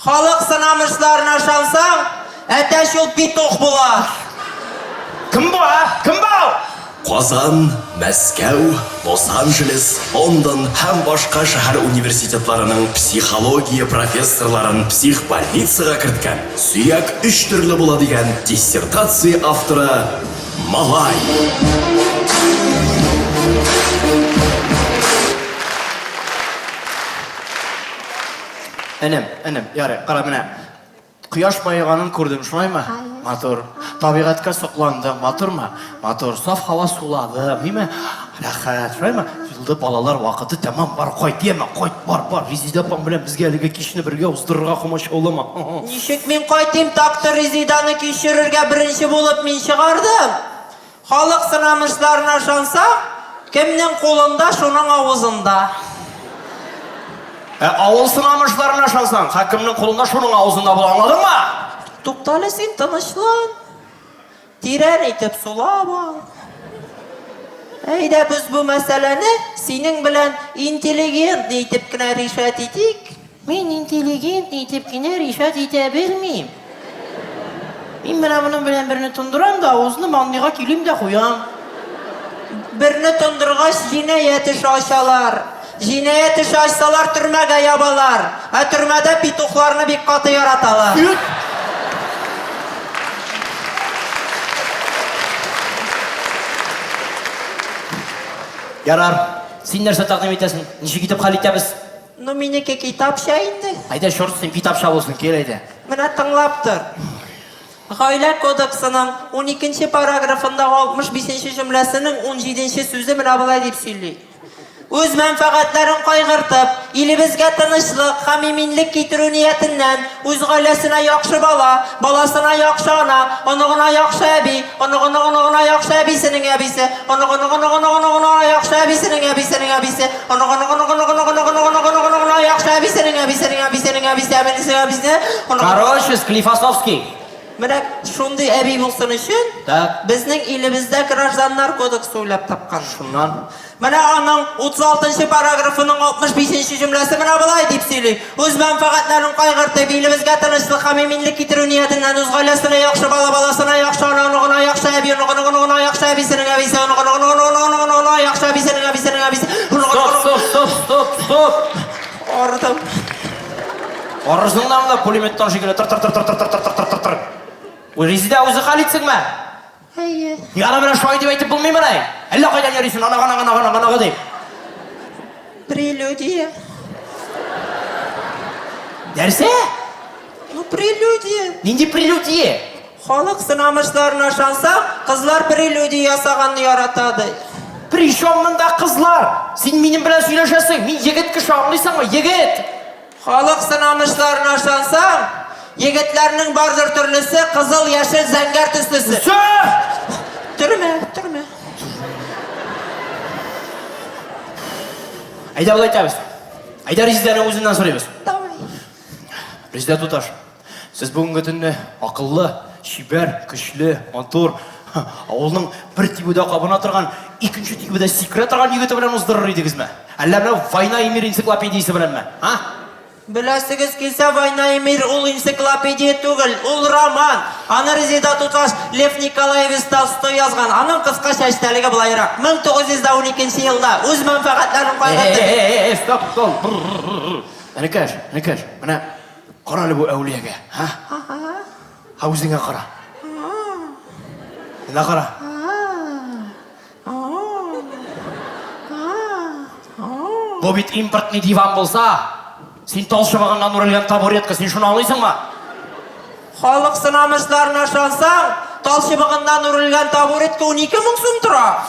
S5: Халык сынамышларына ышансаң, әтәч ул петух була.
S1: Кем бу, ә? Кем бу?
S11: Казан, Мәскәү, Лос-Анджелес, Лондон һәм башка шәһәр университетларының психология профессорларын психбольницага керткән, сөяк өч төрле була дигән диссертация авторы Малай.
S1: Энем, энем, ярый, кара менә. Кояш баеганын күрдем, шулаймы? Матур. Табигатькә сокландым, матурмы? Матур. Саф һава суладым, димме? Рәхәт, шулаймы? Елды балалар вакыты тәмам, бар, кайт, яме, кайт, бар, бар. Резидә апаң белән безгә әлеге кичне бергә уздырырга комачаулама.
S5: Ничек мин кайтыйм, так-то Резиданы кичерергә беренче булып мин чыгардым. Халык сынамышларына ышансак, кемнең кулында, шуның авызында.
S1: Ә авыл сынамышларына ышансаң, хакимнең кулында, шуның авызында була, аңладыңмы?
S5: Туктале син, тынычлан. Тирән итеп сулап ал. Әйдә, без бу мәсьәләне синең белән интеллигентный итеп кенә решать итик. Мин интеллигентный итеп кенә решать итә белмим.
S8: Мин менә моның белән берне тондырам да, авызны манныйга килим дә куям.
S5: Берне тондыргач, җинаять эше ачалар. Җинаять эше ачсалар, төрмәгә ябалар. Ә төрмәдә петухларны бик каты яраталар.
S1: Ярар, син нәрсә тәкъдим итәсең? Ничек итеп хәл итәбез?
S5: Ну, минеке китапча инде.
S1: Әйдә, чорт син, китапча булсын, кил әйдә.
S5: Менә тыңлап тор. Гаилә кодексының уникенче параграфындагы 65 нче җөмләсенең унҗиденче сүзе менә болай дип сөйли. Үз мәнфәгатьләрен кайгыртып, илебезгә тынычлык һәм иминлек китерү ниятеннән үз гаиләсенә яхшы бала, баласына яхшы ана, оныгына яхшы әби, оныгының оныгына яхшы әбисенең әбисе, оныгының оныгының оныгына яхшы әбисенең әбисенең әбисе,
S1: Короче, Склифосовский.
S5: Менә шундый әби булсын өчен,
S1: Так.
S5: безнең илебездә гражданнар кодексы уйлап тапкан.
S1: Шуннан.
S5: Менә аның 36 нчы параграфының 65 нче җөмләсе менә болай дип сөйли. Үз мәнфәгатьләрен кайгыртып, илебезгә тынычлык һәм иминлек китерү ниятеннән үз гаиләсенә яхшы бала, баласына яхшы ана, оныгына яхшы әби, оныгының оныгына яхшы әбисенең әбисе, оныгының оныгының оныгының оныгына яхшы әбисенең әбисенең әбисе, оныгының
S1: Стоп, стоп, стоп, стоп, стоп.
S5: Арыдым.
S1: Арырсың да монда пулеметтан шикелле тыр тыр тыр тыр тыр тыр тыр тыр тыр тыр. Резидә үзе хәл итсенме?
S5: Әйе.
S1: Яра менә шулай дип әйтеп булмыймыни? Әллә кайдан йөрисең, анага, анага, анага, анага дип.
S5: Прелюдия.
S1: Нәрсә?
S5: Ну, прелюдия.
S1: Нинди прелюдия?
S5: Халык сынамышларына ышансак, кызлар прелюдия ясаганны ярата, ди.
S1: Причем монда кызлар? Син минем белән сөйләшәсең, мин егет кеше, аңлыйсыңмы? Егет!
S5: Халык сынамышларына ышансаң, егетләрнең бардыр төрлесе, кызыл, яшел, зәңгәр төслесе.
S1: Всё!
S5: Төрмә, төрмә.
S1: Әйдә болай итәбез. Әйдә Резидәнең үзеннән сорыйбыз.
S5: Давай.
S1: Резидә туташ, сез бүгенге төнне акыллы, чибәр, көчле, матур, авылның бер тибүдә кабына торган, икенче тибүдә сикерә торган егете белән уздырыр идегезме? Әллә менә Война и мир энциклопедиясе беләнме? А?
S5: Беләсегез килсә, Война и мир ул энциклопедия түгел, ул роман. Аны Резеда туташ Лев Николаевич Толстой язган. Аның кыскача эчтәлеге болайрак. 1912 елда үз мәнфәгатьләрен кайгыртып.
S1: Э-э-э, стоп, стоп. Энекәш, энекәш, менә кара әле бу әүлиягә, һа? Һа, үзеңә кара. Менә кара. Бу бит импортный диван булса, син тал чыбыгыннан үрелгән табуретка, син шуны аңлыйсыңмы?
S5: Халык сынамышларына ышансаң, тал чыбыгыннан үрелгән табуретка 12 мең сум тора.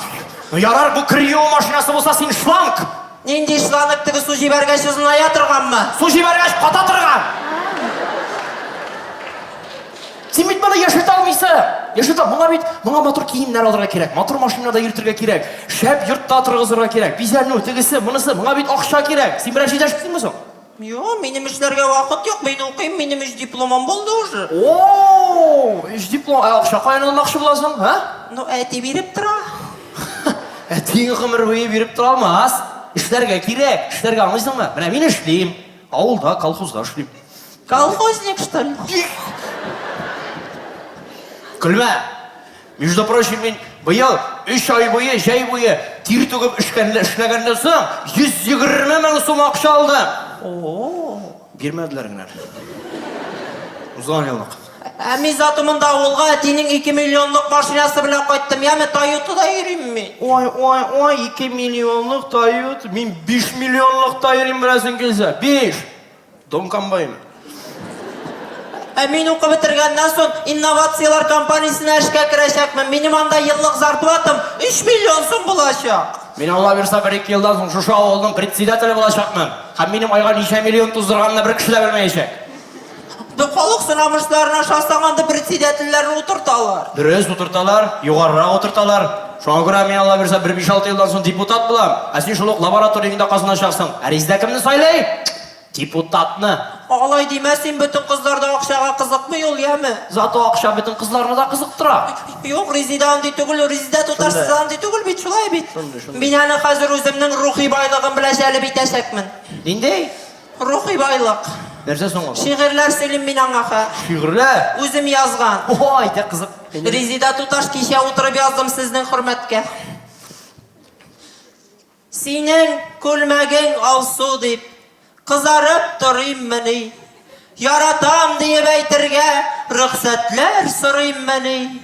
S1: Ну ярар, бу кер юу машинасы булса, син шланг!
S5: Нинди шланг теге су җибәргәч озыная торганмы?
S1: Су җибәргәч ката торган! Син бит моны яшәтә алмыйсың. Яшәтә, моңа бит, моңа матур киемнәр алырга кирәк, матур машинада йөртергә кирәк, шәп йортта торгызырга кирәк, бизәнү, тегесе, монысы, моңа бит акча кирәк. Син берәр җирдә эшлисеңме соң?
S5: Юк, минем эшләргә вакыт юк, мин укыйм, минем өч дипломым булды уже.
S1: О, өч диплом, ә акча каян алмакчы буласың, а?
S5: Ну, әти биреп тора.
S1: Әтиң гомер буе биреп тора алмас. Эшләргә кирәк, эшләргә аңлыйсыңмы? Менә мин эшлим, авылда, колхозда эшлим.
S5: Колхозник, что ли?
S1: Көлмә. Между прочим, мин быел 3 ай буе, җәй буе тир түгеп эшкәнле эшләгәннән соң 120 мең сум акча алдым.
S5: О.
S1: Бирмәделәр генә. Узган еллык.
S5: Ә мин зато монда авылга әтинең 2 миллионлык машинасы белән кайттым. Яме Тойотада йөрим мин.
S1: Ой, ой, ой, 2 миллионлык Тойота. Мин 5 миллионлыкта йөрим беләсең килсә. 5. Дом комбайны.
S5: Ә мин укып бетергәннән соң инновацияләр компаниясенә эшкә керәчәкмен. Минем анда еллык зарплатам 3 миллион сум булачак.
S1: Мин Алла бирса бер-ике елдан соң шушы авылның председателе булачакмын. Һәм минем айга ничә миллион туздырганны бер кеше дә белмәячәк.
S5: Халык сынамышларына ышансаң, анда председательләрне утырталар.
S1: Дөрес, утырталар, югарырак утырталар. Шуңа күрә мин Алла бирса бер биш-алты елдан соң депутат булам. Ә син шул ук лабораторияңдә казыначаксың. Ә Резидә кемне сайлый? Депутатны.
S5: Алай димә син, бөтен кызлар да акчага кызыкмый ул, яме?
S1: Зато акча бөтен кызларны да кызыктыра.
S5: Юк, Резидә андый түгел, Резидә туташ сез андый түгел бит, шулай бит?
S1: Шундый, шундый.
S5: Мин аны хәзер үземнең рухи байлыгым белән җәлеп итәчәкмен.
S1: Нинди?
S5: Рухи байлык.
S1: Нәрсә соң ул?
S5: Шигырьләр сөйлим мин аңа хә.
S1: Шигырьләр?
S5: Үзем язган.
S1: Ой, дә кызык.
S5: Резидә туташ, кичә утырып яздым сезнең хөрмәткә. Синең күлмәгең алсу дип, кызарып торыйммыни? Яратам диеп әйтергә рөхсәтләр сорыйммыни?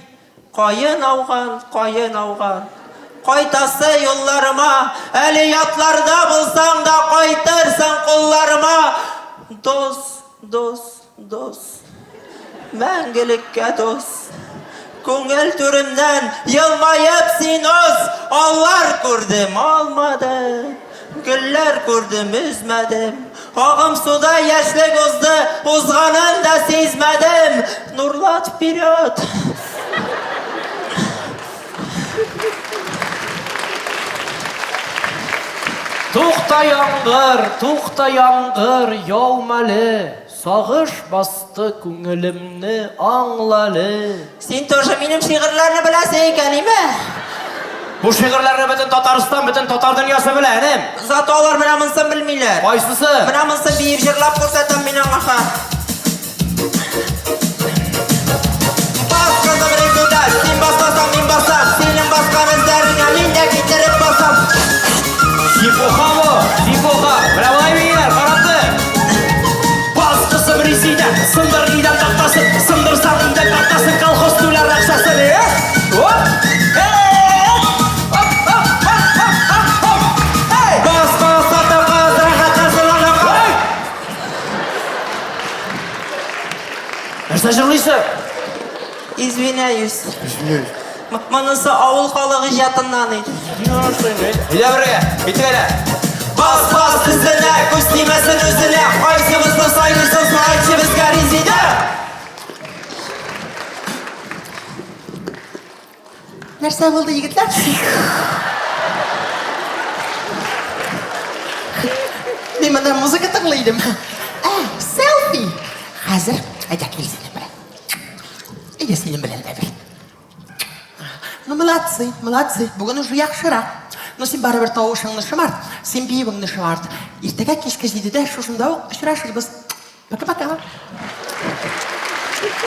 S5: Каен ауган, каен ауган. Кайтасы юлларыма, әле ятларда булсаң да кайтырсың кулларыма. Дус, дус, дус. Мәңгелеккә дус. Күңел түремнән елмаеп син уз. Аллар күрдем, алмадым. Гөлләр күрдем, өзмәдем. Агым суда яшьлек узды, узганын да сизмәдем. Нурлат вперед!
S1: Тукта яңгыр, тукта яңгыр, яумале. Сагыш басты күңелемне, аңлале.
S5: Син тоже минем шигырьләрне беләсең икән, име?
S1: Бу шигырьләрне бөтен Татарстан, бөтен татар дөньясы белә, энем.
S5: Зато алар менә монысын белмиләр.
S1: Кайсысы?
S5: Менә монысын биеп җырлап күрсәтәм мин аңа. Бас, кызым, Резеда, син басмасаң, мин басам. Синең баскан эзләреңә мин дә китереп басам.
S1: Чепуха бу, чепуха. Менә болай бииләр, карап тор. Бас, кызым, Резеда, сындыр идән тактасын, сындырсаң идән тактасын, колхоз түләр акчасын. Э? Оп! Э! Оп, оп, оп, оп, оп, оп. Эй!
S5: Бас, бас, атам, кыз, рәхәткә сыланам.
S1: Нәрсә җырлыйсың?
S5: Извиняюсь. Извиняюсь. Монысы авыл халык иҗатыннан иде.
S1: Әйдә бергә, киттек әйдә.
S5: Бас, бас эзенә, күз тимәсен үзенә. Кайсыбызны сайлыйсың, соң айтчы безгә, Резидә?
S8: Нәрсә булды, егетләр? Мин монда музыка тыңлый идем. Ә, селфи. Хәзер, әйдә кил синең белән. Әйдә синең белән дә бер. Ну, молодцы, молодцы. Бүген уже яхшырак. Но син барыбер тавышыңны шомарт, син биюеңне шомарт. Иртәгә кичке җидедә шушында ук очрашырбыз. Пока-пока.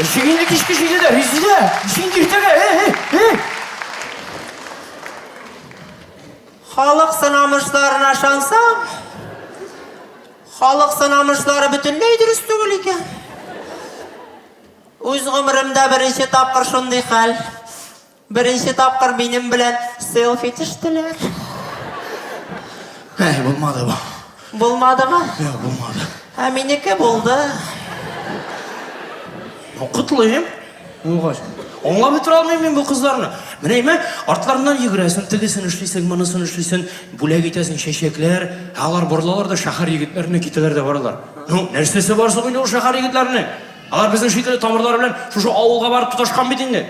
S1: Ничек инде кичке җидедә, Резидә? Ничек инде иртәгә? Эй, эй, эй!
S5: Халык сынамышларына ышансам, халык сынамышлары бөтенләй дөрес түгел икән. Үз гомеремдә беренче тапкыр шундый хәл. Беренче тапкыр минем белән селфи төштеләр.
S1: Әй, булмады бу.
S5: Булмадымы?
S1: Юк, булмады.
S5: Ә минеке булды.
S1: Ну, котлыйм. Булгач. Аңлап бетерә алмыйм мин бу кызларны. Менә әйме, артларыннан йөгерәсең, тегесен эшлисең, монысын эшлисең, бүләк итәсең, чәчәкләр. Ә алар борылалар да шәһәр егетләренә китәләр дә баралар. Ну, нәрсәсе бар соң инде ул шәһәр егетләренең? Алар безнең шикелле тамырлары белән шушы авылга барып тоташкан бит инде.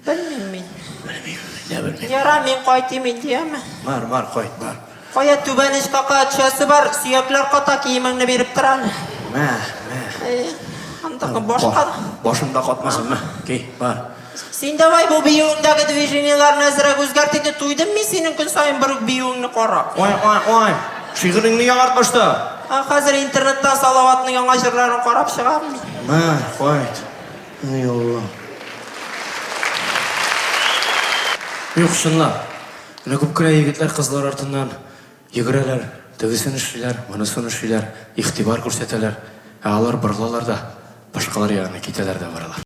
S5: Белмим мин.
S1: Белмим, дә белмим.
S5: Яра, мин кайтыйм инде, яме.
S1: Бар, бар, кайт, бар.
S5: Кая түбән очка кая төшәсе бар, сөякләр ката, киемеңне биреп тор әле.
S1: Мә, мә.
S5: Әй, андагы башка.
S1: Башымда катмасын, мә. Ки, бар.
S5: Син давай бу биюеңдәге движениеләрне әзрәк үзгәрт инде, туйдым мин синең көн саен бер үк биюеңне карап.
S1: Ой, ой, ой. Шигыреңне яңарт башта.
S5: Ә хәзер интернеттан Салаватның яңа җырларын карап чыгам мин.
S1: Мә, кайт. Ай, Алла. Юк, чынлап. Менә күп кенә егетләр кызлар артыннан йөгерәләр, тегесен эшлиләр, монысын эшлиләр, игътибар күрсәтәләр. Ә алар борылалар да, башкалар ягына китәләр дә баралар.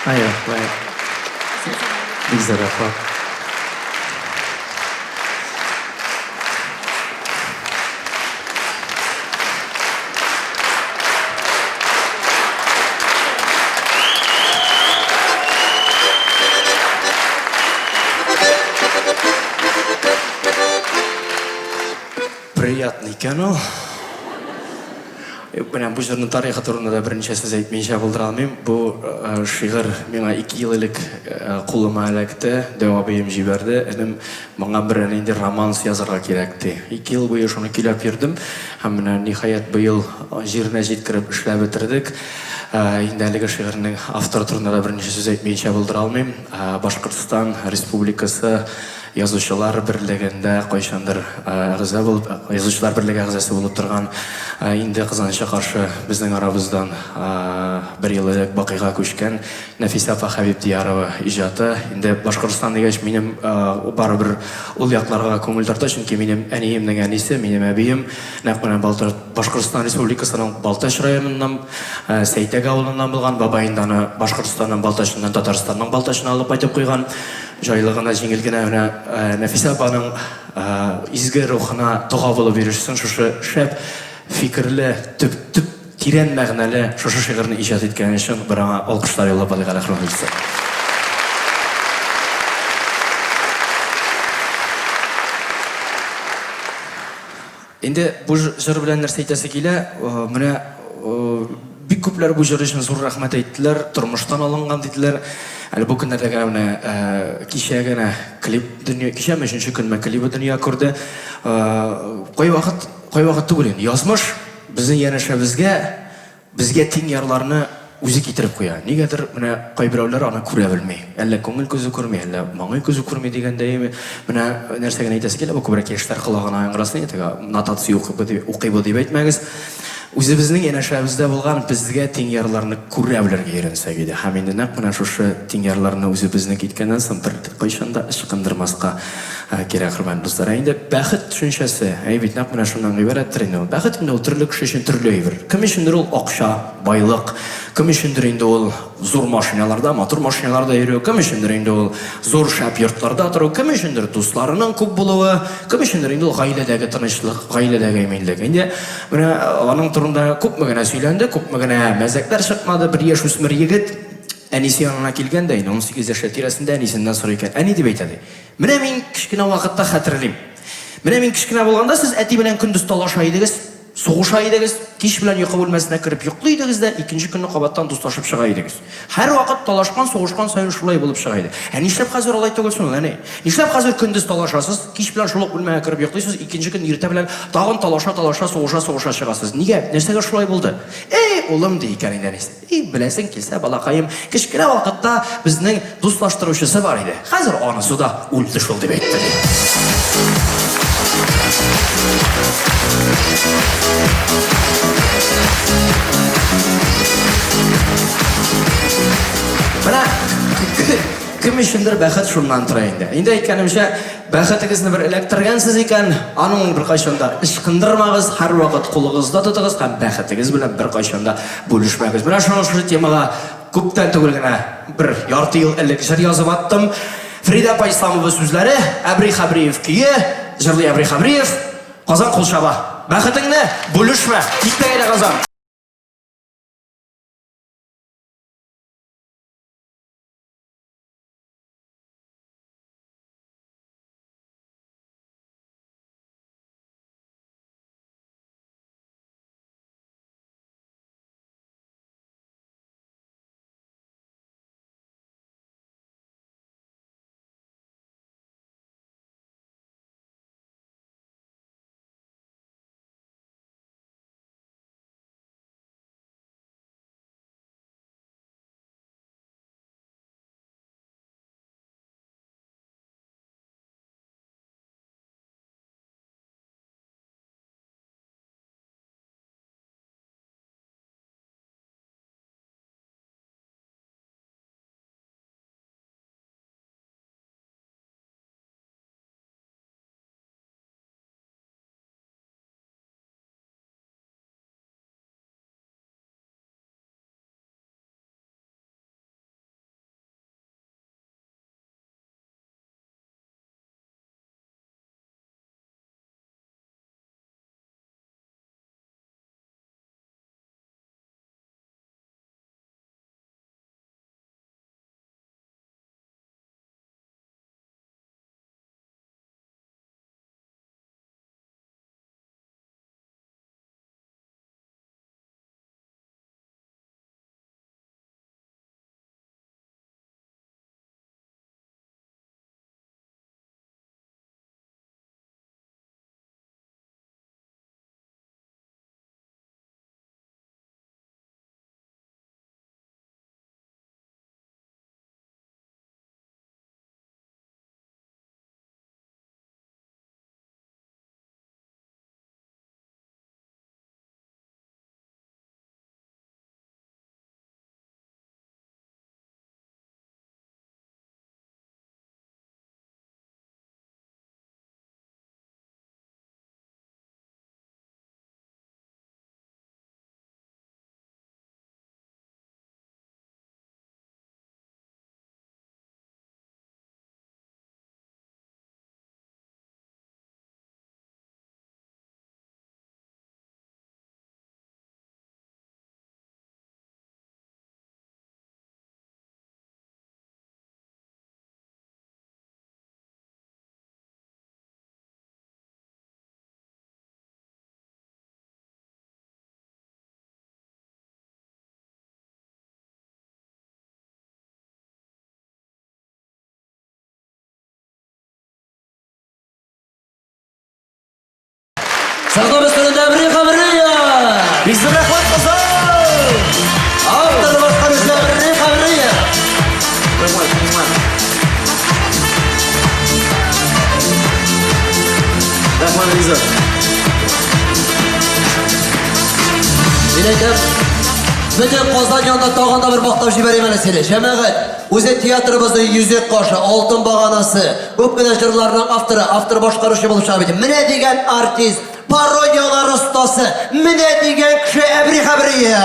S1: Ай, рәхмәт. Бик зур рәхмәт. Приятный икән ул. Менә бу җырның тарихы турында да берничә сүз әйтмичә булдыра алмыйм. Бу шигырь миңа 2 ел элек кулыма эләкте. Дәү абыем җибәрде. Энем, моңа берәр нинди романс язарга кирәк, ди. 2 ел буе шуны көйләп йөрдем. Һәм менә, ниһаять, быел җиренә җиткереп эшләп бетердек. Инде әлеге шигырьнең авторы турында да берничә сүз әйтмичә булдыра алмыйм. Башкортстан Республикасы Язучылар берлегендә кайчандыр әгъза булып, Язучылар берлеге әгъзасы булып торган, инде кызганычка каршы безнең арабыздан бер ел элек бакыйга күчкән Нәфисә апа Хәбибдиярова иҗаты. Инде Башкортстан дигәч, минем барыбер ул якларга күңел тарта, чөнки минем әниемнең әнисе, минем әбием нәкъ менә Балтач, Башкортстан Республикасының Балтач районыннан, Сәйтәк авылыннан булган, бабай инде аны Башкортстанның Балтачыннан Татарстанның Балтачына алып кайтып куйган. Җайлы гына, җиңел генә менә Нәфисә апаның изге рухына дога булып ирешсен шушы шәп фикерле, төп, төп тирән мәгънәле шушы шигырьне иҗат иткәне өчен бер аңа алкышлар юллап алыйк әле, хөрмәтле дуслар. Инде бу җыр белән нәрсә әйтәсе килә, менә бик күпләр бу җыр өчен зур рәхмәт әйттеләр, тормыштан алынган диделәр. Әле бу көннәрдә генә менә кичә генә клип дөнья, кичәме, өченче көнме клибы дөнья күрде. Кайвакыт, кайвакыт түгел инде, язмыш безнең янәшәбезгә Безгә тиң ярларны үзе китереп куя. Нигәдер менә кайберәүләр аны күрә белми. Әллә күңел күзе күрми, әллә маңгай күзе күрми дигәндәйме. Менә нәрсә генә әйтәсе килә, бу күбрәк яшьләр колагына яңгырасын инде, теге нотация укыйбыз дип әйтмәгез. Үзебезнең янәшәбездә булган безгә тиң ярларны күрә белергә өйрәнсәк иде. Һәм инде нәкъ менә шушы тиң ярларны үзебезнеке иткәннән соң беркайчан да ычкындырмаска Кирәк, хөрмәтле дуслар. Ә инде бәхет төшенчәсе, әй бит, нәкъ менә шуннан гыйбарәттер инде ул. Бәхет инде ул төрле кеше өчен төрле әйбер. Кем өчендер ул акча, байлык, кем өчендер инде ул зур машиналарда, матур машиналарда йөрү, кем өчендер инде ул зур шәп йортларда тору, кем өчендер дусларының күп булуы, кем өчендер инде ул гаиләдәге тынычлык, гаиләдәге иминлек. Инде менә аның турында күпме генә сөйләнде, күпме генә мәзәкләр чыкмады, бер яшүсмер егет әнисе янына килгән дә, инде 18 яшьләр тирәсендә әнисеннән сорый икән. Әни дип әйтә ди. Менә мин кечкенә вакытта хәтерлим. Менә мин кечкенә булганда сез әти белән көндез талаша идегез, сугыша идегез, кич белән йокы бүлмәсенә кереп йоклый идегез дә, икенче көнне кабаттан дуслашып чыга идегез. Һәрвакыт талашкан, сугышкан саен шулай булып чыга иде. Ә нишләп хәзер алай түгел соң, әни? Нишләп хәзер көндез талашасыз, кич белән шул ук бүлмәгә кереп йоклыйсыз, икенче көн иртә белән тагын талаша-талаша, сугыша-сугыша чыгасыз? Нигә? Нәрсәгә шулай булды? Эй, улым, ди икән инде әнисе. И, беләсең килсә, балакаем, кечкенә вакытта безнең дуслаштыручысы бар иде. Хәзер анысы да үлде шул, дип әйтте, ди. Менә кем өчендер бәхет шуннан тора инде. Инде әйткәнемчә, Бәхетегезне бер эләктергәнсез икән, аның беркайчан да ычкындырмагыз, һәрвакыт кулыгызда тотыгыз һәм бәхетегез белән беркайчан да бүлешмәгез. Менә шушы темага күптән түгел генә бер ярты ел элек җыр язып аттым. Фридә апа Исламова сүзләре, Әбри Хәбриев көе, җырлый Әбри Хәбриев, Казан кул чаба. Бәхетеңне бүлешмә, китмә генә Казан.
S4: Сәхнә өстендә Әбри Хәбрия!
S1: Бик зур рәхмәт, Казан!
S4: Автор башкаручы Әбри Хәбрия!
S1: Рәхмәт, рәхмәт. Рәхмәт, Риза.
S4: Мин әйтәм, бөтен Казан янында тагын да бер мактап җибәрим әле сине. Җәмәгать, үзе театрыбызның йөзек кашы, алтын баганасы, күп кенә җырларның авторы, автор башкаручы булып чыга бит. Менә дигән артист, пародияләр остасы, менә дигән кеше Әбри Хәбрия.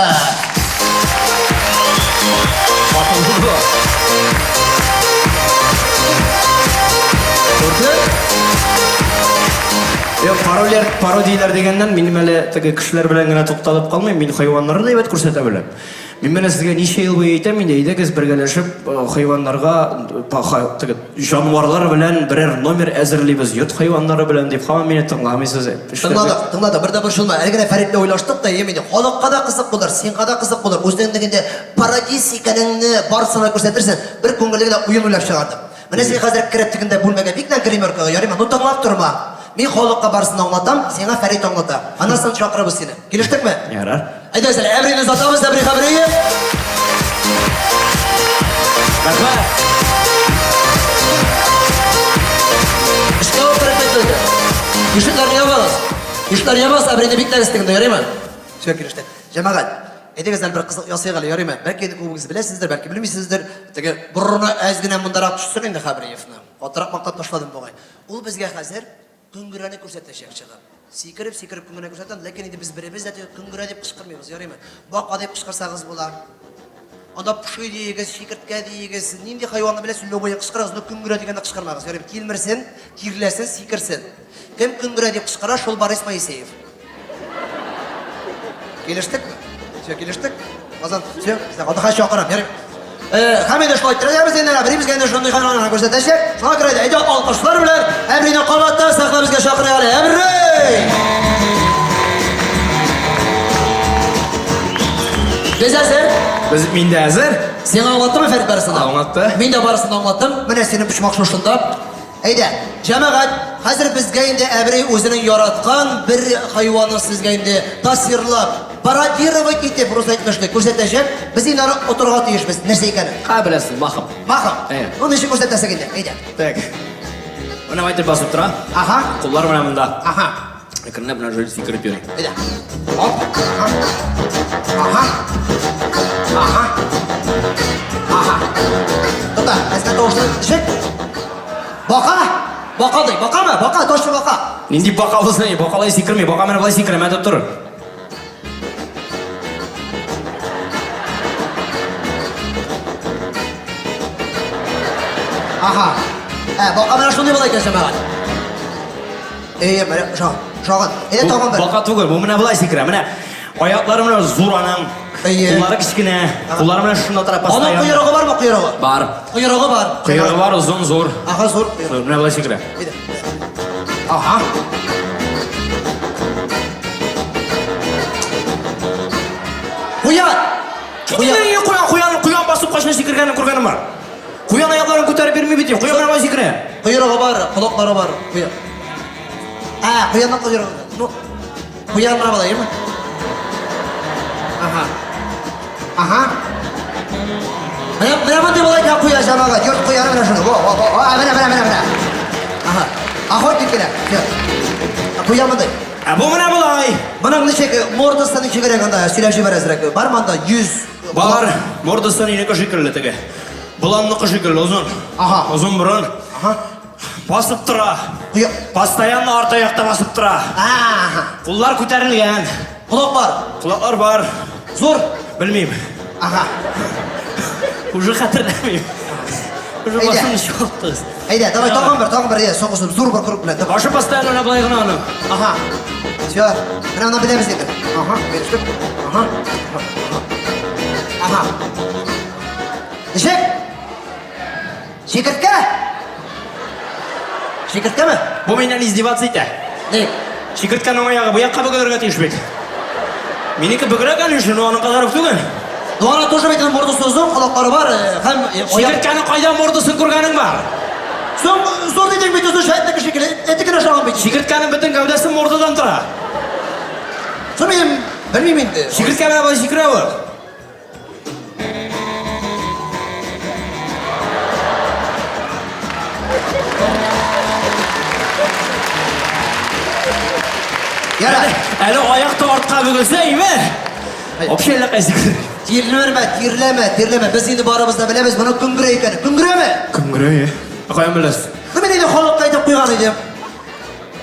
S1: Юк, паролер, пародияләр дигәннән, минем әле теге кешеләр белән генә тукталып калмыйм, мин хайваннарны да әйбәт күрсәтә беләм. Мин менә сезгә ничә ел буе әйтәм инде, әйдәгез бергәләшеп хайваннарга, теге җанварлар белән берәр номер әзерлибез, йорт хайваннары белән дип, һаман мине тыңламыйсыз.
S4: Тыңладык, тыңладык, бер дә борчылма. Әле генә Фәрит белән уйлаштык та, әйе, инде халыкка да кызык булыр, сиңа да кызык булыр. Үзеңнең инде пародист икәнеңне барысына күрсәтерсең. Бер күңелле генә уен уйлап чыгардык. Менә син хәзер кереп тегендә бүлмәгә биклән гримеркага, ярыймы? Ну тыңлап торма. Мин халыкка барысын аңлатам, сиңа Фәрит аңлата. Аннан соң чакырабыз сине. Килештекме?
S1: Ярар.
S4: Әйдәгез әле, Әбрине озатабыз, Әбри Хәбриев.
S1: Рәхмәт.
S4: Эшкә утырып китте. Ишекләрне ябыгыз. Ишекләрне ябыгыз, Әбрине бикләгез тегендә, ярыймы? Все, килештек. Җәмәгать, әйдәгез әле бер кызык ясыйк әле, ярыймы? Бәлки инде күбегез беләсездер, бәлки белмисездер. Теге борыны әз генә мондарак төшсен инде Хәбриевның. Катырак мактап ташладым бугай. Ул безгә хәзер Көнгерәне күрсәтәчәк чыгып. Сикереп-сикереп көнгерәне күрсәтәм, ләкин инде без беребез дә теге көнгерә дип кычкырмыйбыз, ярыймы? Бака дип кычкырсагыз була. Анда поши диегез, чикерткә диегез, нинди хайванны беләсез, любое кычкырыгыз, но көнгерә дигәндә кычкырмагыз, ярыймы? Тилмерсен, тирләсен, сикерсен. Кем көнгерә дип кычкыра, шул Борис Моисеев. Килештекме? Все, килештек. Казан, все, Аллаһ чакырам. Ярый. Э, һәм инде шулай иттерәбез инде, беребезгә инде шундый хәлләрне күрсәтәчәк. Шуңа күрә әйдә алкышлар белән Әбрине кабаттан сәхнәбезгә чакырыйк әле. Әбри! Без әзер.
S1: Без мин дә әзер.
S4: Сиңа аңлаттымы Фәрит барысын да?
S1: Аңлатты.
S4: Мин дә барысын да аңлаттым. Менә синең почмак шушында. Әйдә, җәмәгать, хәзер безгә инде Әбри үзенең яраткан бер хайванын сезгә инде тасвирлап, пародировать итеп, рус әйтмешли, күрсәтәчәк. Без инде аны отырга тиешбез. Нәрсә икәнен.
S1: Ха, беләсез, махом.
S4: Махом.
S1: Әйе.
S4: Ну, ничек күрсәтәсең инде? Әйдә.
S1: Так. Менә әйтеп басып тора.
S4: Ага.
S1: Куллар менә монда.
S4: Ага.
S1: Әкренләп менә шулай сикереп йөри.
S4: Әйдә. Оп. Ага. Ага. Ага. Ага. Тукта, әзгә тавышны ничек? Бака! Бака ди, бакамы? Бака, точно бака.
S1: Нинди бака булсын, бакалай сикерми, бака менә болай сикерә, менә тор.
S4: Ага. Ә, бака менә шундый була икән, җәмәгать. Әйе, менә шагын, шагын. Әйдә тагын бер.
S1: Бака түгел, бу менә болай сикерә. Менә аяклары менә зур аның.
S4: Әйе.
S1: Куллары кечкенә. Куллары менә шунда тора
S4: Аның
S1: постоянно.
S4: койрыгы бармы, койрыгы?
S1: Бар.
S4: Койрыгы бар.
S1: Койрыгы бар, озын, зур.
S4: Ага, зур. койрыгы.
S1: Менә болай сикерә.
S4: Әйдә. Ага. Куян!
S1: Куян, куян, куян, куян басып кашына сикергәнен күргәнем бар. Куян аякларын күтәреп йөрми бит, куян менә болай сикерә.
S4: Койрыгы бар, колаклары бар. Куян. Ә, куянның койрыгы. Ну, куян менә болай, әйеме? Ага. Ага. Менә менә мондый була икән куян җәмәгать. Йорт куяны менә шуны. Во, во, во. А, менә, менә, менә, менә. Ага. Охотник килә. Всё. Куян мондый.
S1: Ә бу менә болай.
S4: Моның ничек мордасы ничегрәк анда сөйләп җибәр әзрәк. Бармы анда йөз?
S1: Бар, мордасы нинеке шикелле теге. Боланныкы шикелле озын.
S4: Ага.
S1: Озын борын.
S4: Ага.
S1: Басып тора.
S4: Куя.
S1: Постоянно арт аякта басып тора.
S4: Ага.
S1: Куллар күтәрелгән.
S4: Колак бар.
S1: Колаклар бар.
S4: Зур.
S1: Белмим.
S4: Ага.
S1: Уже хәтерләмим. Уже
S4: Әйдә.
S1: башым чыгып
S4: Әйдә, давай тагын бер, тагын бер, әйдә, соңгысы зур бер круг белән. Давай.
S1: Башы постоянно менә болай гына аның.
S4: Ага. Все. Менә моны беләбез инде. Ага, бирештек. Ага. Ага. Ничек? Чикерткә? Чикерткәме?
S1: Бу миннән издеваться итә.
S4: Ник?
S1: Чикерткәнең аягы бу якка бөгелергә тиеш бит. Минеке бөгелә, конечно, но аның кадәр үк түгел.
S4: Ну, ана тоже бит аның мордасы озын, колаклары бар, һәм аяк.
S1: Чикерткәнең кайда мордасын күргәнең бар?
S4: Соң, зур дидең бит, озын шәйтнеке шикелле, эте генә шагын бит.
S1: Чикерткәнең бөтен гәүдәсе мордадан тора.
S4: Соң минем белмим инде.
S1: Чикерткә менә болай сикерә ул.
S4: Ярар.
S1: Әле аяк та артка бөгелсә, име? Вообще әллә кайсы сикерә.
S4: Тирләмә, тирләмә, тирләмә. Без инде барыбыз да беләбез, моның көнгерә икәнен. Көнгерәме?
S1: Көнгерә, е. Каян беләсез?
S4: Ну, мин инде халыкка әйтеп куйган идем.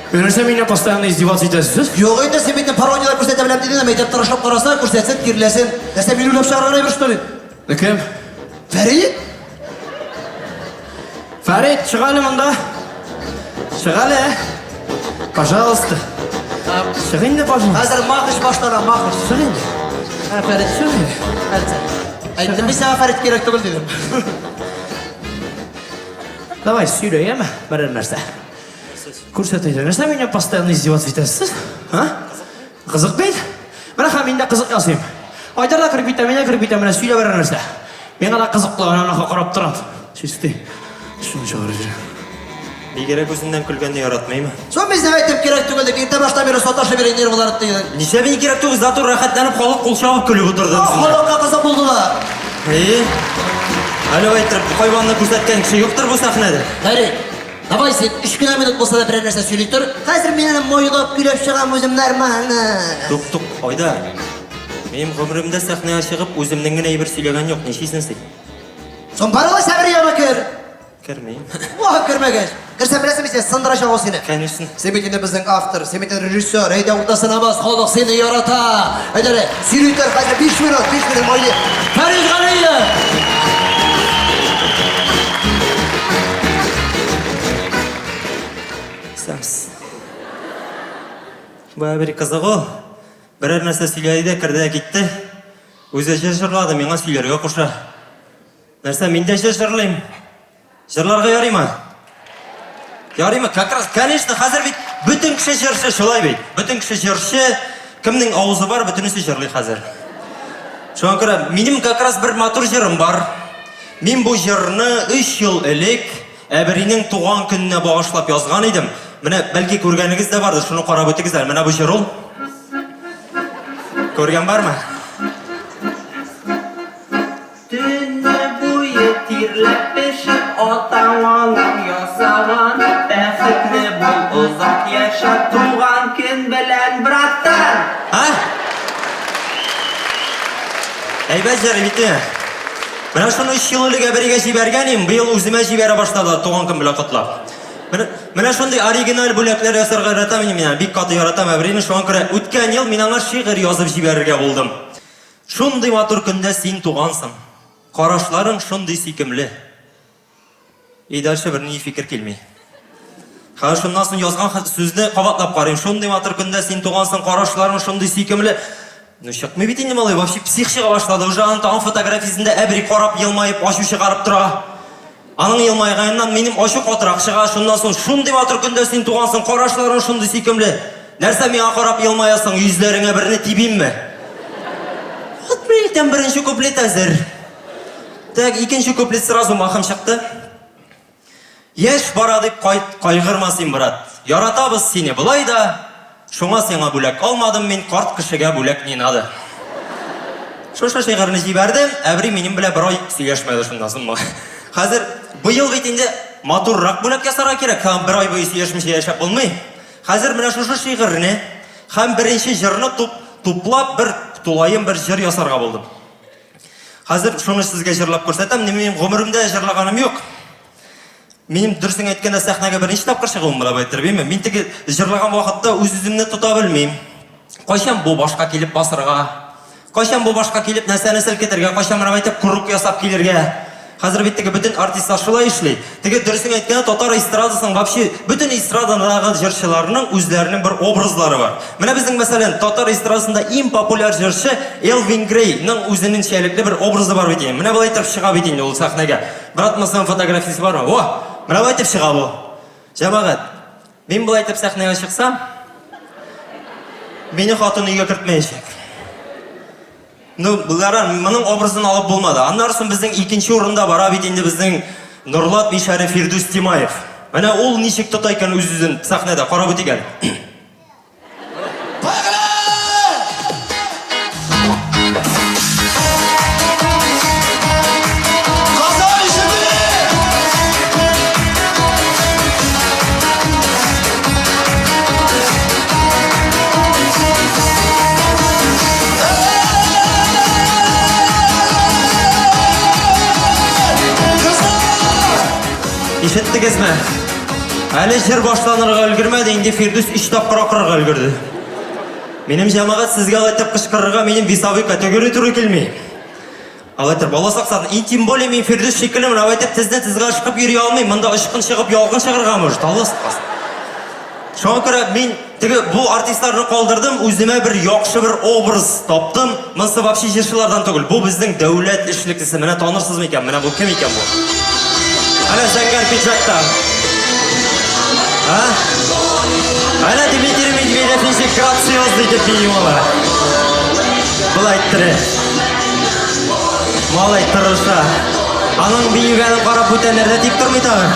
S1: Нәрсә мине постоянно издеваться итәсез?
S4: Юк инде, син бит пародияләр күрсәтә беләм дидең, әйтеп тырышып караса, күрсәтсен, тирләсен. Нәрсә мин уйлап чыгарган әйбер, что ли?
S1: Ә кем?
S4: Фәрит?
S1: Фәрит, чык әле монда. Чык әле. Пожалуйста. Чык инде, пожалуйста.
S4: Хәзер махыш башлана, махыш.
S1: Чык инде.
S4: Ә, Фәрит,
S1: чык инде.
S4: Фәрит. Әйттем мин сиңа Фәрит кирәк түгел дидем.
S1: Давай, сөйлә, яме, берәр нәрсә. Күрсәт әйдә. Нәрсә мине постоянно издеваться итәсез? А? Кызык бит. Менә һәм мин дә кызык ясыйм. Айдар да кереп китә, мин дә кереп китәм, менә сөйлә берәр нәрсә. Миңа да кызыклы, ана карап торам. Чистый. Шуны чыгарып җибәрәм.
S5: Бигрәк үзеннән көлгәнне яратмыйм.
S4: Соң безне әйтеп кирәк түгел дип, иртә баштан бирле саташып йөри нервылар дигән.
S5: Нишләп инде кирәк түгел, зато рәхәтләнеп халык кул чабып көлеп утырды.
S4: Халыкка кызык булдылар.
S5: Әйе. Әле әйтеп, хайванны күрсәткән кеше юктыр бу сәхнәдә.
S4: Фәрит, давай син өч кенә минут булса да берәр нәрсә сөйли тор. Хәзер мин аны майлап көйләп чыгам үзем нормально.
S5: Тук, тук, Айдар. Минем гомеремдә сәхнәгә чыгып, үземнең генә әйбер сөйләгән юк, нишлисең син?
S4: Соң бар алайса бер яма кер.
S5: Кермим.
S4: Вах, кермәгәч. Керсәң беләсең бит, сындырачак ул сине.
S5: Конечно.
S4: Син бит инде безнең автор, син бит инде режиссер. Әйдә уртасына бас, халык сине ярата. Әйдә әле, сөйли тор, хәзер 5 минут, 5 минут майлы. Фәрит Галиев!
S5: Сәмс. Бу бер кызык ул. Берәр нәрсә сөйләде дә керде дә китте. Үзе җыр җырлады, миңа сөйләргә куша. Нәрсә, мин дә җыр җырлыйм. Җырларга ярыймы? Ярыймы? Как раз, конечно, хәзер бит бөтен кеше җырчы, шулай бит. Бөтен кеше җырчы, кемнең авызы бар, бөтенесе җырлый хәзер. Шуңа күрә минем как раз бер матур җырым бар. Мин бу җырны 3 ел элек Әбринең туган көненә багышлап язган идем. Менә бәлки күргәнегез дә бардыр, шуны карап үтегез әле. Менә бу җыр ул. Күргән бармы?
S13: Төне буе тирләп пешеп, атаң-анаң ясаган, бәхетле бул, озак яшә, туган көн белән, братан!
S5: А? Әйбәт җыр бит. Менә шуны өч ел элек әбригә җибәргән идем, быел үземә җибәрә башладылар, туган көн белән котлап. Менә, менә шундый оригиналь бүләкләр ясарга яратам инде мин, бик каты яратам әбрине, шуңа күрә үткән ел мин аңа шигырь язып җибәрергә булдым. Шундый матур көндә син тугансың. Карашларың шундый сөйкемле. И дальше бер ни фикер килми. Хәзер шуннан соң язган сүзне кабатлап карыйм. Шундый матур көндә син тугансың, карашларың шундый сөйкемле. Ну чыкмый бит инде малай, вообще псих чыга башлады. Уже аның тагын фотографиясендә әбри карап елмаеп ачу чыгарып тора. Аның елмайганыннан минем ачу катырак чыга. Шуннан соң шундый матур көндә син тугансың, карашларың шундый сөйкемле. Нәрсә миңа карап елмаясың, йөзләреңә берне тибимме? Вот мин әйтәм, беренче куплет әзер. Так, икенче куплет сразу махом чыкты. Яшь бара дип кайт, кайгырма син, брат. Яратабыз сине болай да. Шуңа сиңа бүләк алмадым мин, карт кешегә бүләк не надо. Шушы шигырьне җибәрдем, Әбри минем белән бер ай сөйләшмәде шуннан соң. Хәзер быел бит инде матуррак бүләк ясарга кирәк, һәм бер ай буе сөйләшмичә яшәп булмый. Хәзер менә шушы шигырьне һәм беренче җырны туп, туплап бер тулаем бер җыр ясарга булдым. Хәзер шуны сезгә җырлап күрсәтәм. Минем гомеремдә җырлаганым юк. Минем дөресен әйткәндә сәхнәгә беренче тапкыр чыгуым була бит, белмим. Мин теге җырлаган вакытта үз-үземне тота белмим. Кайчан бу башка килеп басырга? Кайчан бу башка килеп нәрсәне селкетергә? Кайчан менә әйтеп круг ясап килергә? Хәзер бит теге бөтен артистлар шулай эшли. Теге дөресен әйткәндә татар эстрадасының вообще бөтен эстрададагы җырчыларның үзләренең бер образлары бар. Менә безнең мәсәлән татар эстрадасында иң популяр җырчы Элвин Грейның үзенең чәлекле бер образы бар бит инде. Менә болай итеп чыга бит инде ул сәхнәгә. Брат, масының фотографиясе бармы? О, менә болай итеп чыга бу. Җәмәгать, мин болай итеп сәхнәгә чыксам, мине хатын өйгә кертмәячәк. Ну, болар моның образын алып булмады. Аннары соң безнең икенче урында бара бит инде безнең Нурлат мишәре Фирдүс Тимаев. Менә ул ничек тота икән үз-үзен сәхнәдә, карап үтик әле. Ишеттегезме? Әле җыр башланырга өлгермәде, инде Фирдүс өч тапкыр акырырга өлгерде. Минем җәмәгать сезгә алай итеп кычкырырга минем весовой категория туры килми. Алай итеп бала саксатын, и тем более мин Фирдүс шикелле менә алай итеп тезне тезгә ышкып йөри алмыйм. Монда очкын чыгып, ялгын чыгарга может, Алла сакласын. Шуңа күрә мин теге бу артистларны калдырдым, үземә бер яхшы бер образ таптым. Монысы вообще җырчылардан түгел. Бу безнең дәүләт эшлеклесе. Менә танырсыз микән? Менә бу кем икән бу? Әнә зәңгәр пиджакта. А? Әнә Дмитрий Медведев ничек грациозный итеп бии малай. Болай иттереп. Малай тырыша. Аның биегәнен карап бүтәннәр дә тик тормый тагын.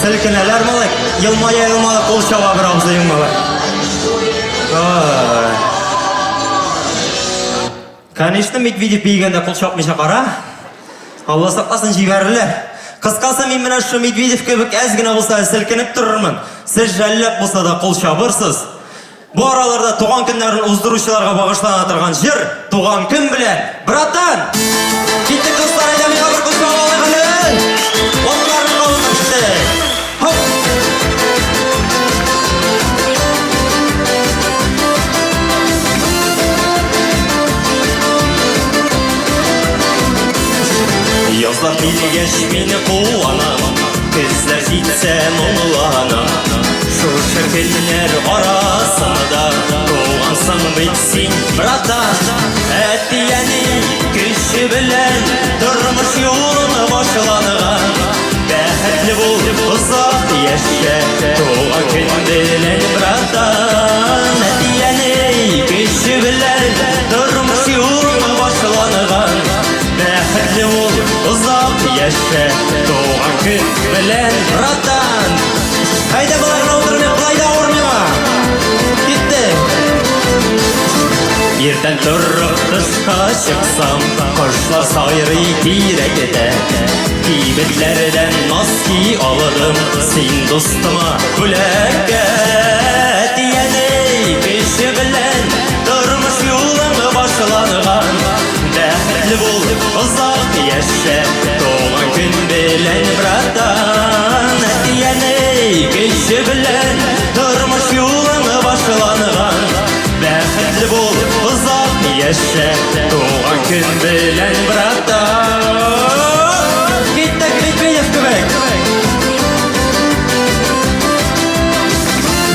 S5: Селкенәләр малай. Елмая елмая кул чаба бер абзыең малай. Ай. Конечно, Медведев биегәндә кул чапмыйча кара. Алла сакласын, җибәрерләр. Кыскасы, мин менә шушы Медведев кебек әз генә булса селкенеп торырмын. Сез жәлләп булса да кул чабырсыз. Бу араларда туган көннәрен уздыручыларга багышлана торган җыр Туган көн белән, братан! Киттек, дуслар, әйдә миңа бер кул чабып алыйк әле! Отларны кабызып киттек! Хоп! Язлар килгәч мин куанам, көзләр җитсә моңланам. Шушы көннәр арасында тугансың бит син, братан. Әти-әни көче белән тормыш юлың башланган. Бәхетле бул, озак яшә, туган көн белән, братан. Әти-әни көче белән тормыш юлың башланган. Бәхетле бул, озак яшә, туган көн белән, братан. Әйдә, болай гына утырмыйк, болай да авыр миңа. Китте. Иртән торып тышка чыксам, кошлар сайрый тирәктә. Кибетләрдән носки алдым, син дустыма бүләккә. Әти-әни көче белән тормыш юлың башланган. Бәхетле бул, озак яшә, туган көн белән, братан. Әти-әни көче белән тормыш юлың башланган. Бәхетле бул, озак яшә, туган көн белән, братан. Киттек Медведев кебек.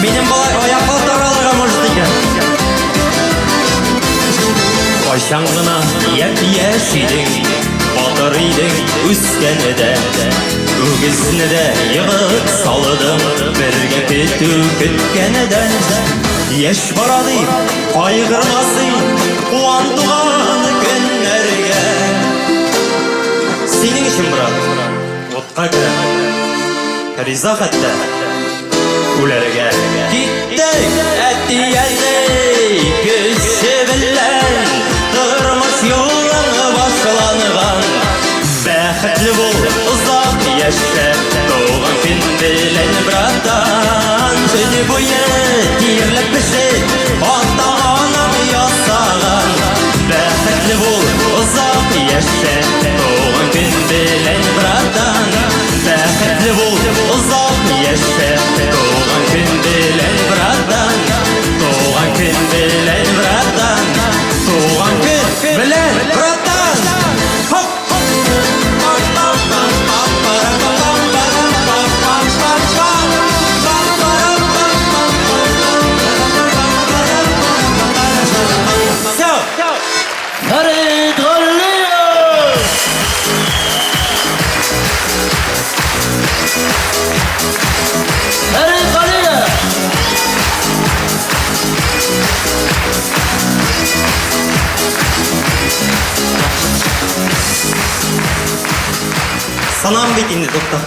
S5: Минем болай аяклар таралырга может икән. Кайчан гына япь-яшь идең, батыр идең үскәндә. Үгезне дә егып салдың, бергә көтү көткәндә. Яшь бара дип, кайгырма син, куан туган көннәргә. Синең өчен, брат, утка керәм. Риза хәтта үләргә. Киттек, әти-әни көче белән тормыш юлың башланган. Бәхетле бул, озак яшә, туган көн белән, братан. Көне буе тирләп пешеп, ата-анаң ясаган. Бәхетле бул, озак яшә, туган көн белән, братан. Бәхетле бул, озак яшә, туган көн белән, братан. Туган көн белән, братан. Туган көн белән, братан. Хоп! Все!
S10: Фәрит Галиев! Фәрит Галиев!
S5: Сынам бит инде, тукта.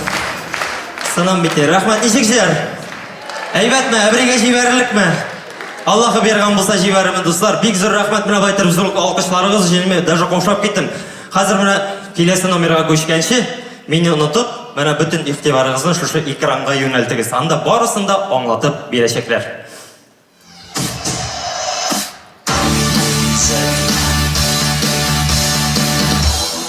S5: Сынам бит. Рәхмәт, ничек җыр? Әйбәтме? Әбригә җибәрерлекме? Аллаһы биргән булса җибәрермен, дуслар. Бик зур рәхмәт менә байтыр зур алкышларыгыз өчен. Мин даже каушап киттем. Хәзер менә киләсе номерга күчкәнче, мине онытып, менә бөтен игътибарыгызны шушы экранга юнәлтегез. Анда барысын да аңлатып бирәчәкләр.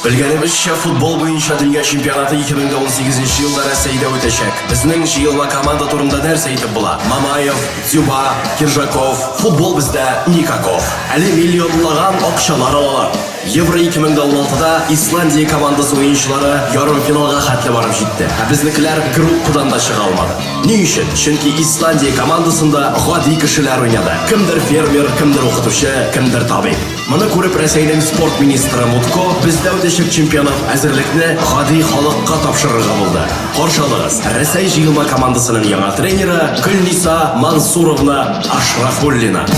S11: Белгәнебезчә, футбол буенча дөнья чемпионаты 2018 елда Рәсәйдә үтәчәк. Безнең җыелма команда турында нәрсә әйтеп була? Мамаев, Дзюба, Киржаков, футбол бездә никаков. Әле миллионлаган акчалар алалар. Евро 2016-да Исландия командасы уенчылары ярымфиналга хәтле барып җитте. Ә безнекеләр группадан да чыга алмады. Ни өчен? Чөнки Исландия командасында гади кешеләр уйнады. Кемдер фермер, кемдер укытучы, кемдер табиб. Моны күреп Рәсәйнең спорт министры Мутко бездә үтәчәк чемпионат әзерлекне гади халыкка тапшырырга булды. Каршы алыгыз, Рәсәй җыелма командасының яңа тренеры Гөлниса Мансуровна Ашрафуллина.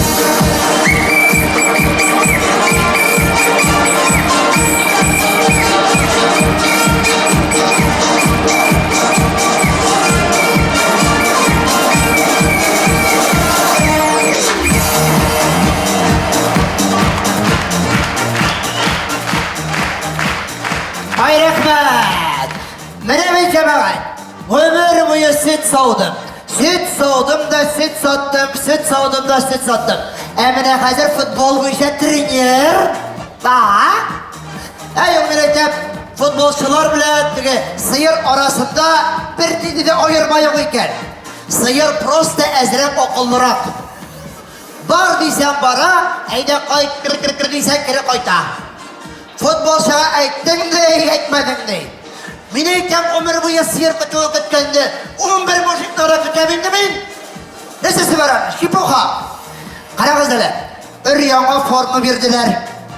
S4: Ай, рәхмәт! Менә мин җәмәгать, гомер буе сөт саудым. Сөт саудым да сөт саттым, сөт саудым да сөт саттым. Ә менә хәзер футбол буенча тренер. Да. Әй, ул мин әйтәм, футболчылар белән теге сыер арасында бер нинди дә аерма юк икән. Сыер просто әзрәк акыллырак. Бар дисәң бара, әйдә кайт, кер кер кер дисәң кире кайта. Футболчыга әйттең дә, әйтмәдең дә. Мин әйтәм, гомер буе сыер көтүе көткәнне, 11 мужиклары көтәм инде мин. Нәрсәсе бар аның? Чепуха. Карагыз әле, бер яңа форма бирделәр.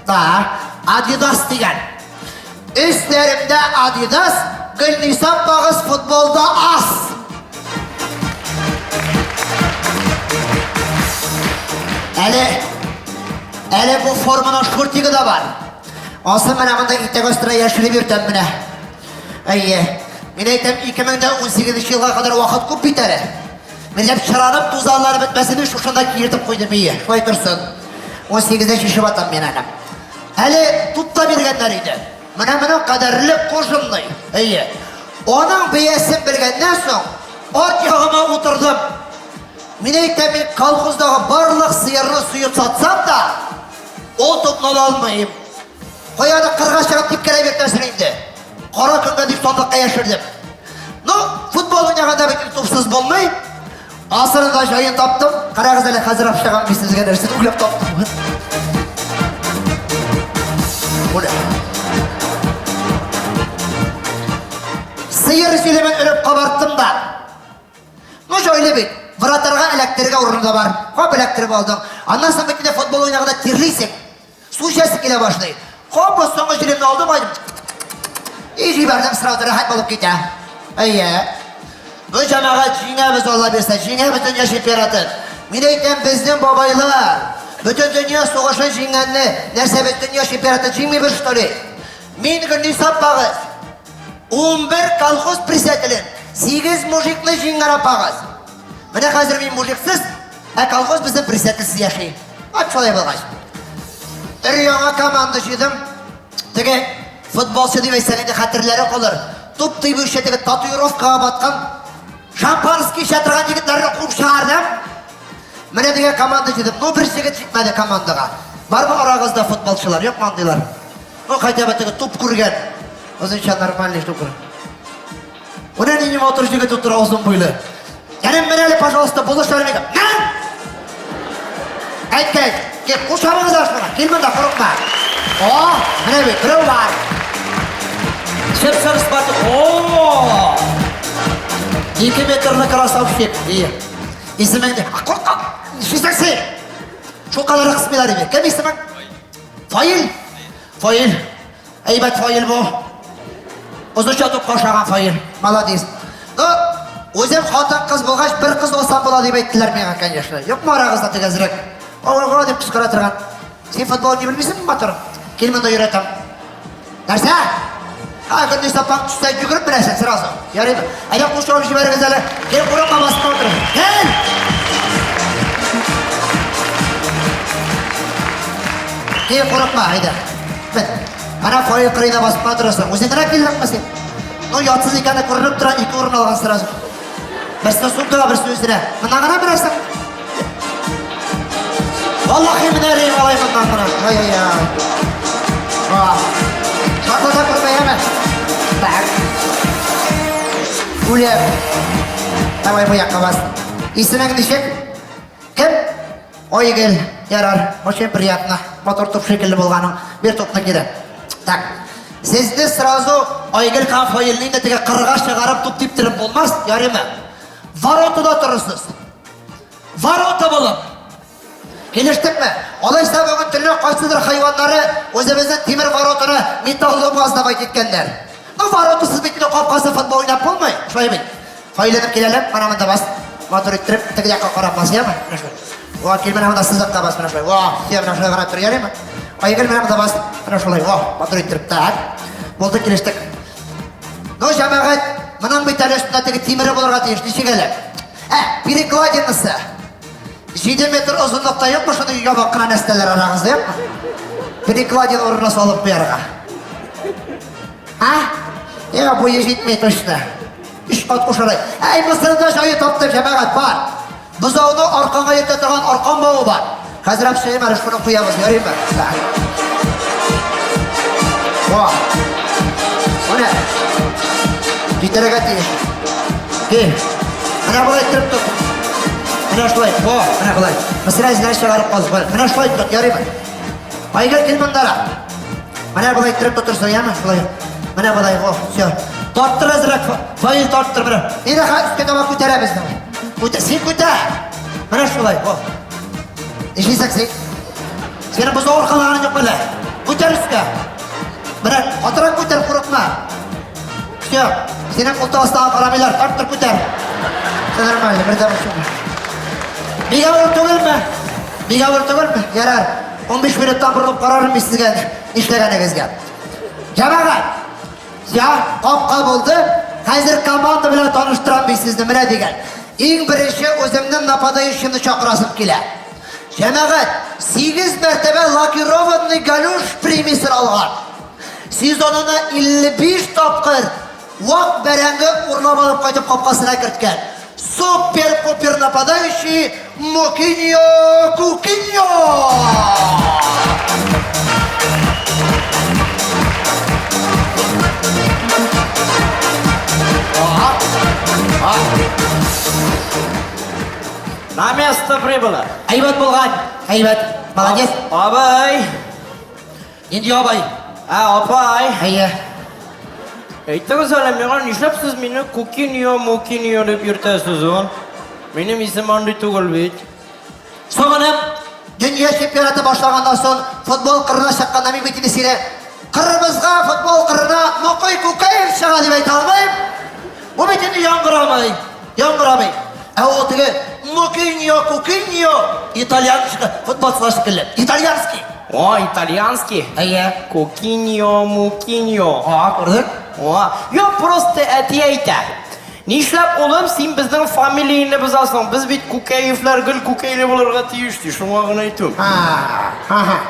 S4: Да, Adidas дигән. Өсләремдә Adidas, Гөлниса апагыз футболда ас. Әле Әле бу форманың шортигы да бар. Ансы менә монда итәк астына яшереп йөртәм менә. Әйе. Мин әйтәм, 2018 елга кадәр вакыт күп бит әле. Менә чыранып тузанлар бетмәсен өчен шушында киертеп куйдым, ие. Шулай торсын. 18-дә чишеп атам мин аны. Әле туп та биргәннәр иде. Менә моның кадәрле кожаный. Әйе. Аның бәясен белгәннән соң, арт ягыма утырдым. Мин әйтәм, мин колхоздагы барлык сыерны суеп сатсам да, ул тупны ала алмыйм. Кая аны кырга чыгып типкәләп йөртәсең инде. Кара көнгә дип сандыкка яшердем. Ну, футбол уйнаганда бит тупсыз булмый. Асырында җаен таптым. Карагыз әле, хәзер общагам мин сезгә нәрсә уйлап таптым. Менә. Сыер җилемен өреп кабарттым да. Ну, җайлы бит. Вратарга эләктерергә урыны да бар. Кап эләктереп алдың. Аннан соң бит инде футбол уйнаганда тирлисең. Су эчәсе килә башлый. Кап соңгы җилемне алдым, айдым. И җибәрдем сразу, рәхәт булып китә. Әйе. Ну, җәмәгать, җиңәбез, Алла бирсә, җиңәбез дөнья чемпионатын. Мин әйтәм, безнең бабайлар бөтен дөнья сугышын җиңгәнне, нәрсә без дөнья чемпионатын җиңмибез, что ли? Мин Гөлниса апагыз, 11 колхоз председателен, 8 мужикны җиңгән апагыз. Менә хәзер мин мужиксыз, ә колхоз безнең председательсез яши. Ат шулай булгач. Бер яңа команда җыйдым. Теге футболчы дип әйтсәң инде хәтерләре калыр. Туп тибүче теге татуировкага баткан шампанский эчә торган егетләрне куып чыгардым. Менә дигән команда җыйдым. Ну, бер егет җитмәде командага. Бармы арагызда футболчылар? Юкмы андыйлар? Ну, хотя бы теге туп күргән. Озынча нормальный туп. Менә нинди матур егет утыра озын буйлы. Кәрим, менә әле, пожалуйста, булыш әле миңа. Мә! Әйт, әйт. Кел, кул чабыгыз ашмана. Кил монда, курыкма. О, менә бит, берәү бар. Чып-чып спорт. О! 2 метрлы красавчик. Ие. Исемең не? Курка. Нишлисең син? Шул кадәр кысмыйлар иде. Кем исемең? Фаил. Фаил. Әйбәт Фаил бу. Озынча тупка ошаган Фаил. Молодец. Ну, үзем хатын-кыз булгач, бер кыз алсам була дип әйттеләр миңа, конечно. Юкмы арагызда теге әзрәк? Ого дип кычкыра торган. Син футбол не белмисеңме, матур? Кил монда өйрәтәм. Нәрсә? Ха, көндез апаң төшсә йөгереп менәсең сразу. Ярыймы? Әйдә кул чабып җибәрегез әле. Кил, курыкма, басып утыр. Кил! Кил, курыкма, әйдә. Бет. Ана фойе кырыйда басып кына торасың. Үзең генә килдеңме син? Ну, ятсыз икәне күренеп тора, ике урын алган сразу. Берсе сумкага, берсе үзенә. Моннан гына менәсең. Валлахи менәрим алай моннан гына. Ай-ай-ай. Шартлатып. Бүләк. Давай бу якка бас. Исемең ничек? Кем? Айгөл. Ярар. Очень приятно. Матур туп шикелле булганың. Бир тупны кире. Так. Сезне сразу Айгөл Камфаилны инде теге кырга чыгарып туп типтереп булмас, ярыймы? Воротада торырсыз. Ворота булып. Килештекме? Алайса бүген төнлә кайсыдыр хайваннары үзебезнең тимер воротаны металлоломга сдавать иткәннәр. Ну, воротасыз бит инде капкасы футбол уйнап булмый. Шулай бит. Фаиләнеп киләләр, менә монда бас. Матур иттереп, теге якка карап бас, яме? Менә шулай. Во, кил менә монда сызыкта бас, менә шулай. Во, все, менә шулай карап тор, ярыймы? Айгөл менә монда бас. Менә шулай. Во, матур иттереп. Так. Булды, килештек. Ну, җәмәгать, моның бит әле өстендә теге тимере булырга тиеш, ничек әле? Ә, перекладинасы. 7 метр озынлыкта юкмы шундый ябык кына нәрсәләр арагызда юкмы? Перекладина урынына салып куярга. А? Я буе җитми точно. Өч кат кушарай. Әй, Мысырда җае таптым, җәмәгать, бар. Бозауны арканга йөртә торган аркан бавы бар. Хәзер әпшәем әле шуны куябыз, ярыймы? Во. Менә. Җитәргә тиеш. Кил. Менә болай иттереп тот. Менә шулай. Во, менә болай. Мысыр әзенә чыгарып кал. Менә шулай тот, ярыймы? Айгөл, кил мондарак. Менә болай иттереп тотырсың, яме? Шулай. Менә болай, во, все. Тарттыр әзрәк, Фаил тарттыр менә. Инде хәзер өскә таба күтәрәбез давай. Күтә, син күтәр. Менә шулай, во. Нишлисең син? Синең бозау аркалаганың юк әле. Күтәр өскә. Менә катырак күтәр, курыкма. Все, синең култык астыңа карамыйлар, тарттыр, күтәр. Все нормально, бер дә борчылма. Бик авыр түгелме? Бик авыр түгелме? Ярар. 15 минуттан борылып карармын мин сезгә нишләгәнегезгә. Җәмәгать, я, капка булды. Хәзер команда белән таныштырам мин сезне, менә дигән. Иң беренче үземнең нападающийны чакырасым килә. Җәмәгать, 8 мәртәбә лакированный галюш премиясен алган. Сезонына 55 тапкыр вак бәрәңге урлап алып кайтып капкасына керткән. Супер-пупер нападающий Мокиньо Кукиньо!
S1: На место прибыла.
S4: Әйбәт булган, әйбәт. Молодец.
S1: Абый.
S4: Нинди абай?
S1: Ә, апай.
S4: Әйе.
S1: Әйтегез әле миңа, нишләп сез мине Кукиньо, Мукиньо дип йөртәсез ул? Минем исем андый түгел бит.
S4: Соңыннан дөнья чемпионаты башлаганнан соң футбол кырына чыкканда мин бит инде сине кырыбызга футбол кырына Мокый Кукаев чыга дип әйтә алмыйм. Бу бит инде яңгырамый. Яңгырамый. Ә ул теге Мукиньо, Кукиньо итальянский футболчылар шикелле. Итальянский.
S1: О, итальянский.
S4: Әйе.
S1: Кукиньо, Мукиньо.
S4: А, күрдек?
S1: О, юк, просто әти әйтә. Нишләп, улым, син безнең фамилияне бозасың? Без бит Кукаевлар гел Кукайлы булырга тиеш, ди. Шуңа гына әйтүем.
S4: Ага.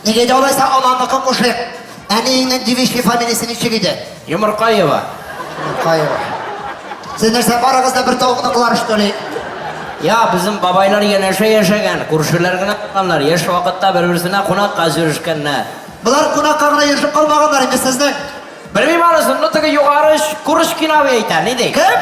S4: Нигә дә алайса ананыкын кушыйк. Әниеңнең девичья фамилиясе ничек иде?
S1: Йомыркаева.
S4: Йомыркаева. Сез нәрсә, барыгыз да бер тавыкныкылар, что ли?
S1: Я, безнең бабайлар янәшә яшәгән, күршеләр генә булганнар, яшь вакытта бер-берсенә кунакка йөрешкәннәр.
S4: Болар кунакка гына йөрешеп калмаганнар инде сезнең.
S1: Белмим анысын, ну теге югары оч Курочкин абый әйтә, ни ди?
S4: Кем?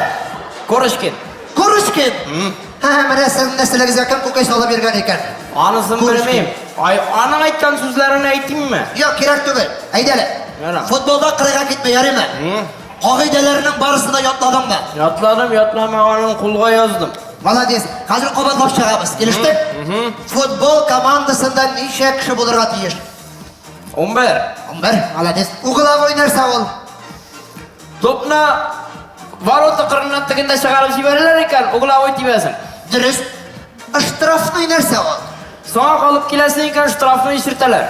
S1: Курочкин.
S4: Курочкин? Һә, менә сезнең нәселегезгә кем күкәй салып йөргән икән?
S1: Анысын
S4: Курочкин.
S1: белмим. Ай, аның әйткән сүзләрен әйтимме?
S4: Юк, кирәк түгел. Әйдә әле.
S1: Ярар.
S4: Футболда кырыйга китмә, ярыймы? Кагыйдәләрнең барысын да ятладыңмы?
S1: Ятладым, ятламаганын кулга яздым.
S4: Молодец. Хәзер кабатлап чыгабыз. Килештек? Футбол командасында ничә кеше булырга тиеш?
S1: 11.
S4: 11. Молодец. Угловой нәрсә ул?
S1: Тупны ворота кырыннан тегендә чыгарып җибәрәләр икән, угловой тибәсең.
S4: Дөрес. Штрафный нәрсә ул?
S1: Соңа калып киләсең икән, штрафны исертәләр.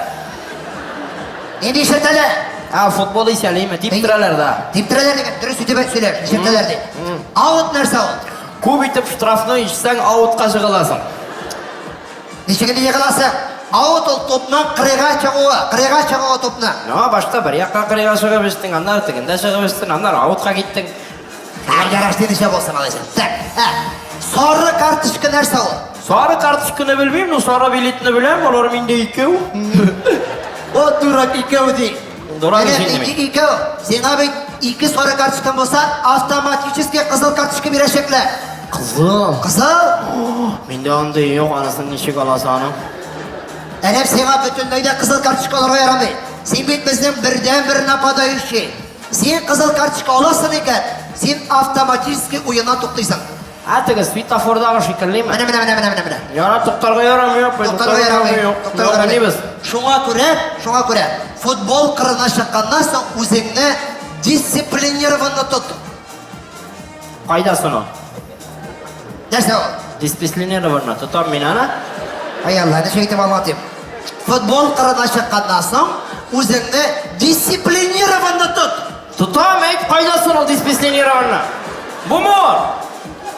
S4: Нинди исертәләр?
S1: А, футбол исәлиме? Типтерәләр да.
S4: Типтерәләр дигән, дөрес итеп сөйлә, исертәләр ди. Аут нәрсә ул?
S1: Күп итеп штрафны ишсәң, аутка жыгыласың.
S4: Ничек инде егыласың? Аут ул тупның кырыйга чыгуы, кырыйга чыгуы тупның.
S1: Ну, башта бер якка кырыйга чыгып эчтең, аннары тегендә чыгып эчтең, аннары аутка киттең.
S4: Ә, ярар, синеңчә булсын алайса. Так, ә, сары карточка нәрсә ул?
S1: Сары карточканы белмим, но сары билетны беләм, алар миндә икәү.
S4: О, дурак, икәү ди.
S1: Дурак
S4: Менә
S1: ич инде мин.
S4: Икәү. Сиңа бит Ике сары карточкаң булса, автоматически кызыл карточка бирәчәкләр.
S1: Кызыл.
S4: Кызыл?
S1: Миндә андый юк, анысын ничек аласы аның?
S4: Әле сиңа бөтенләй дә кызыл карточка алырга ярамый. Син бит безнең бердәнбер нападающий. Син кызыл карточка аласың икән, син автоматически уеннан туктыйсың.
S1: Ә теге светофордагы шикеллеме?
S4: Менә, менә, менә, менә, менә, менә.
S1: Яра, туктарга ярамый, юк,
S4: Туктарга ярамый. Туктарга ярамый.
S1: Юк,
S4: Шуңа күрә, шуңа күрә, футбол кырына чыкканнан соң үзеңне дисциплинированно тот.
S1: Кайда соң ул?
S4: Нәрсә ул?
S1: Дисциплинированно тотам мин аны.
S4: Ай Алла, ничек итеп аңлатыйм? Футбол кырына чыкканнан соң үзеңне дисциплинированно тот.
S1: Тотам, әйт, кайда соң ул дисциплинированно? Бумы ул?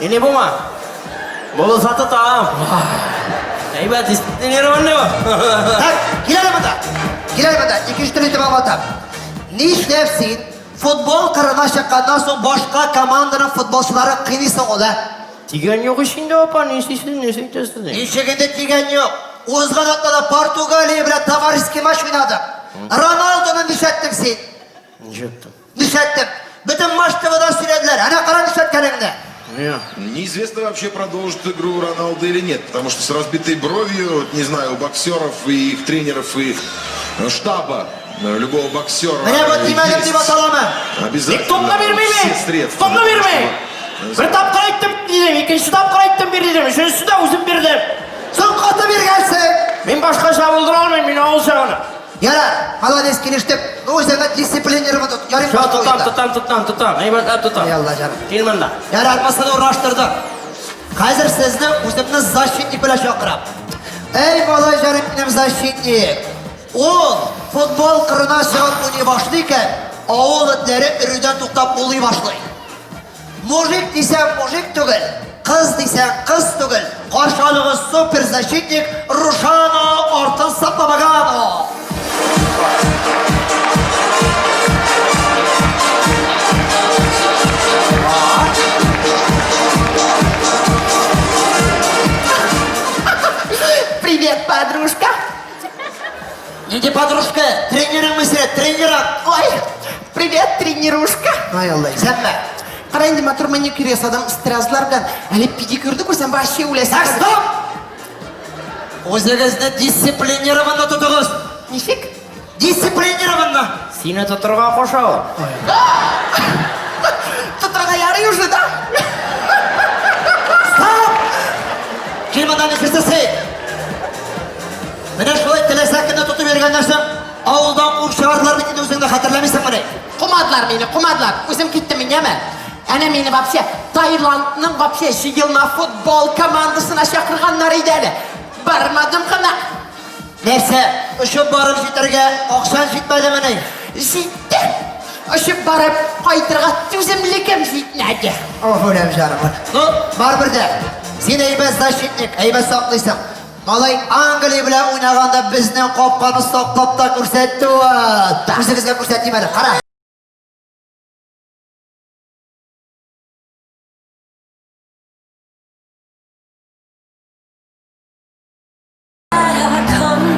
S1: Или бума? Булса тотам. Әйбәт, дисциплинированный бу.
S4: Так, кил әле монда. Кил әле монда. Икенче төрле итеп аңлатам. Нишләп син футбол кырына чыкканнан соң башка команданың футболчыларын кыйныйсың ул, ә?
S1: Тигән юк ич инде, апа, ни эшлисез, ни әйтәсез?
S4: Ничек инде тигән юк? Узган атнада Португалия белән товарищеский матч уйнадык. Роналдоны нишләттең син?
S1: Нишләттем?
S4: Нишләттем? Бөтен матч ТВда сөйләделәр. Әнә кара нишләткәнеңне.
S14: Неизвестно вообще, продолжит игру Роналдо или нет, потому что с разбитой бровью, вот не знаю, у боксеров и их тренеров и штаба любого боксера
S4: Менә бу тимәдем
S14: есть
S4: дип аталамы?
S14: обязательно
S1: Топны бирмим!
S14: все средства.
S1: Топны
S14: для того,
S1: бирмим!
S14: чтобы
S1: Бер тапкыр әйттем, дидем, икенче тапкыр әйттем, бир дидем, өченчесендә үзем бирдем.
S4: Соң каты биргәнсең.
S1: Мин башкача булдыра алмыйм, мин авылча гына.
S4: Ярар, молодец, килештек. Ну, үзеңне дисциплинированно тот. Ярый,
S1: Всё,
S4: башка
S1: тотам,
S4: уенда.
S1: тотам, тотам, тотам. Әйбәтләп тотам.
S4: Ай Алла җаным.
S1: Кил монда.
S4: Ярар, монысын урнаштырдык. Хәзер сезне үземне защитник белән чакырам. Эй, малай җаным, минем защитник. Ул футбол кырына чыгып уйный башлый икән, авыл этләре өрүдән туктап улый башлый. Мужик дисәң мужик түгел, кыз дисәң кыз түгел. Каршы алыгыз супер защитник Рушано Артын Сапамагано.
S8: Привет, подружка.
S4: Нинди подружка, тренерың син, тренерың.
S8: Ой, привет, тренерушка.
S4: Ай Алла, исәнме?
S8: Кара инде матур маникюр ясадым, стразлар белән. Әле педикюрды күрсәң, вообще үләсең.
S4: Так, стоп! Үзегезне дисциплинированно тотыгыз.
S8: Ничек?
S4: Дисциплинированно.
S1: Сине тотырга куша ул.
S8: Тотырга ярый уже, да?
S4: Стоп! Кил монда нишлисең син? Менә шулай теләсә кемне тотып йөргәннән соң, авылдан куып чыгардылар бит инде үзеңне хәтерләмисеңмени?
S8: Кумадылар мине, кумадылар. Үзем киттем мин, яме. Әнә мине вообще Таиландның вообще җыелма футбол командасына чакырганнар иде әле. Бармадым гына.
S4: Нәрсә, очып барып җитәргә акчаң җитмәдемени?
S8: Җитте. Очып барып кайтырга түземлегем җитмәде.
S4: Ох, үләм җаным. Ну, барыбер дә, син әйбәт защитник, әйбәт саклыйсың. Малай Англия белән уйнаганда безнең капканы саклап та күрсәтте ул. Үзегезгә күрсәтим әле, кара.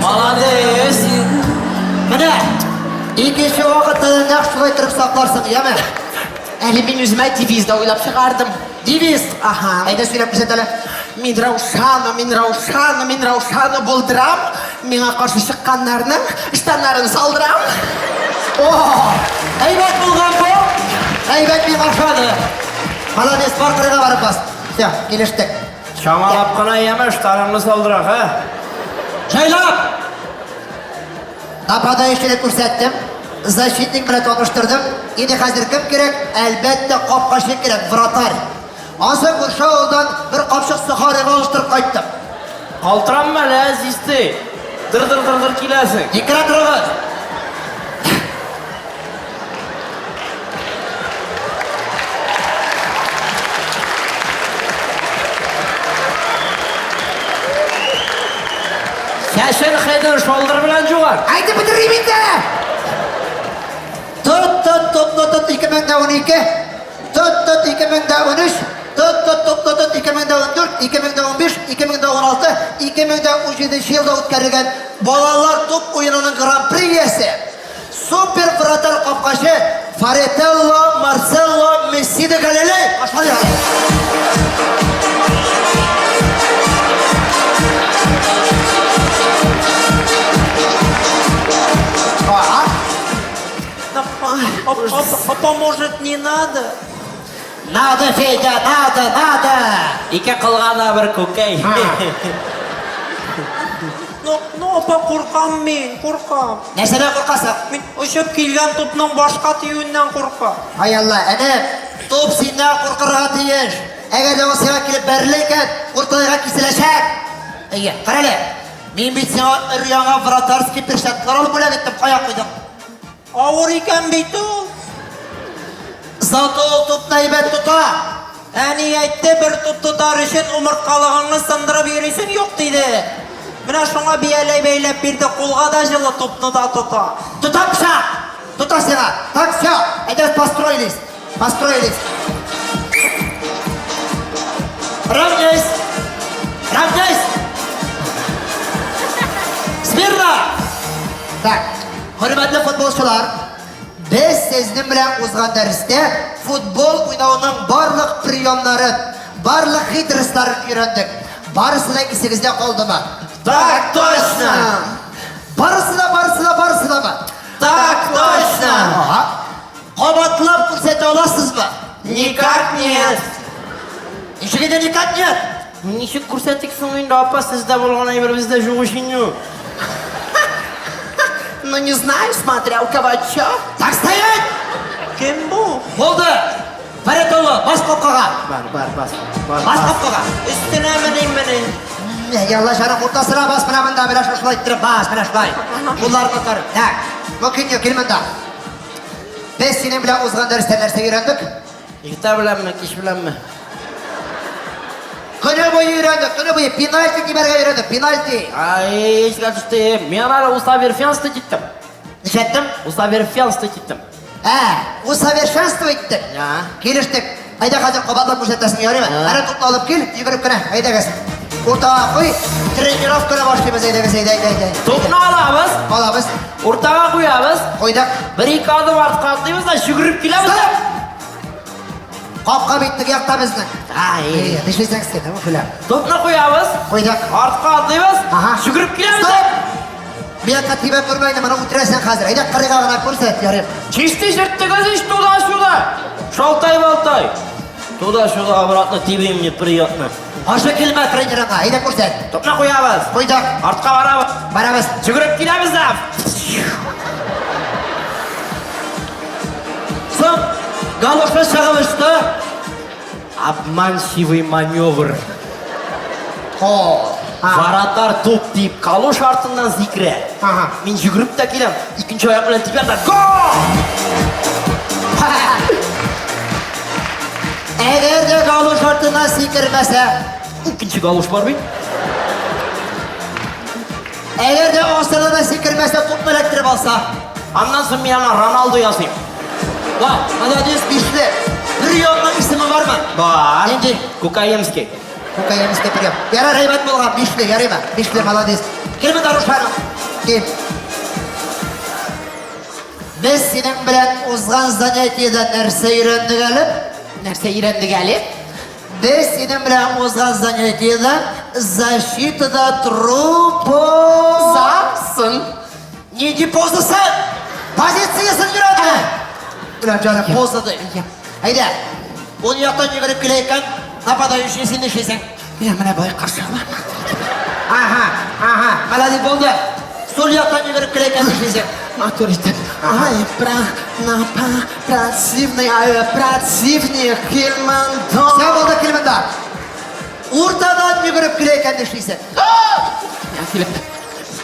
S1: Молодец!
S4: Менә, икенче вакытта да нәкъ шулай торып сакларсың, яме?
S8: Әле мин үземә девиз да уйлап чыгардым.
S4: Девиз?
S8: Ага.
S4: Әйдә сөйләп күрсәт әле.
S8: Мин Раушана, мин Раушана, мин Раушана булдырам. Миңа каршы чыкканнарның штаннарын салдырам.
S4: О, әйбәт булган бу. Әйбәт миңа ошады. Молодец, бар кырыйга барып бас. Все, килештек.
S1: Чамалап кына яме, штаныңны салдыра, ха?
S4: Җайлап! Нападающийны күрсәттем. Защитник белән таныштырдым. Инде хәзер кем кирәк? Әлбәттә, капкачы кирәк, вратарь. Ансы күрше авылдан бер капчык сухарига алыштырып кайттым.
S1: Калтыранма әле, әзисте. Дыр-дыр-дыр-дыр киләсең.
S4: Икрә торыгыз.
S1: Чәчен head and shoulder белән жуган.
S4: Әйтеп бетерим инде! Тот, тот, тот, тот, тот, 2012. Тот, тот, 2013. Тот, тот, тот, тот, тот, 2014, 2015, 2016, 2017 елда үткәрелгән балалар туп уенының гран-при иясе. Супер вратарь капкачы Фаретелло Марселло Месси де Галилей. Башлайык.
S5: Апа, может, не надо?
S4: Надо, Федя, надо, надо.
S1: Ике кылга да бер күкәй.
S5: Ну, ну, апа, куркам мин, куркам.
S4: Нәрсәдән куркасың?
S5: Мин очып килгән тупның башка тиюеннән куркам.
S4: Ай Алла, әнә, туп синнән куркырга тиеш. Әгәр дә ул сиңа килеп бәрелә икән, урталайга киселәчәк. Әйе, кара әле. Мин бит сиңа өр-яңа вратарский перчаткалар алып бүләк иттем, кая куйдың?
S5: Авыр икән бит ул.
S4: Зато ул тупны әйбәт тота.
S5: Әни әйтте, бер туп тотар өчен умырткалыгыңны сындырып йөрисең юк, диде. Менә шуңа бияләй бәйләп бирде, кулга да җылы, тупны да тота.
S4: Тота пычак! Тота сиңа! Так, все, әйдәгез построились. Построились. Равняйсь! Равняйсь! Смирно! Так, хөрмәтле футболчылар, без сезнең белән узган дәрестә футбол уйнауның барлык приемнарын, барлык хитростларын өйрәндек. Барысы да исегездә калдымы?
S1: Так точно!
S4: Барысы да, барысы да, барысы дамы?
S5: Так точно!
S4: Ага. Кабатлап күрсәтә аласызмы?
S5: Никак нет!
S4: Ничек инде никак нет?
S1: Ничек күрсәтик соң инде, апа, сездә булган әйбер бездә юк ич инде.
S8: Ну, не знаю, смотря у кого чё.
S4: Так стоять!
S5: Кем бу?
S4: Булды! Фаритулла, бас капкага!
S1: Бар, бар, бас. Бар,
S4: Бас капкага!
S5: Өстенә меним мени.
S4: Ялла җаным, уртасына бас, менә монда, менә шушылай иттереп бас, менә шулай. Кулларны тор. Так, Мөкиньо, кил монда. Без синең белән узган дәрестә нәрсә өйрәндек?
S1: Иртә беләнме, кич беләнме?
S4: Көне буе өйрәндек, көне буе пенальти тибәргә өйрәндек, пенальти.
S1: Ай, искә төште. Мин аны усовершенствовать иттем.
S4: Нишләттем?
S1: Усовершенствовать иттем.
S4: Ә, усовершенствовать иттек. Килештек. Әйдә хәзер кабатлап күрсәтәсең, ярыймы? Әнә тупны алып кил, йөгереп кенә, әйдәгез. Уртага куй, тренировканы башлыйбыз, әйдәгез, әйдә, әйдә, әйдә.
S1: Тупны алабыз.
S4: Алабыз.
S1: Уртага куябыз.
S4: Куйдык.
S1: Бер-ике адым артка атлыйбыз да йөгереп киләбез.
S4: Стоп! Капка бит теге якта безнең.
S1: Ай.
S4: Нишлисең син, күләм?
S1: Тупны куябыз.
S4: Куйдык.
S1: Артка атлыйбыз.
S4: Ага.
S1: Йөгереп киләбез.
S4: Стоп! Бу якка тибеп күрмә инде, моны үтерәсең хәзер. Әйдә кырыйга гына күрсәт, ярый.
S1: Чистый җырттыгыз ич туда-сюда. Шалтай-болтай. Туда-сюда обратно тибим неприятно.
S4: Ашы килмә тренерыңа, әйдә күрсәт.
S1: Тупны куябыз.
S4: Куйдык.
S1: Артка барабыз.
S4: Барабыз.
S1: Йөгереп киләбез дә.
S4: Соң, галошы чыгып очты.
S1: Обманчивый маневр.
S4: О.
S1: Вратарь туп дип калош артыннан сикерә.
S4: Ага.
S1: Мин йөгереп тә киләм. Икенче аяк белән тибәм дә гол!
S4: Әгәр дә галош артыннан сикермәсә,
S1: Икенче галош бар бит.
S4: әгәр дә асылына сикермәсә, тупны эләктереп алса.
S1: Аннан соң мин аңа Роналду ясыйм.
S4: Ва, молодец, бишле. Бер ягының исеме бармы?
S1: Бар.
S4: Нинди?
S1: Кукаемский.
S4: Кукаемский прием. Ярар, әйбәт булган, бишле, ярыймы? Бишле, молодец. Кил монда, Рушанов. Кил. Без синең белән узган занятиедә нәрсә өйрәндек әле?
S8: Нәрсә өйрәндек әле?
S4: Без синең белән узган занятиедә защитада трупо...
S8: Засын.
S4: Нинди позасы? Позициясын өйрәндек. Белән җаным, поза ди. Әйдә. Ун яктан йөгереп килә икән, нападающий син нишлисең?
S8: Мин менә болай каршы алам.
S4: Ага, ага, молодец булды. Сул яктан йөгереп килә икән нишлисең?
S8: Матур итеп. Ай, про, на, па, противный, ай, противник, кил монда.
S4: Все булды, кил монда. Уртадан йөгереп килә икән нишлисең?
S8: Килеп.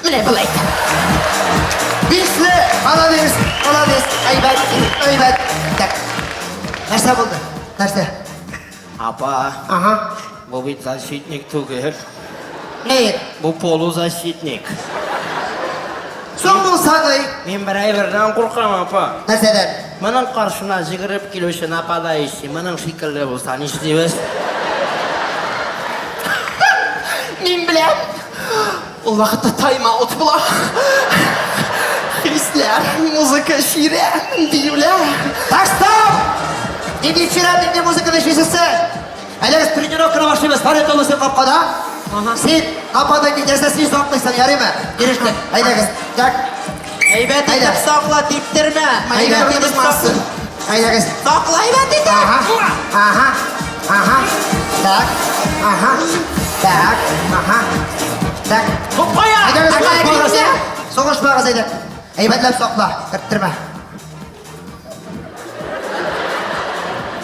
S8: Менә болай итеп.
S4: Бишле, молодец, молодец, әйбәт, әйбәт. Так. Нәрсә булды? Нәрсә?
S1: Апа,
S4: Ага.
S1: бу бит защитник түгел.
S4: Ни?
S1: Бу полузащитник.
S4: Соң булса ни?
S1: Мин бер әйбердән куркам, апа.
S4: Нәрсәдән?
S1: Моның каршына йөгереп килүче нападающий моның шикелле булса нишлибез?
S8: Мин беләм. Ул вакытта тайм-аут була. Христ Егетләр, музыка чирә, биюләр.
S4: Так, стоп! Нинди чирә, нинди музыка эшлисез сез? Әйдәгез, тренировканы башлыйбыз. Фарид улы, син капкада. Син капкада китәсең, син саклыйсың, ярыймы? Килештек. Әйдәгез. Так.
S5: Әйбәт итеп сакла, типтермә.
S4: Әйбәт итеп сакла. Әйдәгез.
S5: Сакла әйбәт итеп.
S4: Ага. Ага. Ага. Так. Ага. Так. Ага. Так.
S1: Кая?
S4: Әйдәгез, сугышмагыз. Сугышмагыз, әйдә. Әйбәтләп сакла, керттермә.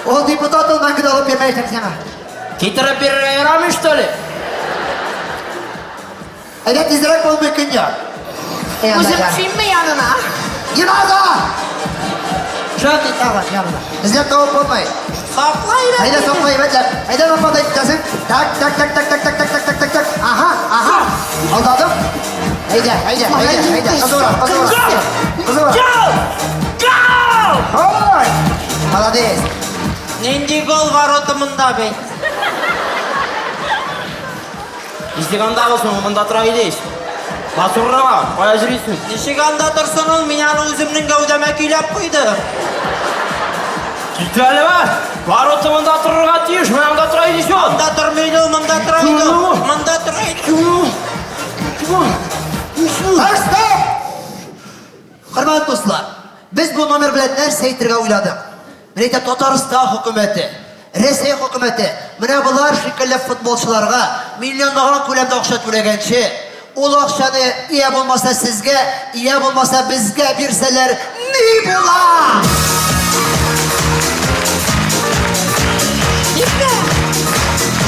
S4: Ул депутат ул мәңге дә алып бирмәячәк сиңа.
S1: Китереп бирергә ярамый, что ли?
S4: Әйдә тизрәк булмый көн я.
S8: Үзем төшимме янына?
S4: Не надо! Жан ит тагын янына. Эзләп табып булмый.
S5: Сакла әйбәт.
S4: Әйдә сакла әйбәтләп. Әйдә лападай итәсең. Так, так, так, так, так, так, так, так, так, так, так. Ага, ага. Алдадым. Әйдә, әйдә, әйдә, әйдә. Кызура, кызура. Кызура.
S1: Гол! Гол!
S4: Ой! Молодец.
S5: Нинди гол ворота монда бит?
S1: Ничек анда булсын, ул монда тора иде ич. Басурга, кая йөрисең?
S5: Ничек анда торсын ул, мин аны үземнең гәүдәмә көйләп куйдым.
S1: Кит әле ба! Ворота монда торырга тиеш, менә анда тора иде ул.
S5: Монда тормый иде ул, монда тора иде ул. Монда тора иде.
S4: Так, стоп! Хөрмәтле дуслар, без бу номер белән нәрсә әйтергә уйладык? Менә әйтәм, Татарстан хөкүмәте, Рәсәй хөкүмәте менә болар шикелле футболчыларга миллионлаган күләмдә акча түләгәнче, ул акчаны я булмаса сезгә, я булмаса безгә бирсәләр, ни була?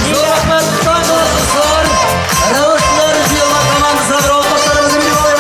S10: Зур рәхмәт, дуслар! Рәвешләр җыелма командасына бер алкышларыбызны биреп алыйк.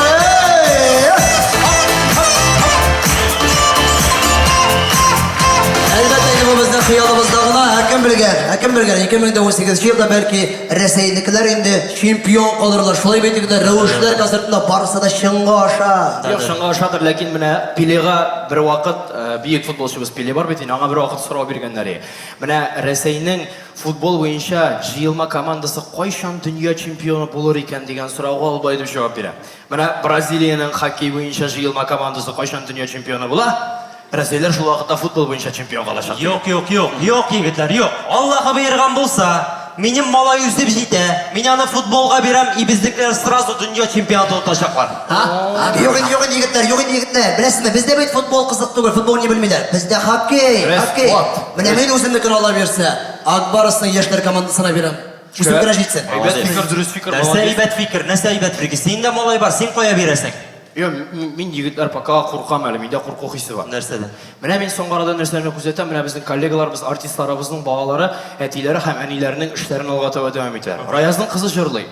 S4: Әлбәттә, инде бу безнең хыялыбызда гына, ә кем белгән, ә кем белгән, 2018 елда бәлки Рәсәйнекеләр инде чемпион калырлар. Шулай бит инде рәвешләр концертында барысы да чынга аша.
S1: Юк, чынга ашадыр, ләкин менә Пелега бер вакыт, бөек футболчыбыз Пеле бар бит инде, аңа бер вакыт сорау биргәннәр. Менә Рәсәйнең футбол буенча җыелма командасы кайчан дөнья чемпионы булыр икән дигән сорауга ул болай дип җавап бирә. Менә Бразилиянең хоккей буенча җыелма командасы кайчан дөнья чемпионы була, Рәсәйләр шул вакытта футбол буенча чемпион калачак.
S5: Юк, юк, юк, юк, егетләр, юк. Аллаһы боерган булса, минем малай үсеп җитә, мин аны футболга бирәм, и безнекеләр сразу дөнья чемпионаты отачаклар.
S4: Ха? Юк инде, юк инде, егетләр, юк инде, егетләр. Беләсезме, бездә бит футбол кызык түгел, футбол не белмиләр. Бездә хоккей, хоккей. Менә мин үземнекен Алла бирсә, Ак Барсның яшьләр командасына бирәм. Үсеп кенә җитсен.
S1: Әйбәт фикер, дөрес фикер,
S5: Нәрсә
S1: молодец.
S5: әйбәт фикер, нәрсә әйбәт фикер? Синең дә малай бар, син кая бирәсең?
S1: Юк, мин егетләр пока куркам әле, миндә курку хисе бар.
S5: Нәрсәдән?
S1: Менә мин соңгы арада нәрсәне күзәтәм, менә безнең коллегаларыбыз, артистларыбызның балалары әтиләре һәм әниләренең эшләрен алга таба дәвам итәләр. Раязның кызы җырлый.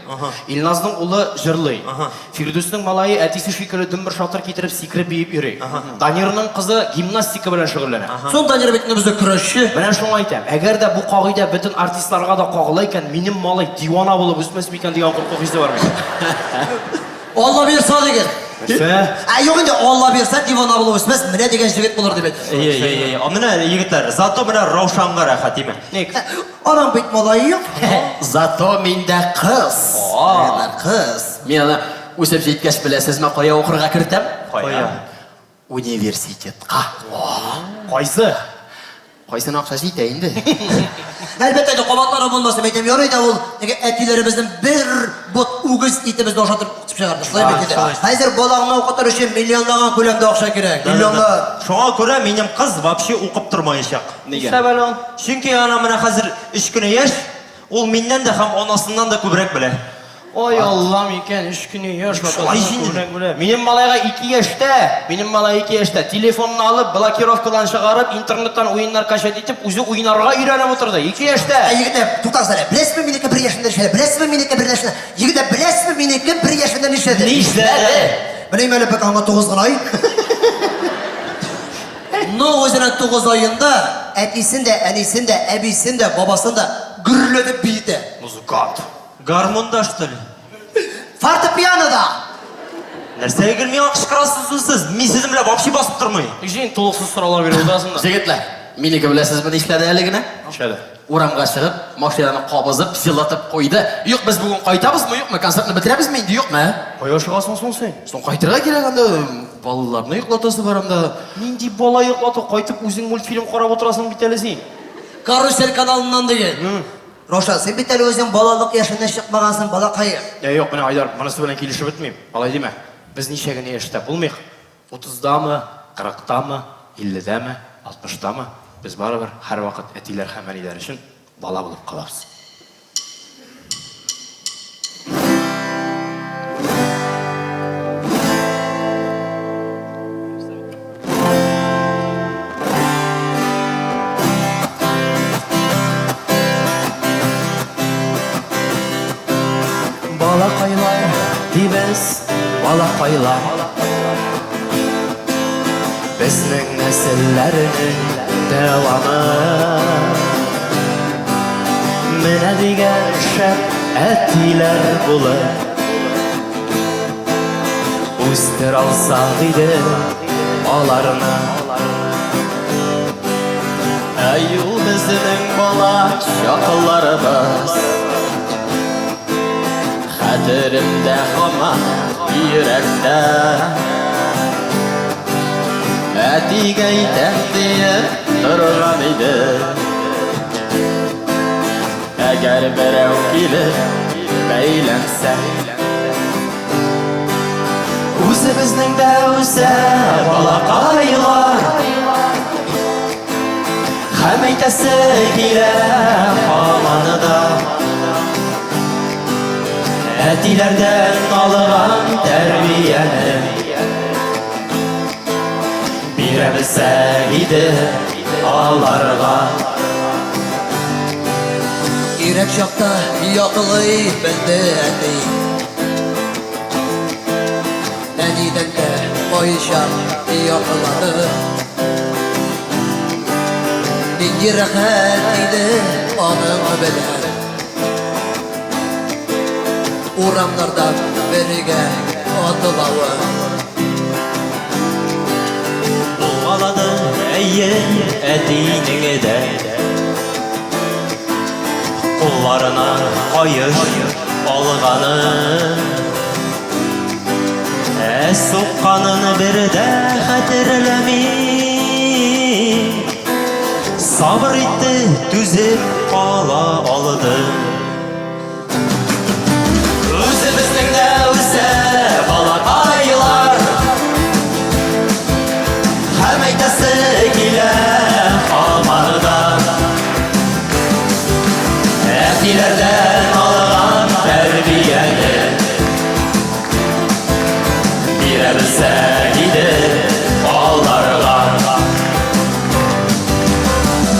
S1: Илназның улы җырлый. Фирдүснең малае әтисе шикелле дөмбер-шатыр китереп сикереп биеп йөри. Данирның кызы гимнастика белән шөгыльләнә.
S4: Соң Данир бит инде безнең көрәшче.
S1: Менә шуңа әйтәм, әгәр дә бу кагыйдә бөтен артистларга да кагыла икән, минем малай дивана булып үсмәс микән дигән курку хисе бар миндә.
S4: Алла бирса диген.
S1: Нәрсә?
S4: Ә юк инде, Алла бирса дивана булып үсмәс, менә дигән җегет булыр дип әйт.
S5: Әйе, әйе, әйе. Менә егетләр, зато менә Раушанга рәхәт, име?
S1: Ник?
S4: Аның бит малае юк.
S10: Зато миндә кыз.
S4: Егетләр, кыз.
S10: Мин аны үсеп җиткәч беләсезме, кая укырга кертәм?
S5: Кая?
S10: Университетка.
S1: Кайсы?
S10: Кайсына акча җитә инде.
S4: Әлбәттә инде кабатлары булмасын, әйтәм, ярый да ул теге әтиләребезнең бер бот үгез итебезне ашатып укытып чыгарды. Шулай бит инде. Хәзер балаңны укытыр өчен миллионлаган күләмдә акча кирәк. Миллионлар.
S5: Шуңа күрә минем кыз вообще укып тормаячак.
S1: Нигә?
S5: Нишләп әле ул? Чөнки ана менә хәзер өч кенә яшь, ул миннән дә һәм анасыннан да күбрәк белә.
S1: Ой, Аллам икән, өч кенә яшь,
S5: Шулай
S1: атасыннан
S5: инде.
S1: күбрәк белә. Минем малайга 2 яшьтә, минем малай 2 яшьтә, телефонны алып, блокировкадан чыгарып, интернеттан уеннар качать итеп, үзе уйнарга өйрәнеп утырды. 2 яшьтә!
S4: Ә егетләр, туктагыз әле. Беләсезме минеке бер яшендә нишләде? Беләсезме минеке бер яшендә? Егетләр, беләсезме минеке бер яшендә нишләде?
S1: Нишләде?
S4: Белмим әле, пока аңа 9 гына ай. Ну, үзенә 9 аенда әтисен дә, әнисен дә, әбисен дә, бабасын да гөрләтеп биетә.
S1: Музыкант.
S5: Гармунда, что ли?
S4: Фортепианода!
S5: Нәрсәгә гел миңа кычкырасыз соң сез? Мин сезнең белән вообще басып тормыйм.
S1: Җин, тулыксыз сораулар биреп утырасың да.
S10: Җегетләр, минеке беләсезме нишләде әле генә?
S1: Нишләде?
S2: Урамга чыгып, машинаны кабызып, җылытып куйды. Юк, без бүген кайтабызмы, юкмы? Концертны бетерәбезме инде, юкмы? ә?
S1: Кая ашыгасың соң син?
S2: Соң кайтырга кирәк анда, балаларны йоклатасы бар анда.
S1: Нинди бала йоклату, кайтып үзең мультфильм карап утырасың бит әле син.
S4: Карусель каналыннан диген. Раушан, син бит әле үзең балалык яшеннән чыкмагансың, балакаем.
S1: Ә юк, менә Айдар, монысы белән килешеп бетмим. Алай димә. Без ничә генә яшьтә булмыйк, утыздамы, кырыктамы, илледәме, алтмыштамы, без барыбер һәрвакыт әтиләр һәм әниләр өчен бала булып калабыз. Балакайлар дибез, балакайлар. Безнең нәселләрнең дәвамы. Менә дигән шәп әтиләр булып Үстер алсак иде аларны. Әй ул безнең бала чакларыбыз. Хәтеремдә һаман йөрәктә. Әтигә әйтәм диеп торган иде. Әгәр берәү килеп бәйләнсә. Үзебезнең дә үсә балакайлар. Һәм әйтәсе килә һаман да. Әтиләрдән алган тәрбияне бирә белсәк иде аларга.
S4: Кирәк чакта яклый белде әти. Әнидән дә кайчак яклады. Нинди рәхәт иде аның белән. Урамнарда бергә атлавы.
S10: Булгалады, әйе, әтинең дә. Кулларына каеш алганы. Ә сукканын бер дә хәтерләмим. Сабыр итте, түзеп кала алды. Үзебезнең дә үсә балакайлар. Һәм әйтәсе килә һаман да. Әтиләрдән алган тәрбияне бирә белсәк иде аларга.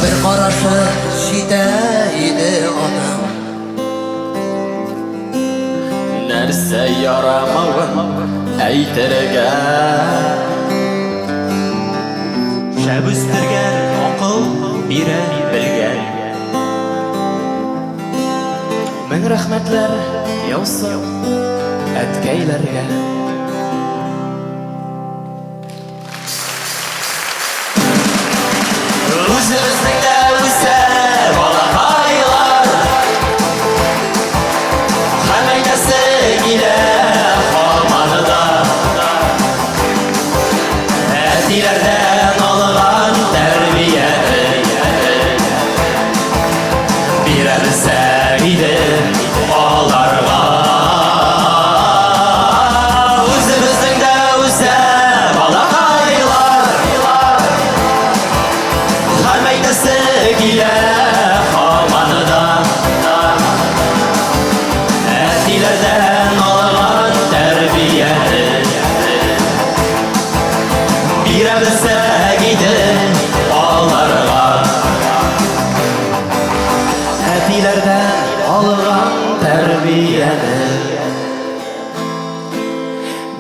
S4: Бер карашы җитә иде аның.
S10: Нәрсә ярамавын әйтергә.
S1: Шәп үстергән, акыл бирә белгән. Мең рәхмәтләр яусын әткәйләргә.
S10: Үзебезнең дә үсә балакайлар. Һәм әйтәсе килә һаман да. Әтиләрдән алган тәрбияне бирә белсәк иде аларга. Үзебезнең дә үсә балакайлар. Һәм әйтәсе килә һаман да. Әтиләрдән алган тәрбияне бирә белсәк иде аларга.
S1: Әтиләрдән алган тәрбияне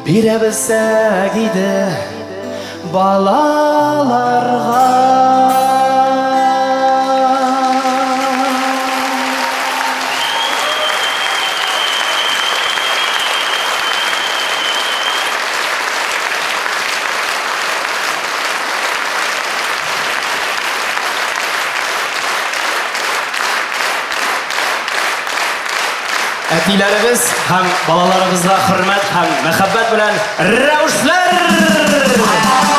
S1: бирә белсәк иде балаларга. Әтиләребез һәм балаларыбызга хөрмәт һәм мәхәббәт белән Рәүшләр!